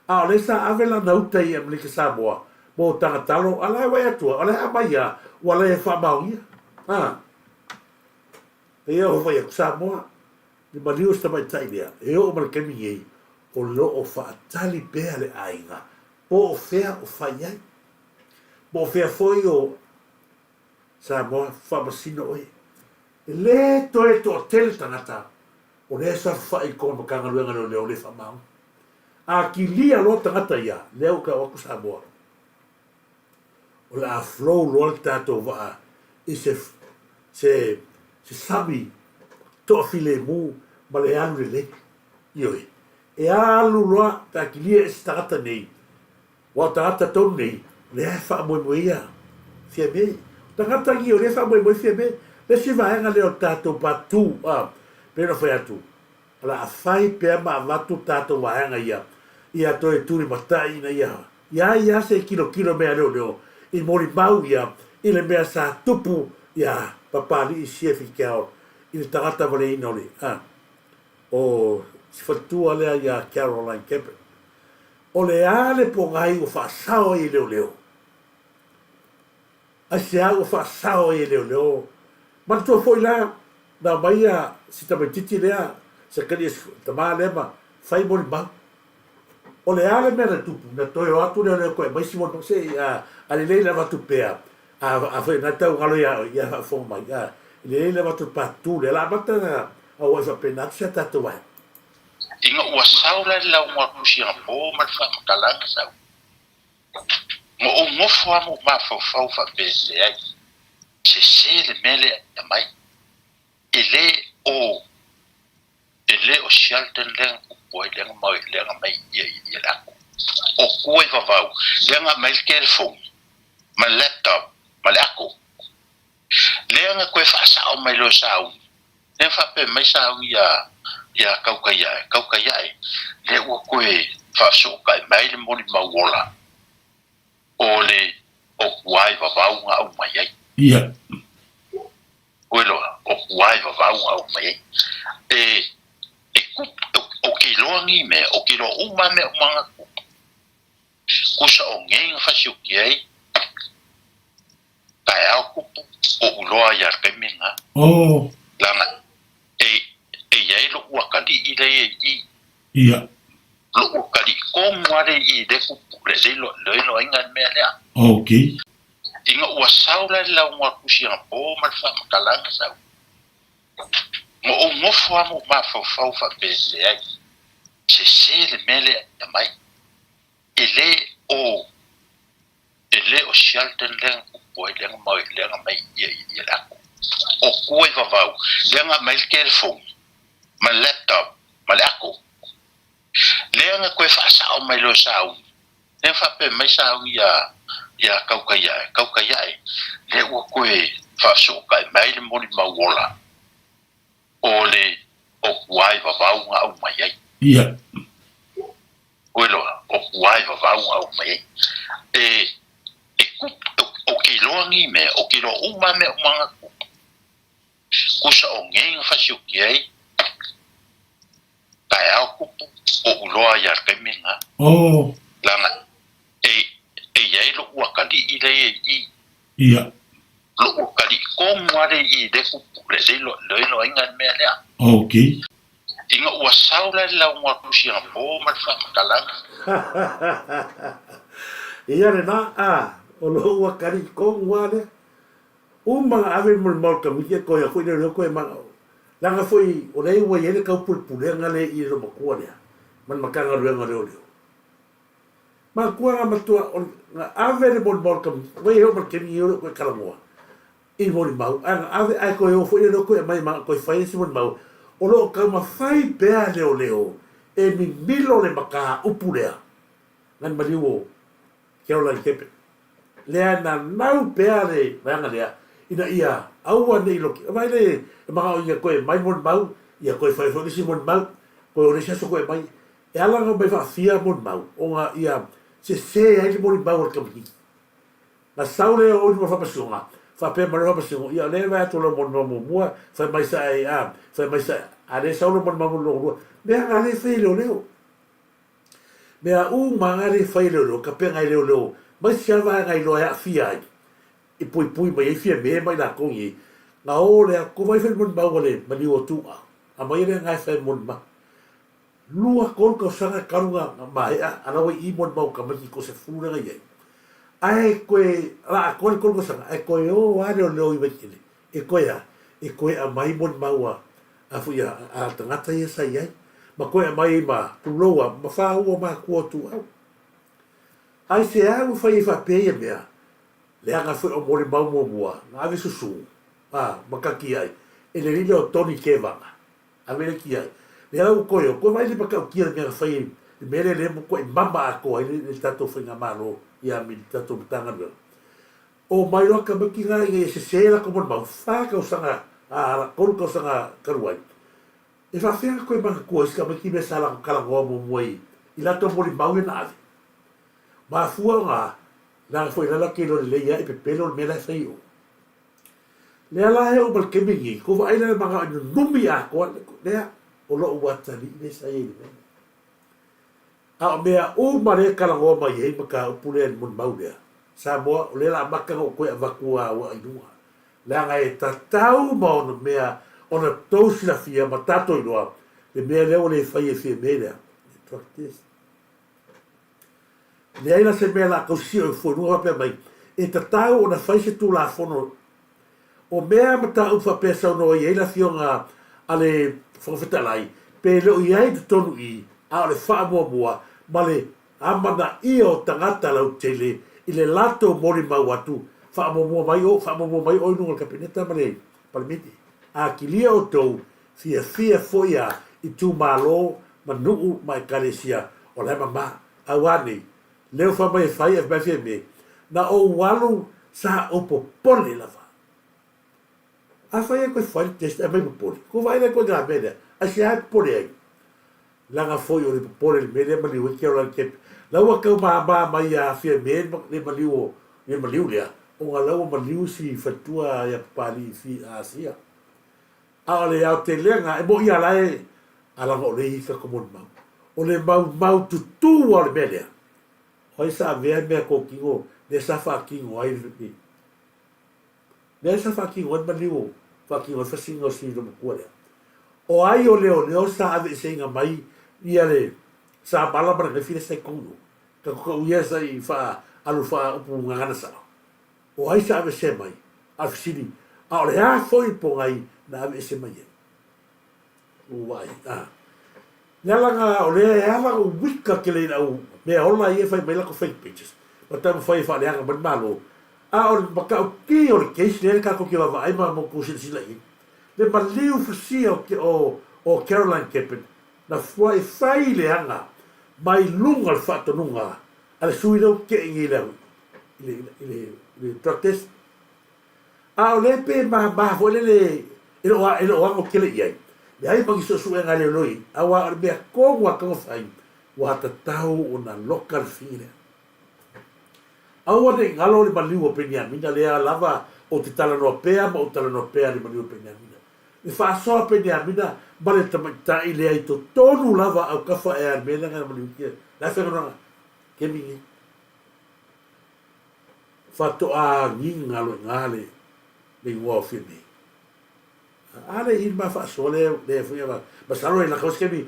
A o lea sa ave lana uta i Amerika Samoa mo Tagatalo, a la e vaai atu o la e aumai lava, ua le faamaonia. A. Pei ua fai atu Samoa, le maliu o si tamaitai lea, e oo mai le taimi nei, o lo o faatali pea le aiga Po o fea o fai ai? Po o fea foi o Samoa faamasino oe? E le toe toatele tagata o lea e saofafai i kona Matagaluega Leoleo le faamaoni. A kilia loa tagata ia, lea ua tau atu Samoa, o le a flow loa le tatou vaa i se se se sami toafilemu ma le alu lelei. Ioe. E alu loa pe a kilia e se tagata nei, aua o tagata tonu nei, o lea e faamoemoe ia Fiame. O tagata nei o lea e faamoemoe Fiame. Le isi vaega lea o le tatou patu, a, pei ona fai atu, o le a fai pea ma avatu tatou vaega ia, ia toe tulimatai ina ia, ia ai lava se kilokilo mea leoleo i molimau ia i le mea sa tupu iā Papalii Siefikeaol i le tagata valeina o le, a, O si faletua lea ia Caroline Cabot. O le a le pogai ua faasao ai e leoleo? Aisea ua faasao ai e leoleo? Manatua foi la, na aumai ia si tamaititi lea, Sakaria si tama lea ma fai molimau. O le a le mea na tupu, na toe o atu leoleo toe aumai si molimau, se a, a lelei le avatu pea, a, afai o na tau galo ia oe, ia faafofoga mai, a, e lelei le avatu part 2 lea, la amata na auai faapena atu si a tatou vaega. Ina ua sau la le lauga a Kusiapo ma le faamatalaga sau, na ou nofo lava ma ou mafaufau faapea, Leai, sese le mea lea e aumai, e le o E le o Shelton lea na tupu ai, lea na mai, lea na mai ia ia le ako. O tua i vavau, lea na aumai le telefoni, ma le laptop, ma le ako. Lea na toe faasao mai loa e Sauni, lea na faapea mai Sauni ia, ia Kaukaiae, Kaukaiae, lea ua toe faafesootai mai le molimau ola o le o tua i vavau na aumai ai. Ia. Koe loa, o kuai vavau na aumai ai. E, e kupu, o ke iloa nei mea, o ke iloa uma mea uma na kupu. Kusa o nei na fasioki ai, taeao kupu, o uloa ia taimi na. Oh. Lana, e, e iai lo'u akalii lea i i. Ia. Lo'u kaliʻi tonu ale i le kupu le le le iloaiga le mea lea. Okay. Ina ua sau la le lauga a le Tusiga-po ma le faamatalaga sau. Na ou nofo lava ma ou mafaufau faapea, Leai, sese le mea lea e aumai. E le o, e le o Shelton lea na tupu ai, lea na mai, lea na aumai ia, ia le ato. O tua i vavau, lea na aumai le telefoni ma le laptop ma le ato. Lea na toe faasao mai loa e Sauni, lea na faapea mai Sauni iā, iā Kaukaiae, Kaukaiae, lea ua toe faafesootai mai le molimau ola o le o tua i vavau na aumai ai. Ia. Ua iloa, o tua i vavau na aumai ai. E, e kupu, ou te iloa ni mea, ou te iloa uma lava mea uma na tupu. Kusa o nei na fasioki ai, taeao kupu, oʻu loa ia le taimi lena. Oh. Leaga e, e i ai loʻu atalii lea i i. Ia. Loʻu atalii tonu lava lea i i le kupu, le, le, le iloaina le mea lea. Okay. Ina ua sau la le lauga a Tusiga-po ma le faamatalaga. Ia lena, a, o loʻu atalii tonu lava lea. Uma na ave mo le Maota miti e koe aku i le leo koe manao. Leaga foi o lea ua i ai le taupulepulega lea i le matua lea ma le Matagaluega o Leoleo. Matua nga matua o na ave le molimau le miti ua i ai oo ma le taimi nei o le o koe talanoa i molimau ae na ave ae toe o foi le leo koe aumai ma toe fai isi molimau o lo o taumafai pea leoleo e mimilo le mataupu lea nani maliu o Caroline Kepe. Lea na nau pea le vaega lea ina ia aua ne i loki. Vaai le e manao ia toe mai molimau, ia toe fai foi le isi molimau, toe o le isi aso toe mai. E ala ona omai faafia molimau ona ia sese ai le molimau a le tamaitiiti. Na sau lea o i luma o le faamasinoga, faapea mai le faamasinoga, ia o lea e vaai atu o lau molimau muamua, fai mai sa e a, fai mai sa e a lea sau lau molimau lona lua. Mea na le fai e leoleo. Mea uma lava lea e fai e leoleo, ka pea nai leoleo mai se vaega iloa e aafia ai, e puipui mai ai Fiame ma i latou nei, na o lea, ko vai fai molimau a le maliu o Tuua, aumai lea na e fai molimau. Lua tolu tausaga talu na maea, a la ua i i molimau tamaiti toasefulu lea na i ai. Ae toe la atoa le tolu tausaga, ae toe o lava leoleo i Vaitele, e toe a? E toe aumai molimau a a foi a, a tagata ia sa i ai, ma toe aumai ai ma pulou a, ma fāua matua o Tuuau. Aisea ua fai ai faapea ia mea? Leaga foi o molimau muamua na ave susū, a, ma kaki ai, e le lile o Tony Kevaga. Ave le ki ai. Lea la ua toe o, toe vaai le matautia le mea na fai ai, le mea lea lea matuai mama atoa ai le, le tatou faigamalo ia me le tatou Matagaluega. Omai loa tamaiti la ina ia sese latou molimau, fa tausaga, a, tolu tausaga talu ai. E faafefea ona toe manatua isi tamaiti mea sa latou talanoa muamua i, i latou molimau ia na ave. Mafua ona, leaga foi la latou te iloa lelei lava i pepelo le mea la e fai i o. Lea la e oo mai le taimi lenei, tou vaai la i le manao i nunumi atoa, lea, o lou atalii lea sa i ai i le mea lea. A o mea uma lea e talanoa mai ai mataupu lea i le molimau lea, Samoa, o lea la amata ona ou toe avatu a ua i luga. Leaga e tatau ma ona mea ona tou silafia ma tatou iloa le mea lea ua le fai e Fiame lea, le drug test. Leai la se mea la tou sio i fua i luga faapea mai, e tatau ona fai se Tulafono O mea mataupu faapea saunoa i ai le Afioga a le Fofoga Fetalai, pe le o i ai i totonu i, a o le faamuamua ma le amanaia o tagata lautele i le latou molimau atu, faamuamua mai o, faamuamua mai o i luga o le Kapeneta ma le Palemene. A kilia outou, fiafia foi a itumalo ma nuu ma ekalesia o la e mama. Auā nei, Leo fa mai e fai e mai fia me, na ou alu sa ou popole lava. A fai e koe fai le test e mai popole. Ko vaai le koe ngā mea lea. Ai se ai popole ai. Langa foi o le popole le mea lea maliu ai ke ola le kepe. Laua kau māmā mai a fia me le maliu o le maliu lea. O ngā laua maliu si whatua ia papali fi Asia. A o le aotelega e moʻi ia la e a laga o le ika ko molimau. O le maumau tutū a o le mea lea. O ai sa avea mea kōkino lea sa faakino ai le mea sa faakino ai le maliu o faakino ai fasiga o si matua lea. O ai o leoleo sa aveeseina mai ia le Sa malama le gafi le sai kouno. Ka ko kau ia sa i wha alu wha upu ngangana sa. O ai sa ave se mai, a fisili, a o le a foi po ngai na ave ese mai ai. Ua ai, a. Le alaga o lea e ala o wika ke le au mea ola ia e fai mai lako fake pages. Ma taumafai e faaleaga mai le Malo. A o le matauti o le case lea le tatou te vaavaai ma mo tou silasila i ai. Le maliu fasia o, o, o Caroline Keppen na fuai fai leaga mai luga o le faatonuga a le sui lea ua tei nei i le, i le, i le, i le drug test. A o lea pe mama foi lele e le o, e le o ano tele i ai. Leai ma ni suesuega a leoleo i ai, aua o le mea tonu a taumafai ua tatau ona loka le fili lea. Aua ne i galo le maliu o Peniamina lea lava ou te talanoa pea ma ou talanoa pea i le maliu o Peniamina. Le faasoa Peniamina ma le tamaitai lea i totonu lava autafa ea le mea lea na maliu kia. Le a faiga kemi nei. Faatoa agiga loa i ina le le igoa o Fiamē. A le i ma faasoa lea lea foi ava masalo e laka o se kemi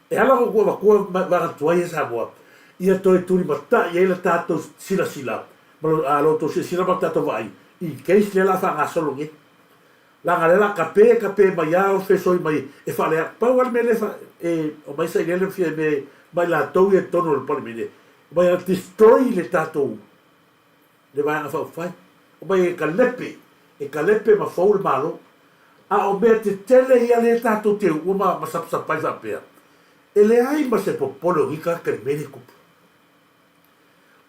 e ala ona tou avatua vaega tuai ia Samoa ia toe tulimatai ai le tatou silasila ma lo a lo tou silasila ma le tatou vaai i case lea la faagasolo nei. Leaga lea la kape kape mai a o fesoi mai e faalea pau a le mea lea e omai sailele ma Fiamē ma i latou ia i totonu o le Palemene omai a destroy le tatou le Vaega Faaupufai. Omai e kalepe, e kalepe ma fou le Malo. A o mea tetele ia lea tatou te uua ma, ma sapasapa ai faapea, e leai ma se popole o nei tagata i le mea lea e tupu.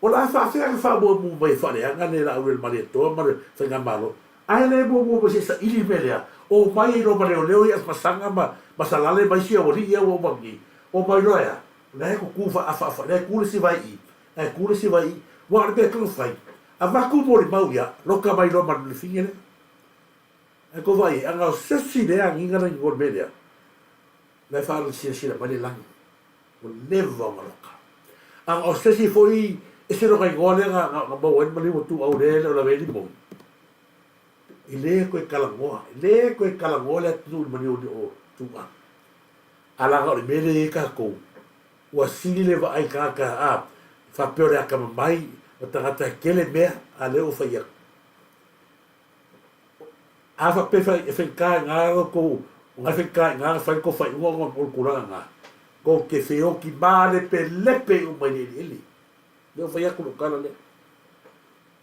O le a faafea ona faamuamua mai e faaleaga le Laau Malietoa ma le Faigamalo, ae le muamua mai se i saili le mea lea, omai ai loa ma leoleo ia Masaga ma Masalale ma isi aualii ia ua uma nei, omai loa e a? O la e tutu faaafaafa, lea e tu le isi vae i i, Ae tu le isi vai i, ua o le mea tonu fai, avatu molimau ia, loka mai loa ma le fine lea. Ae tou vaai ai, ana o sesi lea agiga na igoa le mea lea, la e faalasilasila mai le lagi, ua leva ona loka. Ana o sesi foi ese lona igoa lea na, na, na maua ai le maliu o Tuuau lea e le o lawe ai limoni, e le toe talanoa, e le toe talanoa le atunuu i le maliu o Tuuau. A laga o le mea lea e i ai tatou, Ua sili le vaai tagata a faapea o le atamamai ma tagata e tele mea a lea ua fai atu. A faapea e faigata i na lo tou, o na e faigata i na na fai le tou faaiuga ona o le tulaga na, tou te feoti malepelepe uma i le eleele. Lea ua fai atu lou tala lea.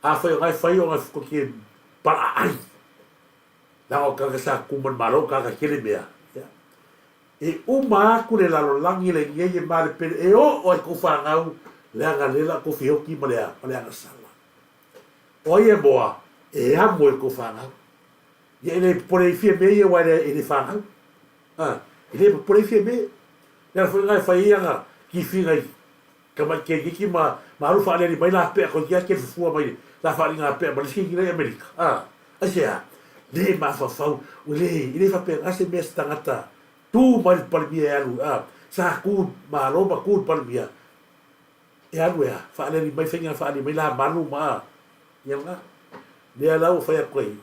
Afai o na e fai ona tou te palaai. Leaga o tagata sa tu ma le Malo, o tagata tele mea. Ia. E uma atu le lalolagi lenei e malepele e oo ai kou fanau leaga lea la kou feoti ma le a, ma le agasala. O ai e moa, e amo e kou fanau. Ia e le popole ai Fiamē ia aua e le fanau. A, e le popole ai Fiamē. Le ala foi lena e fai ai ana kifiga i tamai keikiki ma, ma alu faaliali mai la pea koe kia ke fufua mai la faaliga pea ma le isi keiki la i Amerika. A, aisea? Le mafaufau, ua le, e le faapena se mea se tagata Tu mai le Palemia e alu, a, sa tu Malo ma tu le Palemia e alu e a, faaleli mai faiga faali mai la malu ma a, ia lena. Lea la ua fai atu ai,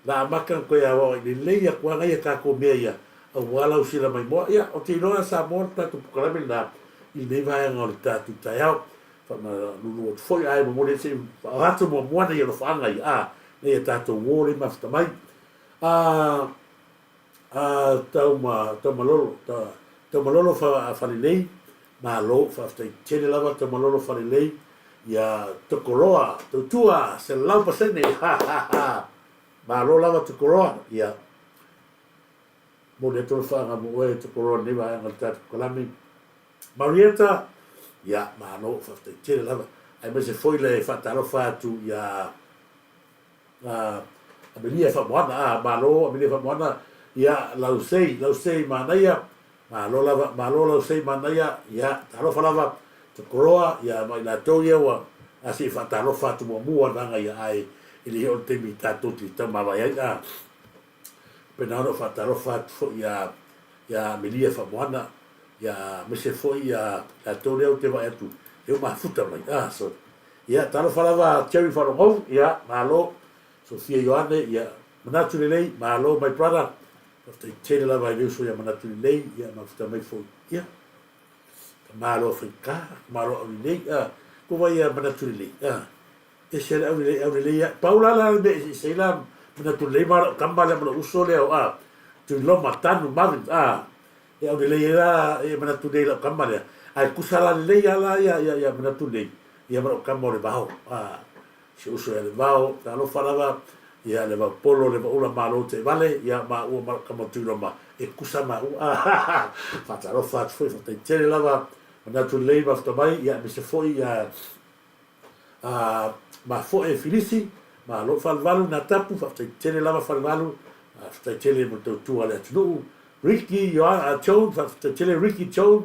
la amata ona toe aoao i lelei atu lava nai a tatou mea ia aua lau sila maimoa. Ia, ou te iloa Samoa le tatou polokalame lena i lenei vaega o le tatou taeao. Faamalulu atu foi ae momoli atu se i faaatu muamua nei alofaaga ia, a, nei a tatou uo lea e mafuta mai. A, A Tauma, Taumalolo, ta, Taumalolo fa, Falelei, malo, faafetai tele lava Taumalolo Falelei, ia Tokoloa, Tautua, 100%, ha, ha, ha, malo lava Tokoloa, ia, momoli atu le faaga mo oe Tokoloa lenei vaega o le tatou kalame. Marietta, ia, malo, faafetai tele lava, aemaise foi le faatalofa atu ia a Amelia Faamoana, a malo Amelia Faamoana, ia Lausei, Lausei Manaia, malo lava, malo Lausei Manaia, ia talofa lava, Tokoloa, ia ma i latou ia ua a se i faatalofa atu muamua le vaega ia ae e le i oo le taimi tatou te taumavae ai, a pena ona ou faatalofa atu foi ia ia Amelia Faamoana, ia aemaise foi ia latou lea ou te vaai atu e ua mafuta mai, a so Ia, talofa lava Jerry Faalogovu, ia, malo. Sofia Ioane, ia, manatu lelei, malo my brother. Faafetai tele lava i le uso ia manatu lelei, ia, mafuta mai foi. Ia. Malo Faigata, malo aulelei, a, ko wai ia manatu lelei, a, ese le aulelei, aulelei a, pau la la le mea eseese ai la manatu lelei ma lau tama lea ma lou uso lea o a, Tuiloma, Tanu, Marvin, a, e aulelei ai la e manatu lelei i lau tama lea, ae tusa la lelei a la ia, ia, ia manatu lelei, ia ma lau tama o Levao, a, si ou uso ia Levao, talofa lava, ia Levao Polo, Levaula Malo Teevale, ia maua ma lau tama o Tuiloma, e tusa maua, a, faatalofa atu foi, faafetai tele lava, manatu lelei mafuta mai, ia aemaise foi ia, a, Mafoe Filisi, malo Falevalu Natapu, faafetai tele lava Falevalu, faafetai tele mo le tautua a le atunuu, Ricky Ioana Jones, faafetai tele Ricky Jones,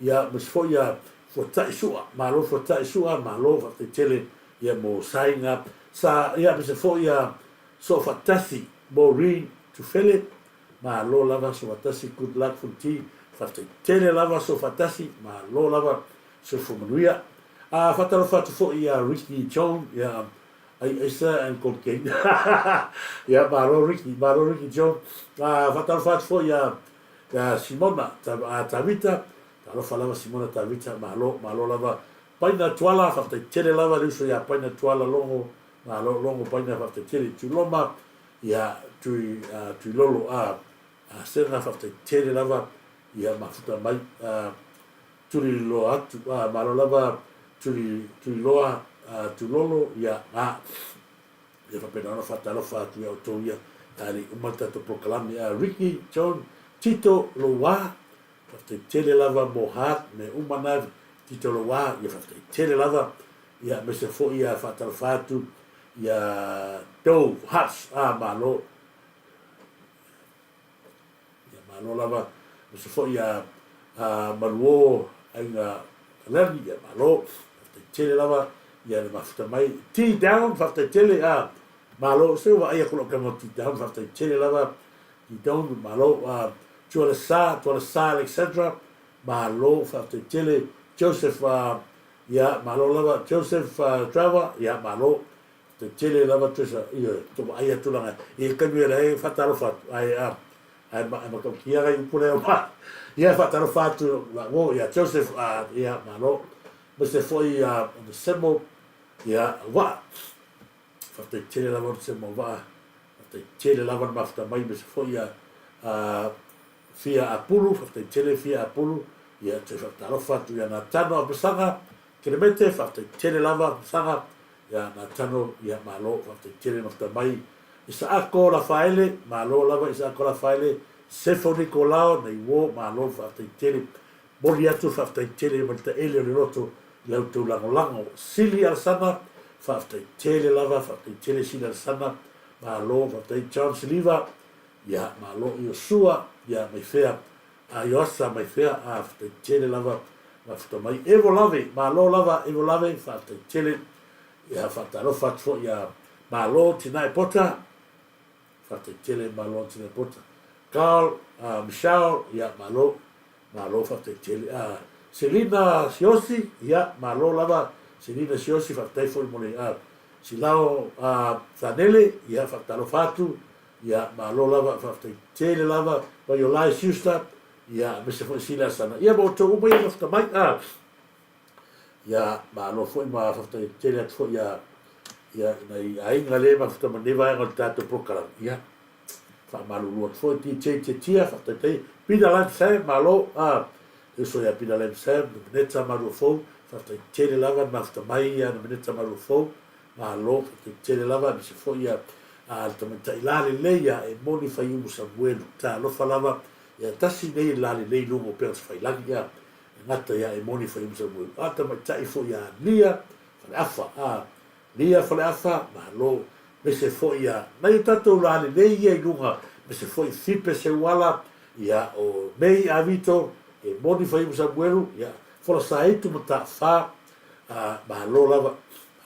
ia aemaise foi ia Fuatai Sua, malo Fuatai Sua, malo faafetai tele ia mo Saiga, sa, ia aemaise foi ia Soofaatasi Maureen Tufele, malo lava Soofaatasi, good luck Fonti, faafetai tele lava Soofaatasi, malo lava, soifua manuia. A faatalofa atu foi ia Ricky Jones, ia ai aisa and cocaine. Ia malo Ricky, malo Ricky Jones. A faatalofa atu foi ia ia Simona Tavita, talofa lava Simona Tavita, malo, malo lava. Paina Tuala, faafetai tele lava le uso ia Paina Tuala Logo, malo Logo Paina, faafetai tele. Tuloma, ia Tui, Tuilolo, a Sega, faafetai tele lava, ia mafuta mai. Tuliloa atu, a malo lava Tuli, Tuliloa, Tulolo, ia, a. Ia faapena ona faatalofa atu ia outou ia, a le i uma le tatou polokalame. A Ricky, John, Tito, Loua, faafetai tele lava mo Hart, mea uma na, Tito Loua, ia faafetai tele lava, ia aemaise foi ia faatalofa atu ia Dove Hart, a malo. Ia malo lava, aemaise foi ia Maluo Aiga Kalani, ia malo, faafetai tele lava ia le mafuta mai. T Down, faafetai tele, a malo, se ua vaai atu lau tama o T Down, faafetai tele lava T Down, malo, a Tualesa, Tualesa Alexandra, malo, faafetai tele, Joseph, ia malo lava, Joseph Trevor, ia malo, Te tele lava Trisha, ioe, to vaai atu langa i taimi e leai faatalofa atu, ae a, ae ma, e matautia nai upu lea ma, ia faatalofa atu la wo ia Joseph, a, ia, malo, aemaise foi ia Onesemo, ia, Waa, faafetai tele lava Onesemo Waa, faafetai tele lava le mafuta mai, aemaise foi ia, a, Fia Apulu, faafetai tele Fia Apulu, ia, toe faatalofa atu ia Natano Apesaga, Kelemete, faafetai tele lava Apesaga, Ia Natano, ia malo, faafetai tele mafuta mai. Isaako Lafaele, malo lava Isaako Lafaele, Sefo Nikolao, nei uo, malo faafetai tele. Moli atu faafetai tele ma le taele o le loto i la outou lagolago. Sili Alesana, faafetai tele lava, faafetai tele Sili Alesana, malo, faafetai John Siliva, ia malo Iosua, ia mai fea, a Ioasa mai fea, a faafetai tele lava mafuta mai. Evo Lave, malo lava Evo Lave, faafetai tele. Ia faatalofa atu foi ia Malo Tinae Pota, faafetai tele Malo Tinae Pota. Carl Michelle, ia malo, malo faafetai tele. Selina Siosi, ia malo lava Selina Siosi, faafetai foi mo le Silao Sanele, ia faatalofa atu. Ia, malo lava, faafetai tele lava, Vaiolai Schuster, ia, aemaise foi Sila Sana. Ia, ma outou uma ia mafuta mai, a. Ia, malo foi ma faafetai tele atu foi ia, ia, nai aiga le mafuta ma nei vaega o le tatou polokalame. Ia, faamalulu atu foi, DJ Tetia, faafetai tele. Peter Lam Sam, malo, a. Le uso ia Peter Lam Sam, Nomeneta Maluafou, faafetai tele lava le mafuta mai ia Nomeneta Maluafou. Malo, faafetai tele lava, aemaise foi ia le tamaitai lalelei ia e moni Faiumu Samuelu. Talofa lava, ia tasi nei lalelei i luga o Pegatafailangi, ia, e gata ia e moni Faiumu Samuelu. A tamaitai foi ia Lia Faleafa, a Lia Faleafa, malo, aemaise foi ia nai o tatou lalelei ia i luga, aemaise foi Fipe Seuala, ia o Mei Avito, e moni Faiumu Samuelu, ia Folasaitu Mataafa, a malo lava.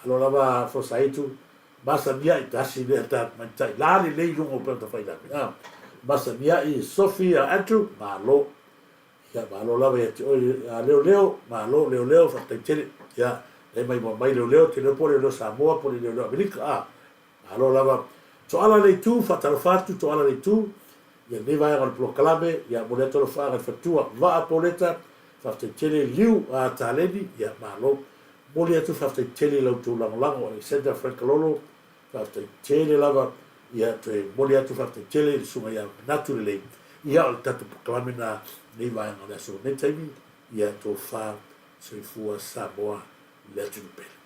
Alo lava Fosaitu, Masaniai, tasi lea tamaitai la lelei i luga o Peutafailangi, a. Masaniai Sophie Andrew, malo. Ia, malo lava ia te oe a Leoleo, malo Leoleo, faafetai tele. Ia, lea mai mua mai Leoleo, te iloa po o Leoleo Samoa po o le Leoleo Amerika, a. Malo lava. Toala le itu, faatalofa atu, Toala le itu, ia lenei vaega o le polokalame, ia momoli atu alofaaga i le faletua, Vaa Poleta, Faafetai tele Liu a Taleni, ia malo. Momoli atu faafetai tele i la outou lagolago Alexander Frank Lolo, faafetai tele lava, ia toe momoli atu faafetai tele i le susuga ia Manatu Lelei, ia o le tatou polokalame na nei vaega o le aso nei taimi, ia tofa soifua Samoa le atunuu pele.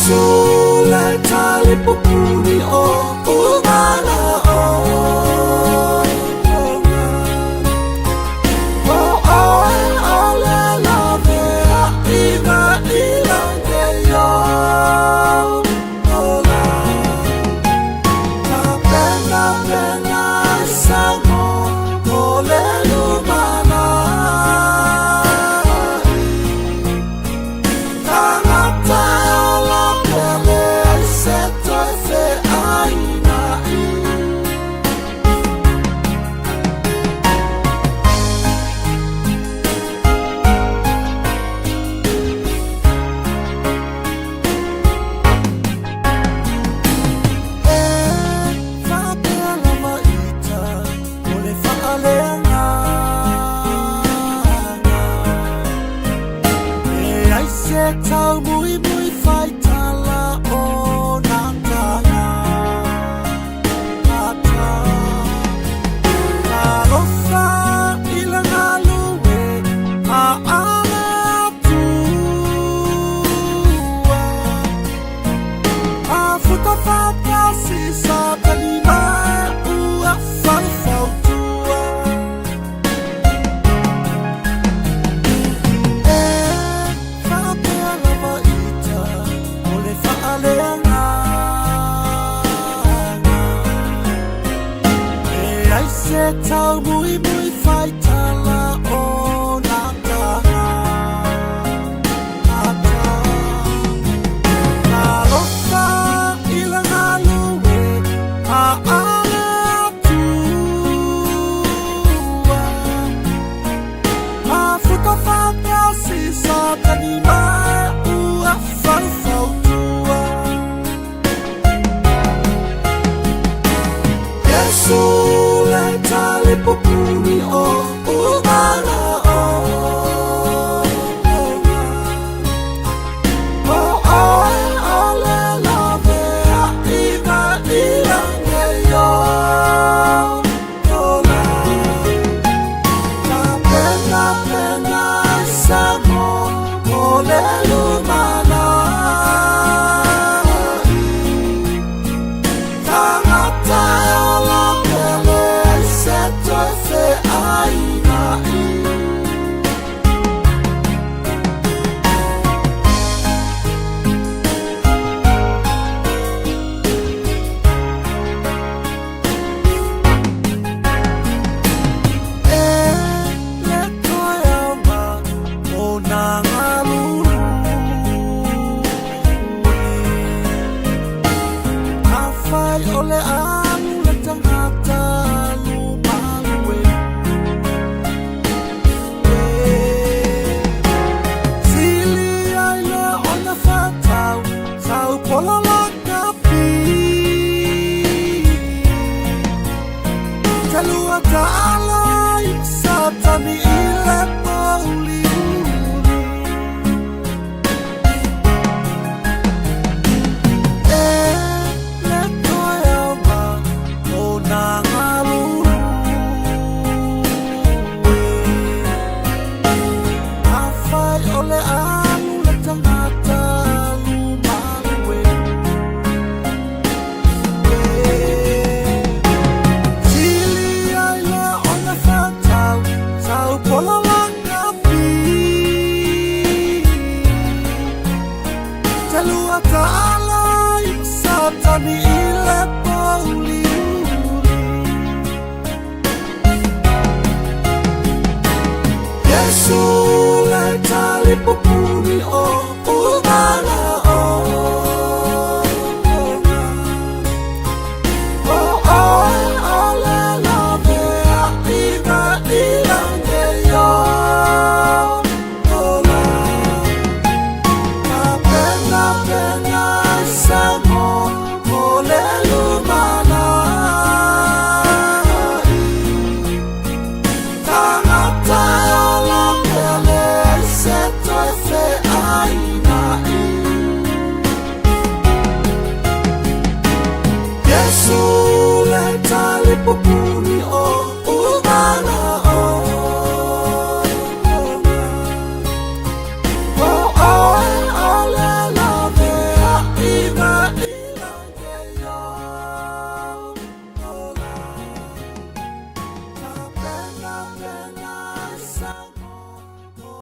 Iesu le talipupuni o umana o O oe o le lavea i ngā ilange yo Ola Ka pena pena sango o le lumana Tangata ola pele ai se toe fe aina i. E faapea lava ita o le faaleagaga. E ai se taumuimui faitala o nā taga. Ata. Talofa i le galue a ale Atua. A futa faatasi Satani ma ua faufautua. E faapea lava ita o le faaleagaga. E ai se taumuimui faitala o nā taga. Ata. Talofa i le galue a ale Atua. A futa faatasi Satani ma ua faufautua. Iesu le talipupuni o umana o O oe o le lavea i ngā ilange yo Ola Ka pena pena sango o le lumana Tangata ola pele ai se toe fe aina i. E le toe auga o nā galulu. Afai o le alu le tagata alu malue. Sili ai le ona fatau sau pola la kapi. Talua ta'ala i Satani i le pouliuli. E le toe auga o nā galulu. Afai o le alu le tagata alu malue. Sili ai le ona fatau sau pola la kapi. Talua ta'ala i Satani i le pouliuli. Iesu le talipupuni o umana o O oe o le lavea i ngā ilange yo Ola Ka pena pena sango o le lumana Tangata ola pele ai se toe fe aina i. Iesu le talipupuni.